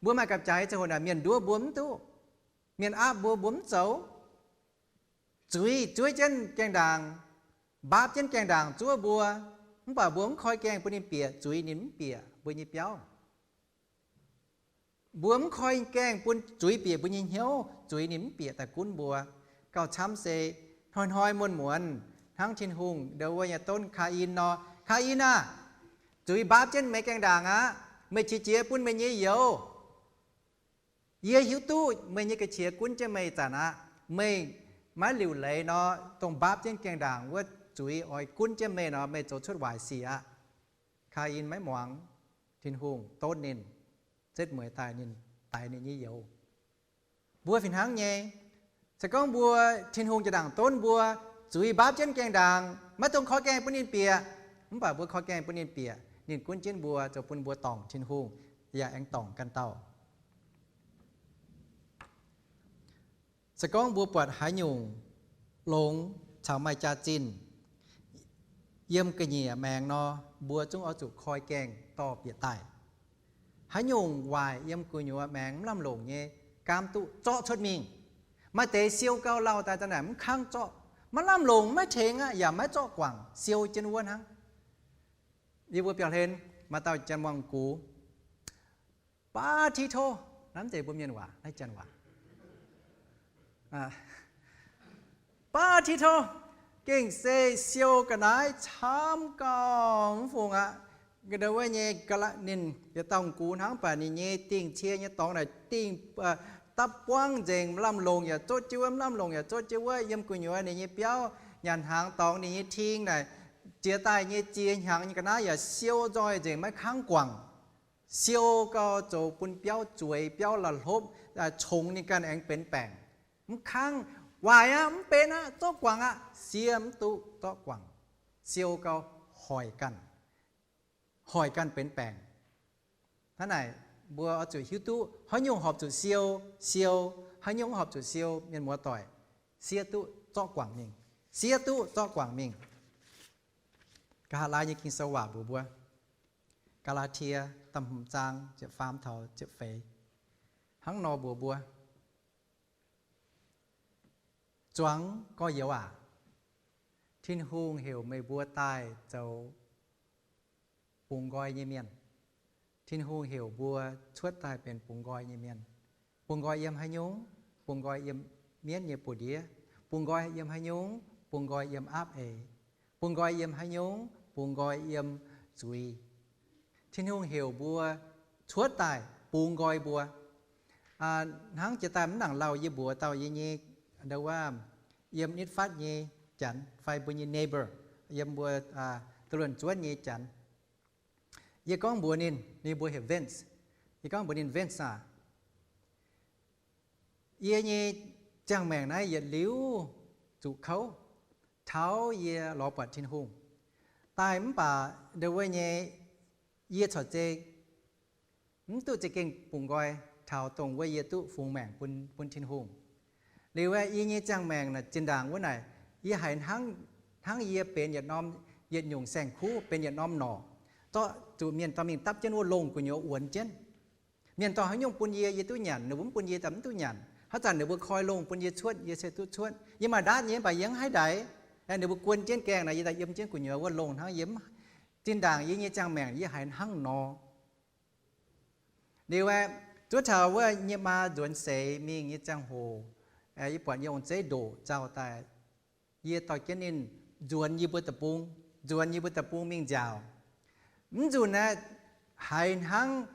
Mbuo maaih gapv-jaaix ziangh hoc naaic mienh nduov mbuo mv duqv. Mienh aapv mbuo, mbuo mv zoux. Zuiz zuov jienv gaengh ndaangc, mbaapv jienv gaengh ndaangc zuov mbuo, mv baac mbuo mv koi gaengh bun ninh bieqc zuiz, ninh mv bieqc mbuo nyei biauv. Mbuo mv koi gaengh bun zuiz bieqc mbuo nyei hnyouv, zuiz ninh mv bieqc daaih gunv mbuo. Gauh camv se hnoi-hnoi muonz-muonz hnangv Tin-Hungh ndo wuov nyei donv Kaa^in nor, Kaa^in aah! Zuiz mbaapv jienv meih gaengh ndaangc aqv. Meih qiex jiez bun meih nyei youz. Yie hiuv duqv meih nyei ga'qiex gunv jienv meih zanc aqv. Meih maiv liuc leiz nor, dongh mbaapv jienv gaengh ndaangc wuov zuiz oix gunv jienv meih nor, meih zoux cuotv waaic sic aqv. Kaa^in maiv muangx Tin-Hungh, donv ninh, setv mueiz daaih, ninh daix ninh nyei youz. Mbuo fih hnangv nyei. Se gorngv mbuo, Tin-Hungh jaa-ndaangc donv mbuo, zuiz mbaapv jienv gaengh ndaangc, maiv dungx koi gaengh bun ninh bieqc. Mv baac mbuo koi gaengh bun ninh bieqc, ninh gunv jienv mbuo, zoux bun mbuo dorngc Tin-Hungh, yaac aengx dorngc ganh dauh. Se gorngv mbuo buatc haaix nyungc longx caux maaih jaax-zinh yiem ga'nyiec maengx nor, mbuo zungv oix zuqc koi gaengh dorh bieqc daaih. Haaix nyungc waaic yiem gu'nyuoz maengx mv lamh longc nyei, gaam duqv zorqv cuotv mingh. Maaih deix siou gau lauh daaih, daaih naaic mv kangv zorqv, maiv lamh longc, maiv tengx aqv, yaac maiv zorqv guangc, siou jienv wuov hnangv. Yie mbuo biauv-hlen maaih dauh janx muangx gux, baav tiqv tov, hnamv deix mbuo mienh waac, naaiv janx waac, baav tiqv tov, gengh se siou ga'naaiv camv gau, mv fungc aqv. Wuov nyei, ninh yietc dauh gux hnangv, mv baac ninh nyei dingh cie nyei dorngx naaic dingh dapv buangv nzengc, mv lamh longc yaac zotv jienv wuov, mv lamh longc yaac zotv jienv wuov, yiem gu'nyuoz ninh nyei biauv nyanc hnaangx dorngx, ninh nyei ting naaic jiex daaih nyei ziex hnyangx nyei ga'naaiv yaac siou nzoih nzengc, maiv kangv guangc. Siou gau, zoux bun biauv zueiz, biauv la'hlopv, congx ninh ganh aengx benx baengc. Mv kangv, waaic aqv, mv benx aqv, zorqv guangc aqv, siev mv duqv zorqv guangc. Siou gau, hoic ganh, hoic ganh benx baengc. Hnangv naaic, mbuo oix zuqc hiuv duqv haaix nyungc horpc zuqc siou, siou, haaix nyungc horpc zuqc siou, mienh muoz-doic, siev duqv zorqv guangc mingh, siev duqv zorqv guangc mingh. Nqa'haav laai nyei Ging-Sou waac mbuox mbuo, Gaa^laa^tie da'hmz zaang ziepc faam taux ziepc feix, hnangv nor mbuox mbuo, Zuangx gorx-youz aac, Tin-Hungh heuc meih mbuo daaih zoux bungx nqoi nyei mienh. Tin-Hungh heuc mbuo cuotv daaih benx bungx nqoi nyei mienh. Bungx nqoi yiem haaix nyungc? Bungx nqoi yiem mienv nyei buoz-ndiev. Bungx nqoi yiem haaix nyungc? Bungx nqoi yiem aapv eix. Bungx nqoi yiem haaix nyungc? Bungx nqoi yiem zuiz. Tin-Hungh heuc mbuo cuotv daaih bungx nqoi mbuo. Hnangv jiex daaih mv nangc lauh yie mbuox dauh yie nyei, ndo wuov, yiem nitv fatv nyei janx fai mbuo nyei neighbor, yiem mbuo duqv luonc zuonv nyei janx. Yie gorngv mbuox ninh, ninh mbuox heuc Vince. Yie gorngv mbuox ninh, Vince aah, yie nyei ziangh maengc naaiv yietc liuz zuqc kouv, taux yie lorz buatc Tin-Hungh daaih mv baac ndo wuov nyei, yie corc zeiz mv duqv za'gengh bungx nqoi taux dongh wuov yie duqv fungx maengc bun, bun Tin-Hungh. Liuz aeqv, yie nyei ziangh maengc naaic zinh ndaangc wuov naaic, yie haiz hnangv, hnangv yie benx yietc norm, yietc nyungc saeng-kuv, benx yietc norm norqc, zorqv zuqc mienh dorh mingh dapv jienv wuov longh gu'nyuoz wuonx jienv. Mienh dorh haaix nyungc bun yie, yie duqv nyanc, ninh mbuo mv bun yie daaih mv duqv nyanc. Haaix zanc ninh mbuo koi longh bun yie cuotv, yie se duqv cuotv. Yie maaih ndaatv nyei mv baac yie mv haih ndaix. Ninh mbuo guon jienv gaengh naaic, yie daaih yiem jienv gu'nyuoz wuov longh hnangv. Yie mv, zinh ndaangc yie nyei ziangh maengc yie haiz hnangv nor. Liuz aeqv, zuov taux wuov nyei maa nzuonx seix mingh nyei ziangh hoc, yie buatc yie ong-zeiv ndoqc nzauh daaih. Yie dorh jienv ninh nzuonx yie mbuo deic-bung, nzuonx yie mbuo deic-bung mingh nziaauc. Mv nzunc aeqv, haiz hnangv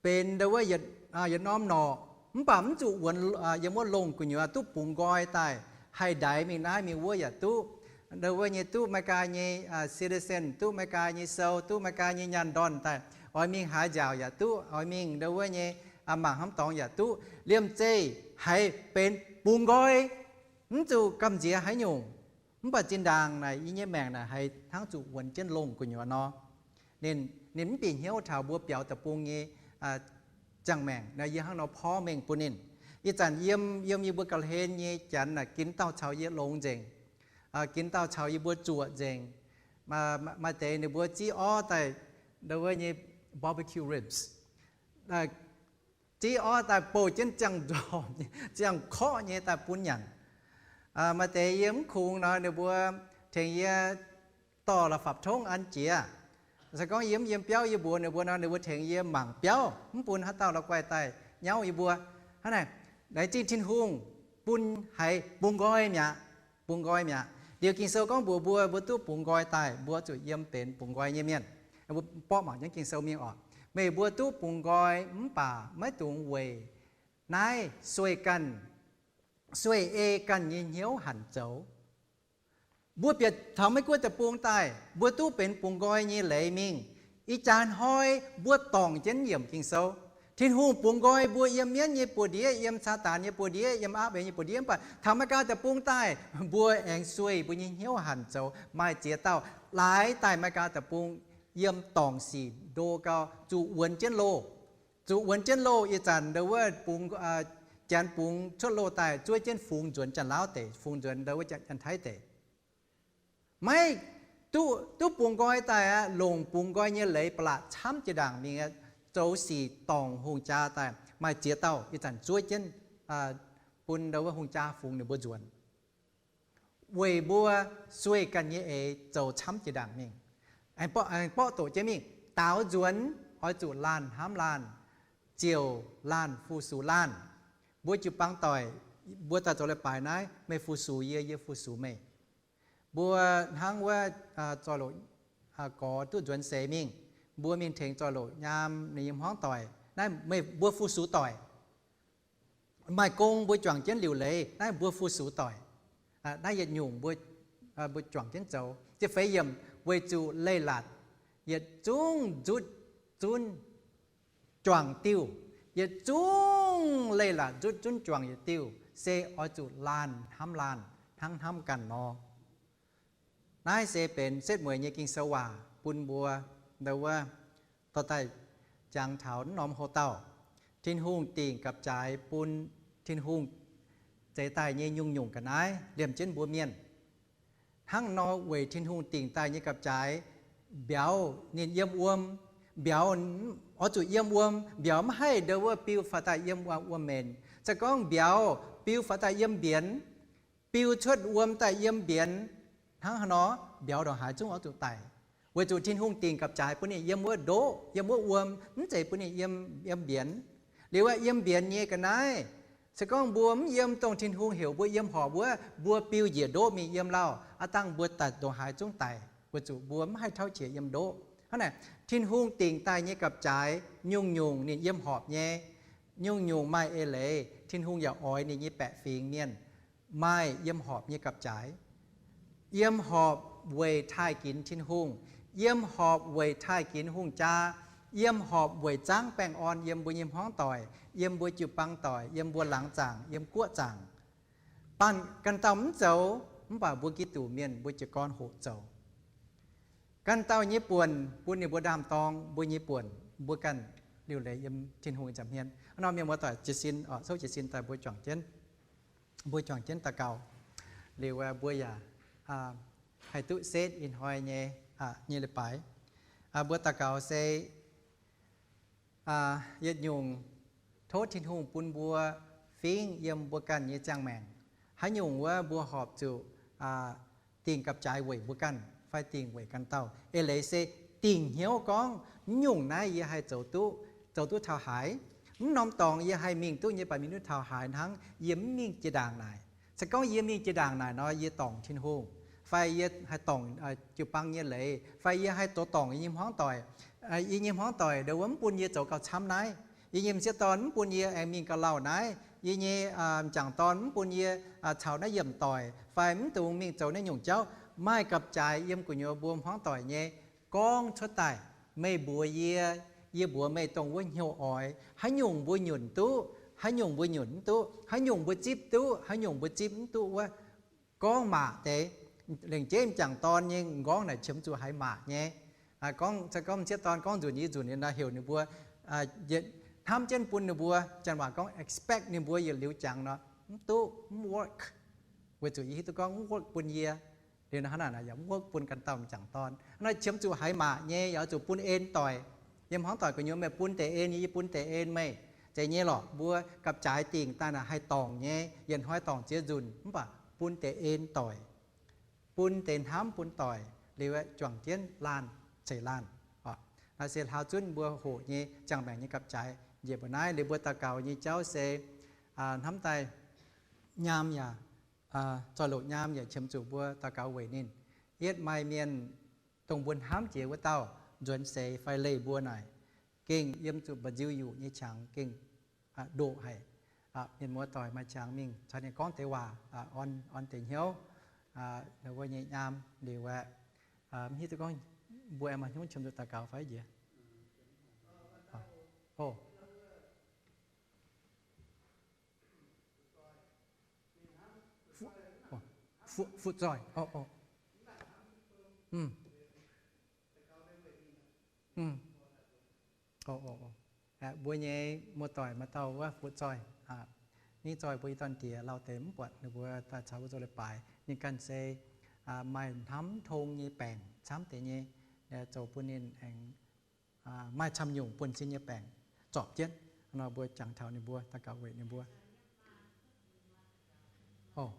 benx ndo wuov yietc, yietc norm norqc, mv baac mv zuqc wuonx yiem wuov longh gu'nyuoz duqv bungx nqoi daaih, haih ndaix mingh naaiv mingh wuov yaac duqv. Ndo wuov nyei duqv America nyei citizen, duqv America nyei sou, duqv America nyei nyaanh ndorn daaih, oix mingh haaix nziaauc yaac duqv, oix mingh ndo wuov nyei mangc hnamv dorngx yaac duqv. Liemh zeih haiz benx bungx nqoi, mv zuqc gamh nziex haaix nyungc. Mv baac zinh ndaangc naaic yie nyei maengc naaic haiz hnangv zuqc wuonx jienv longh gu'nyuoz nor. Ninh, ninh mv bieqc hnyouv taux mbuo biaux deic-bung nyei ziangh maengc naaic, yie hnangv nor porv mengh bun ninh. Ih zanc yiem, yiem yie mbuo ga'hlen nyei janx naaic ginv dauh caux yie longx nzengc, ginv dauh caux yie mbuo zuoqc nzengc. Maaih deix ninh mbuo ziv orv daaih, ndo wuov nyei barbecue ribs, ziv orv daaih bouh jienv ziangh nzormc, ziangh korqv nyei daaih bun nyanc. Maaih deix yie mv kungx nor ninh mbuo tengx yie dorh la'fapv-tongv an jiex. Se gorngv yie mv yiem biauv yie mbuox ninh mbuo nor, ninh mbuo tengx yie mangc biauv, mv bun haaix dauh la'guaih daaih nyauv yie mbuo. Hnangv naaic, laengz zingh Tin-Hungh bun haiz bungx nqoi mi'aqv. Bungx nqoi mi'aqv. Liuz Ging-Sou gorngv mbuox mbuo, mbuo duqv bungx nqoi daaih, mbuo zuqc yiem benx bungx nqoi nyei mienh. Mbuo borqv mangc jienv Ging-Sou mingh orqc. Meih mbuo duqv bungx nqoi mv baac maiv dungx weic naaiv sueih ganh, sueih ei ganh nyei hnyouv hanc zoux. Mbuo bieqc taux Meiv Guoqv deic-bung daaih, mbuo duqv benx bungx nqoi nyei leiz mingh. Ih jaax hnoi mbuo dorngc jienv yiemc Ging-Sou. Tin-Hungh bungx nqoi mbuo yiem mienv nyei buoz-ndiev, yiem Saadaan nyei buoz-ndiev, yiem aapv nyei buoz-ndiev, mv baac taux Meiv Guoqv deic-bung daaih, mbuo aengx sueih mbuo nyei hnyouv hanc zoux, maaih ziex dauh laaix daaih Meiv Guoqv deic-bung yiem dorngc sic ndo gau, zuqc wuonx jienv loh. Zuqc wuonx jienv loh. Ih zanc ndo wuov bungx, janx bungx cuotv loh daaih zuov jienv fungx nzuonx Janx-Laauv deic, fungx nzuonx ndo wuov Janx-Taiv deic. Maiv duqv, duqv bungx nqoi daaih aqv, longc bungx nqoi nyei leiz ba'laqc camv jiex ndaangc mingh, zoux sic dorngc hungh jaa daaih maaih ziex dauh ih zanc zuov jienv bun ndo wuov hungh jaa fungx ninh mbuo nzuonx. Weic mbuo sueih ganh nyei eix zoux camv jiex ndaangc mingh. Aengx borqv doqc jienv mingh, daaux nzuonx oix zuqc laanh hnamv laanh, ziouc laanh fu-sux laanh. Mbuo jiu-baang doic, mbuo daaih zoux leiz-baaix naaiv, meih fu-sux yie, yie fu-sux meih. Mbuo hnangv wuov zoih loc gorx duqv nzuonx seix mingh, mbuo mingh tengx zoih loc nyaam ninh nyei hmuangv doic, naaiv meih mbuo fu-sux doic. Maaih gong mbuo juangc jienv liuc leiz, naaiv mbuo fu-sux doic. Naaiv yietc nyungc mbuo, mbuo juangc jienv zoux. Ziepc feix yiemc, weic zuqc leiz-latc yietc zungv nzutv zunv juangc diuh, yietc zungv leiz-latc nzutv zunv juangc yietc diuh, se oix zuqc laanh hnamv laanh hnangv hnamv ganh nor. Naaiv se benx setv mueiz nyei Ging-Sou waac bun mbuo ndo wuov dorh daaih jangx taux naaiv norm houx-dauh. Tin-Hungh dingc gapv-jaaix bun Tin-Hungh zeix daaih nyei nyungc-nyungc ga'naaiv liemh jienv mbuo mienh. Hnangv nor weic Tin-Hungh dingc daaih nyei gapv-jaaix, mbiauz ninh yiem wuom, mbiauz oix zuqc yiem wuom, mbiauz mv haih ndo wuov biu faaux daaih yiem wuom-mbenc. Se gorngv mbiauz biu faaux daaih yiem mbienx, biu cuotv wuom daaih yiem mbienx, hnangv haaix nor mbiauz ndongc haaix zungv oix zuqc daic. Weic zuqc Tin-Hungh dingc gapv-jaaix bun ninh yiem wuov ndoqv, yiem wuov wuom, mv zeiz bun ninh yiem, yiem mbienx. Liuz aeqv, yiem mbienx nyei ga'naaiv, se gorngv mbuo mv yiem dongh Tin-Hungh heuc mbuo yiem horpc wuov, mbuo biu njiec ndoqv mingh yiem lauh, aav dangh mbuo daaih ndongc haaix zungv daic, weic zuqc mbuo mv haih tauv qiex yiem ndoqv. Hnangv naaic, Tin-Hungh dingc daaih nyei gapv-jaaix nyungc-nyungc ninh yiem horpc nyei. Nyungc-nyungc maaih eix leiz, Tin-Hungh yaac oix ninh nyei baeqc fingx mienh maaih yiem horpc nyei gapv-jaaix. Yiem horpc weic taaih ginx Tin-Hungh, yiem horpc weic taaih ginx hungh jaa, yiem horpc weic zangv baengh orn yiem mbuo nyei hmuangv doic, yiem mbuo jiu-baang doic, yiem mbuo laangz zaangc, yiem guoqv zaangc. Baac ganh dauh mv zoux, mv baac mbuo Giduc mienh mbuo jiez gorn hoqc zoux. Ganh dauh nyei buonc bun ninh mbuo ndaam-dorng, mbuo nyei buonc mbuo ganh liuc leiz yiem Tin-Hungh nza'hmien. Hnangv nor mienh muoz-doic jiez sin, souv jiez sin daaih mbuo juangc jienv, mbuo juangc jienv daux gaux. Liuz mbuo yaac haih duqv setv ih hnoi nyei, nyei leiz-baaix. Mbuo daux gaux se yietc nyungc tov Tin-Hungh bun mbuo fingv yiem mbuo ganh nyei ziangh maengc. Haaix nyungc wuov mbuo horpc zuqc dingc gapv-jaaix weic mbuo ganh fai dingc weic ganh dauh. Eix leiz se dingc hnyouv gorngv mv nyungc naaiv yie haih zoux duqv, zoux duqv taux haaix. Mv norm dorngx yie haih mingh duqv nyei, baac mingh duqv taux haaix hnangv, yie mv mingh jiex ndaangc naaic. Se gorngv yie mingh jiex ndaangc naaic nor, yie dorngc Tin-Hungh, fai yie haih dorngc jiu-baang nyei leiz, fai yie haih zoux dorngc yie nyei hmuangv doic. Yie nyei hmuangv doic ndo wuov mv bun yie zoux gauh camv naaiv. Yie nyei m'sieqv dorn mv bun yie aengx mingh gauh lauh naaiv. Yie nyei m'jangc dorn mv bun yie caux naaiv yiemc doic, fai mv dungx mingh zoux naaiv nyungc jauv. Maaih gapv-jaaix yiem gu'nyuoz mbuo hmuangv doic nyei gorngv cuotv daaih, meih mbuox yie, yie mbuox meih dongh wuov hnyouv oix, haaix nyungc mbuo nyunc duqv, haaix nyungc mbuo nyunc mv duqv, haaix nyungc mbuo zipv duqv, haaix nyungc mbuo zipv mv duqv wuov, gorngv maac deix. Lengc jeiv m'jangc dorn nyei m'nqorngv naaic qiemx zuqc haiz maac nyei. Gorngv, gorngv m'sieqv dorn gorngv nzunc yie nzunc nyei nor, heuc ninh mbuo hnamv jienv bun ninh mbuo, janx waac gorngv expect ninh mbuo yietc liuz jangx nor, mv duqv, mv work. Weic zuqc yie hiuv duqv gorngv mv work bun yie. Liuz nor hnangv naaic yaac mv work bun ganh dauh m'jangc dorn. Hnangv naaic qiemx zuqc haiz maac nyei, yaac oix zuqc bun en doic. Yiem hmuangv doic gu'nyuoz meih bun deix en nyei, yie bun deix en meih. Zeiz nyei lorqc, mbuo gapv-jaaix dingc daaih naaic haih dorngc nyei, yietc hnoi dorngc ziex nzunc, mv baac bun deix en doic, bun deix hnamv bun doic, liuz juangc jienv laanh ceix laanh. Naaiv se hlauv zunv mbuo hoqc nyei ziangh maengc nyei gapv-jaaix njiec mbuo naaiv. Liuz mbuo daux gaux nyei jauv se hnamv daaih nyaam yaac, zoih loc nyaam yaac qiemx zuqc mbuo daux gaux weic ninh. Yietv maaih mienh dongh mbuo hnamv jiex wuov dauh nzuonx seix fai leih mbuo naaic, gengh yiem zuqc mba'nziu yuqc nyei qangx gengh ndoqc haic. Mienh muoz-doic maaih qangx mingh caux ninh gorngv deix waac, orn, orn deix hnyouv. wuov nyei nyaam liuz aeqv, mv hiuv duqv gorngv mbuo aengx maaih hnyouv qiemx zuqc daux gaux fai jiex? O, fuqv zoih. Mbuo nyei muoz-doic maaih dauh wuov fuqv zoih. Ninh zoih mbuo i dorn-diex lauh deix mv buatc ninh mbuo daaih caux mbuo zoux leiz-baaix. Ninh ganh se maaih hnamv tong nyei baengc camv deix nyei, zoux bun ninh aengx maaih camv nyungc buonv-sin nyei baengc zorpc jienv. Nor mbuo jangx taux ninh mbuo, daux gaux weic ninh mbuo. O,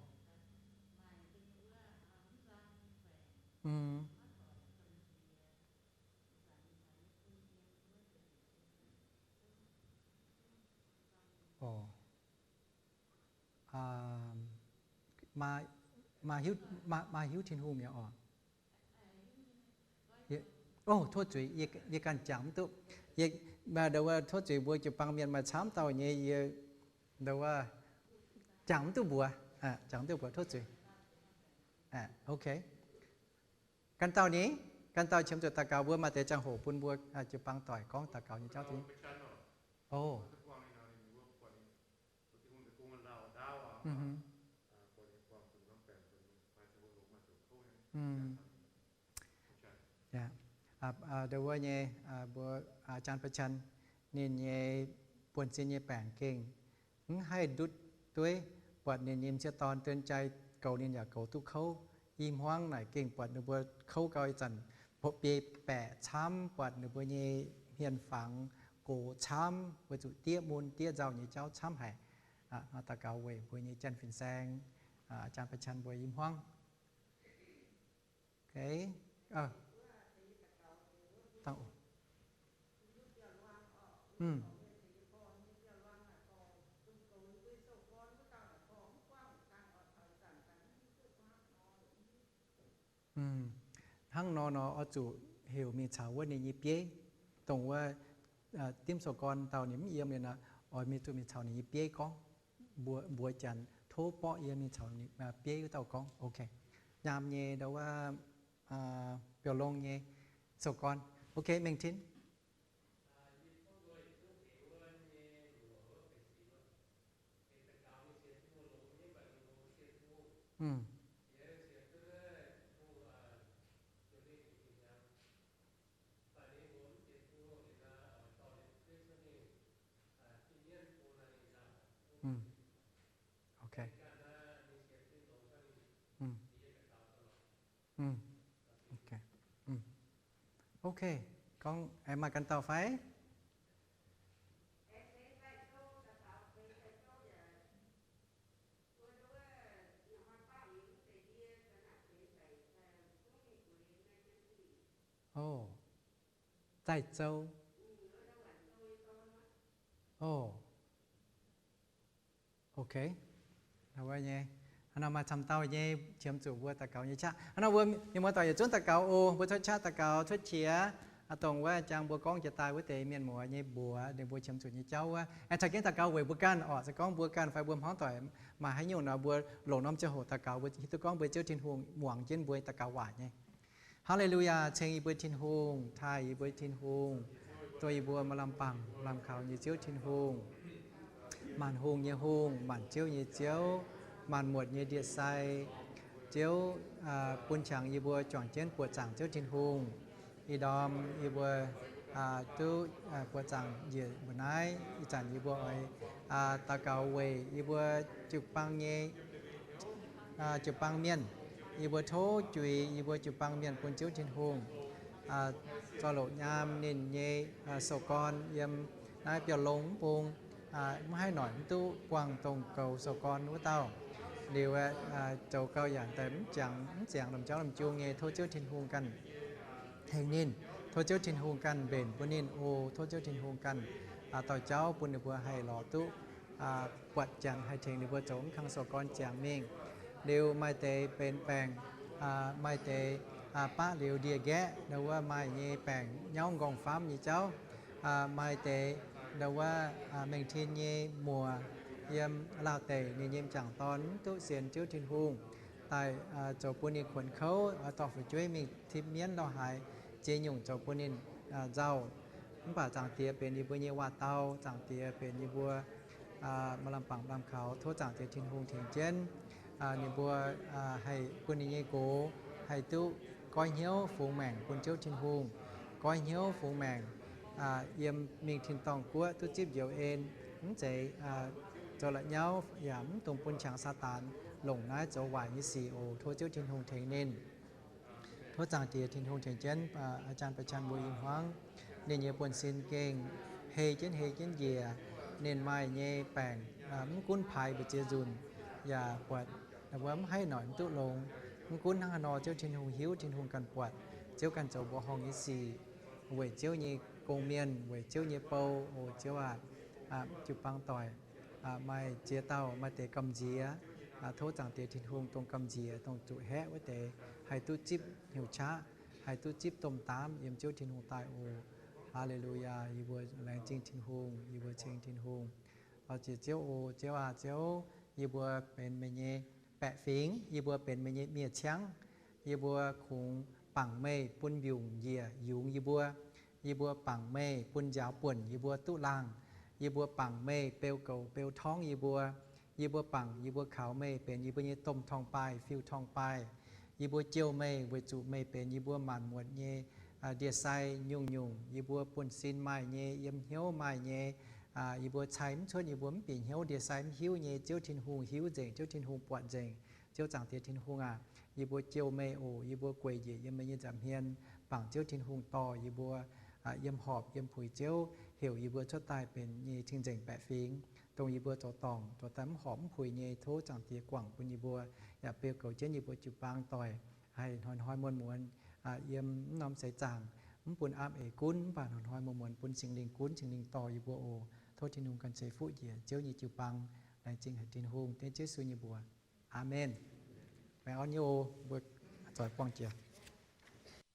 maaih hiuv Tin-Hungh mi'aqv oc. O, tov zuiz, yie ganh jangx mv duqv. Yie, ndo wuov tov zuiz, mbuo jiu-baang mienh maaih camv dauh nyei, yie, ndo wuov, jangx mv duqv mbuox, jangx mv duqv mbuox, tov zuiz. Ok. Ganh dauh ni, ganh dauh qiemx zuqc daux gaux, mbuo maaih deix ziangh hoc bun mbuo jiu-baang doic gorngv daux gaux nyei jauv. O, ndo wuov nyei, mbuo, aa, Jaan Ba'qan, ninh nyei buonv-sin nyei baengc gengh mv haih ndutv dueiv, buatc ninh nyei m'sieqv dorn duon jai goux ninh yaac goux duqv kouv. I hmuangv naaic gengh buatc ninh mbuo kouv gau, ih zanc biei baeqc camv, buatc ninh mbuo nyei hmien fangx gox camv, weic zuqc diev mun diev nzauh nyei jauv camv haic. Daux gaux weic mbuo nyei janx-fin-saeng, Jaan Ba'qan mbuo i hmuangv. Hnangv nor nor oix zuqc heuc mingh caux wuov ninh nyei bieiv, dongh wuov dimv sou gorn dauh ninh mv yiem liuz nor, oix mingh zuqc mingh caux ninh nyei bieiv gorngv, mbuox janx tov borqv yie mingh caux bieiv wuov dauh gorngv. Ok. Nyaam nyei ndo wuov biauv-long nyei sou gorn. Ok, mengh tin. Ok. Ok. Gorngv aengx maaih ganh dauh fai? O, zaih zou. O, ok. Hnangv nor maaih camv dauh nyei qiemx zuqc mbuo daux gaux nyei qaqv. Hnangv nor mbuo mienh muoz-doic yietc zungv daux gaux oc. Mbuo cuotv qaqv daux gaux cuotv qiex, dongh wuov jangx mbuo gorngv jiex daaih wuov deix mienh muoz nyei mbuox, ninh mbuo qiemx zuqc nyei jauv wuov, aengx caux jienv daux gaux weic mbuo ganh oc. Se gorngv mbuo ganh fai mbuo hmuangv doic maaih haaix nyungc nor, mbuo longc norm ziangh hoc daux gaux, mbuo hiuv duqv gorngv mbuo Ziouv Tin-Hungh muangx jienv mbuo daux gaux waac nyei. Haalee-lu-yaa! Ceng yie mbuo Tin-Hungh, taaih yie mbuo Tin-Hungh, dongh yie mbuo maaih lamh bangc lamh kaux nyei Ziouv Tin-Hungh, maanc hungh nyei Hungh, maanc ziouv nyei Ziouv, maanc muotc nyei ndie-sai. Ziouv bun qangx yie mbuo juangc jienv buoqc zaangc Ziouv Tin-Hungh. Ih ndorm yie mbuo duqv buoqc zaangc njiec mbuo naaiv, ih zanc yie mbuo oix daux gaux weic yie mbuo jiu-baang nyei jiu-baang mienh. Yie mbuo tov juix yie mbuo jiu-baang mienh bun Ziouv Tin-Hungh. Zorc-loc nyaam ninh nyei sou gorn yiem naaiv biauv-long mv bung, mv haih noic mv duqv buangh dongh goux sou gorn wuov dauh. Liuz zoux gau yaac daaih mv ziangx, mv ziangx lomh jauv lomh jung nyei. Tov Ziouv Tin-Hungh ganh tengx ninh. Tov Ziouv Tin-Hungh ganh mbenc bun ninh oc. Tov Ziouv Tin-Hungh ganh dauh jauv bun ninh mbuo haih lorz duqv buatc janx haih tengx ninh mbuo zoux mv kang sou gorn ziangx mingh. Liuz maaih deix benx baengc, maaih deix baqv liuz ndie-nqaeqv, ndo wuov maaih nyei baengc nyauv nqorngv-famv nyei jauv, maaih deix ndo wuov mengh tin nyei muoc yiem laauh deic, ninh nyei m'jangc dorn mv duqv sienx Ziouv Tin-Hungh. daaih zoux bun ninh kuonx kouv, dorh fu'jueiv mingh tipv mienv lorh haaix, ziex nyungc zoux bun ninh nzauh. Mv baac Zaangc Diex benx yie mbuo nyei waac-dau, Zaangc Diex benx yie mbuo maaih lamh bangc lamh kaux. Tov Zaangc Diex Tin-Hungh tengx jienv ninh mbuo haih bun ninh nyei nqox haih duqv goiv hnyouv fungx maengc bun Ziouv Tin-Hungh, goiv hnyouv fungx maengc yiem mingh tin-dorngh guoqv duqv zipv njoux en, mv zeiz zoux la'nyauv yaac mv dungx bun qangx Saadaan longc naaiv zoux waaic nyei sic oc. Tov Ziouv Tin-Hungh tengx ninh. Tov Zaangc Diex Tin-Hungh tengx jienv อาจารย์ Baaix Chan mbuo i hmuangv. Ninh nyei buonv-sin gengh hei jienv hei jienv njiec. Ninh maaih nyei baengc mv gunv paaix mbu'ziex nzunc, yaac buatc wuov mv haih noic mv duqv longx. Mv gunv hnangv haaix nor, Ziouv Tin-Hungh hiuv, Tin-Hungh ganh buatc, Ziouv ganh zoux mbuoqc horngh nyei sic weic Ziouv nyei gong-mienh, weic Ziouv nyei bou. O Ziouv aac, jiu-baang doic maaih ziex dauh maaih deix gamh nziex. Tov Zaangc Diex Tin-Hungh dongh gamh nziex, dongh zuqc haeqv wuov deix haih duqv zipv hnyouv qaqv, haih duqv zipv domh daamv yiem Ziouv Tin-Hungh daaih oc. Haa^le^lu^yaa. Yie mbuo laengz zingh Tin-Hungh, yie mbuo ceng Tin-Hungh. Lorz jiex Ziouv oc. Ziouv aac, Ziouv, yie mbuo benx meih nyei baeqc fingx, yie mbuo benx meih nyei miev-ciangv. Yie mbuo kungx bangc meih bun mbiungc njiec yungz yie mbuo. Yie mbuo bangc meih bun nziaaux buonc yie mbuo duqv laangh. Yie mbuo bangc meih beu goux beu torngv yie mbuo. Yie mbuo bangc yie mbuo kaux meih benx yie mbuo nyei domh torngv-baaih, fiuv-torngv-baaih. Yie mbuo jouh meih weic zuqc meih benx yie mbuo maanc muotc nyei ndie-sai nyungc-nyungc. Yie mbuo buonv-sin maaih nyei, yiem hnyouv maaih nyei, yie mbuo cai mv cuotv, yie mbuo mv bieqc hnyouv, ndie-sai mv hiuv nyei, Ziouv Tin-Hungh hiuv nzengc, Ziouv Tin-Hungh buatc nzengc. Ziouv Zaangc Diex Tin-Hungh aac, yie mbuo jouh meih oc. Yie mbuo gueic njiec yiem meih nyei nza'hmien, bangc Ziouv Tin-Hungh dorh yie mbuo yiem horpc yiem puix Ziouv, heuc yie mbuo cuotv daaih benx nyei cing-nzengc baeqc fingx, dongh yie mbuo zoux dorngc zoux daaih mv horpc mv puix nyei. Tov Zaangc Diex guangc bun yie mbuo, yaac beu goux jienv yie mbuo jiu-baang doic, haih hnoi-hnoi muonz-muonz yiem mv norm seix zaangc, mv bun aapv eix gunv, mv baac hnoi-hnoi muonz-muonz bun Singx Lingh gunv, Singx Lingh dorh yie mbuo oc. Tov Tin-Hungh ganh ceix fuqv njiec Ziouv nyei jiu-baang. Laengz zingh haic Tin-Hungh, dengv Yesu nyei mbuox. Aamen. Baengh orn nyei oc. Mbuo zoix buangh jiex.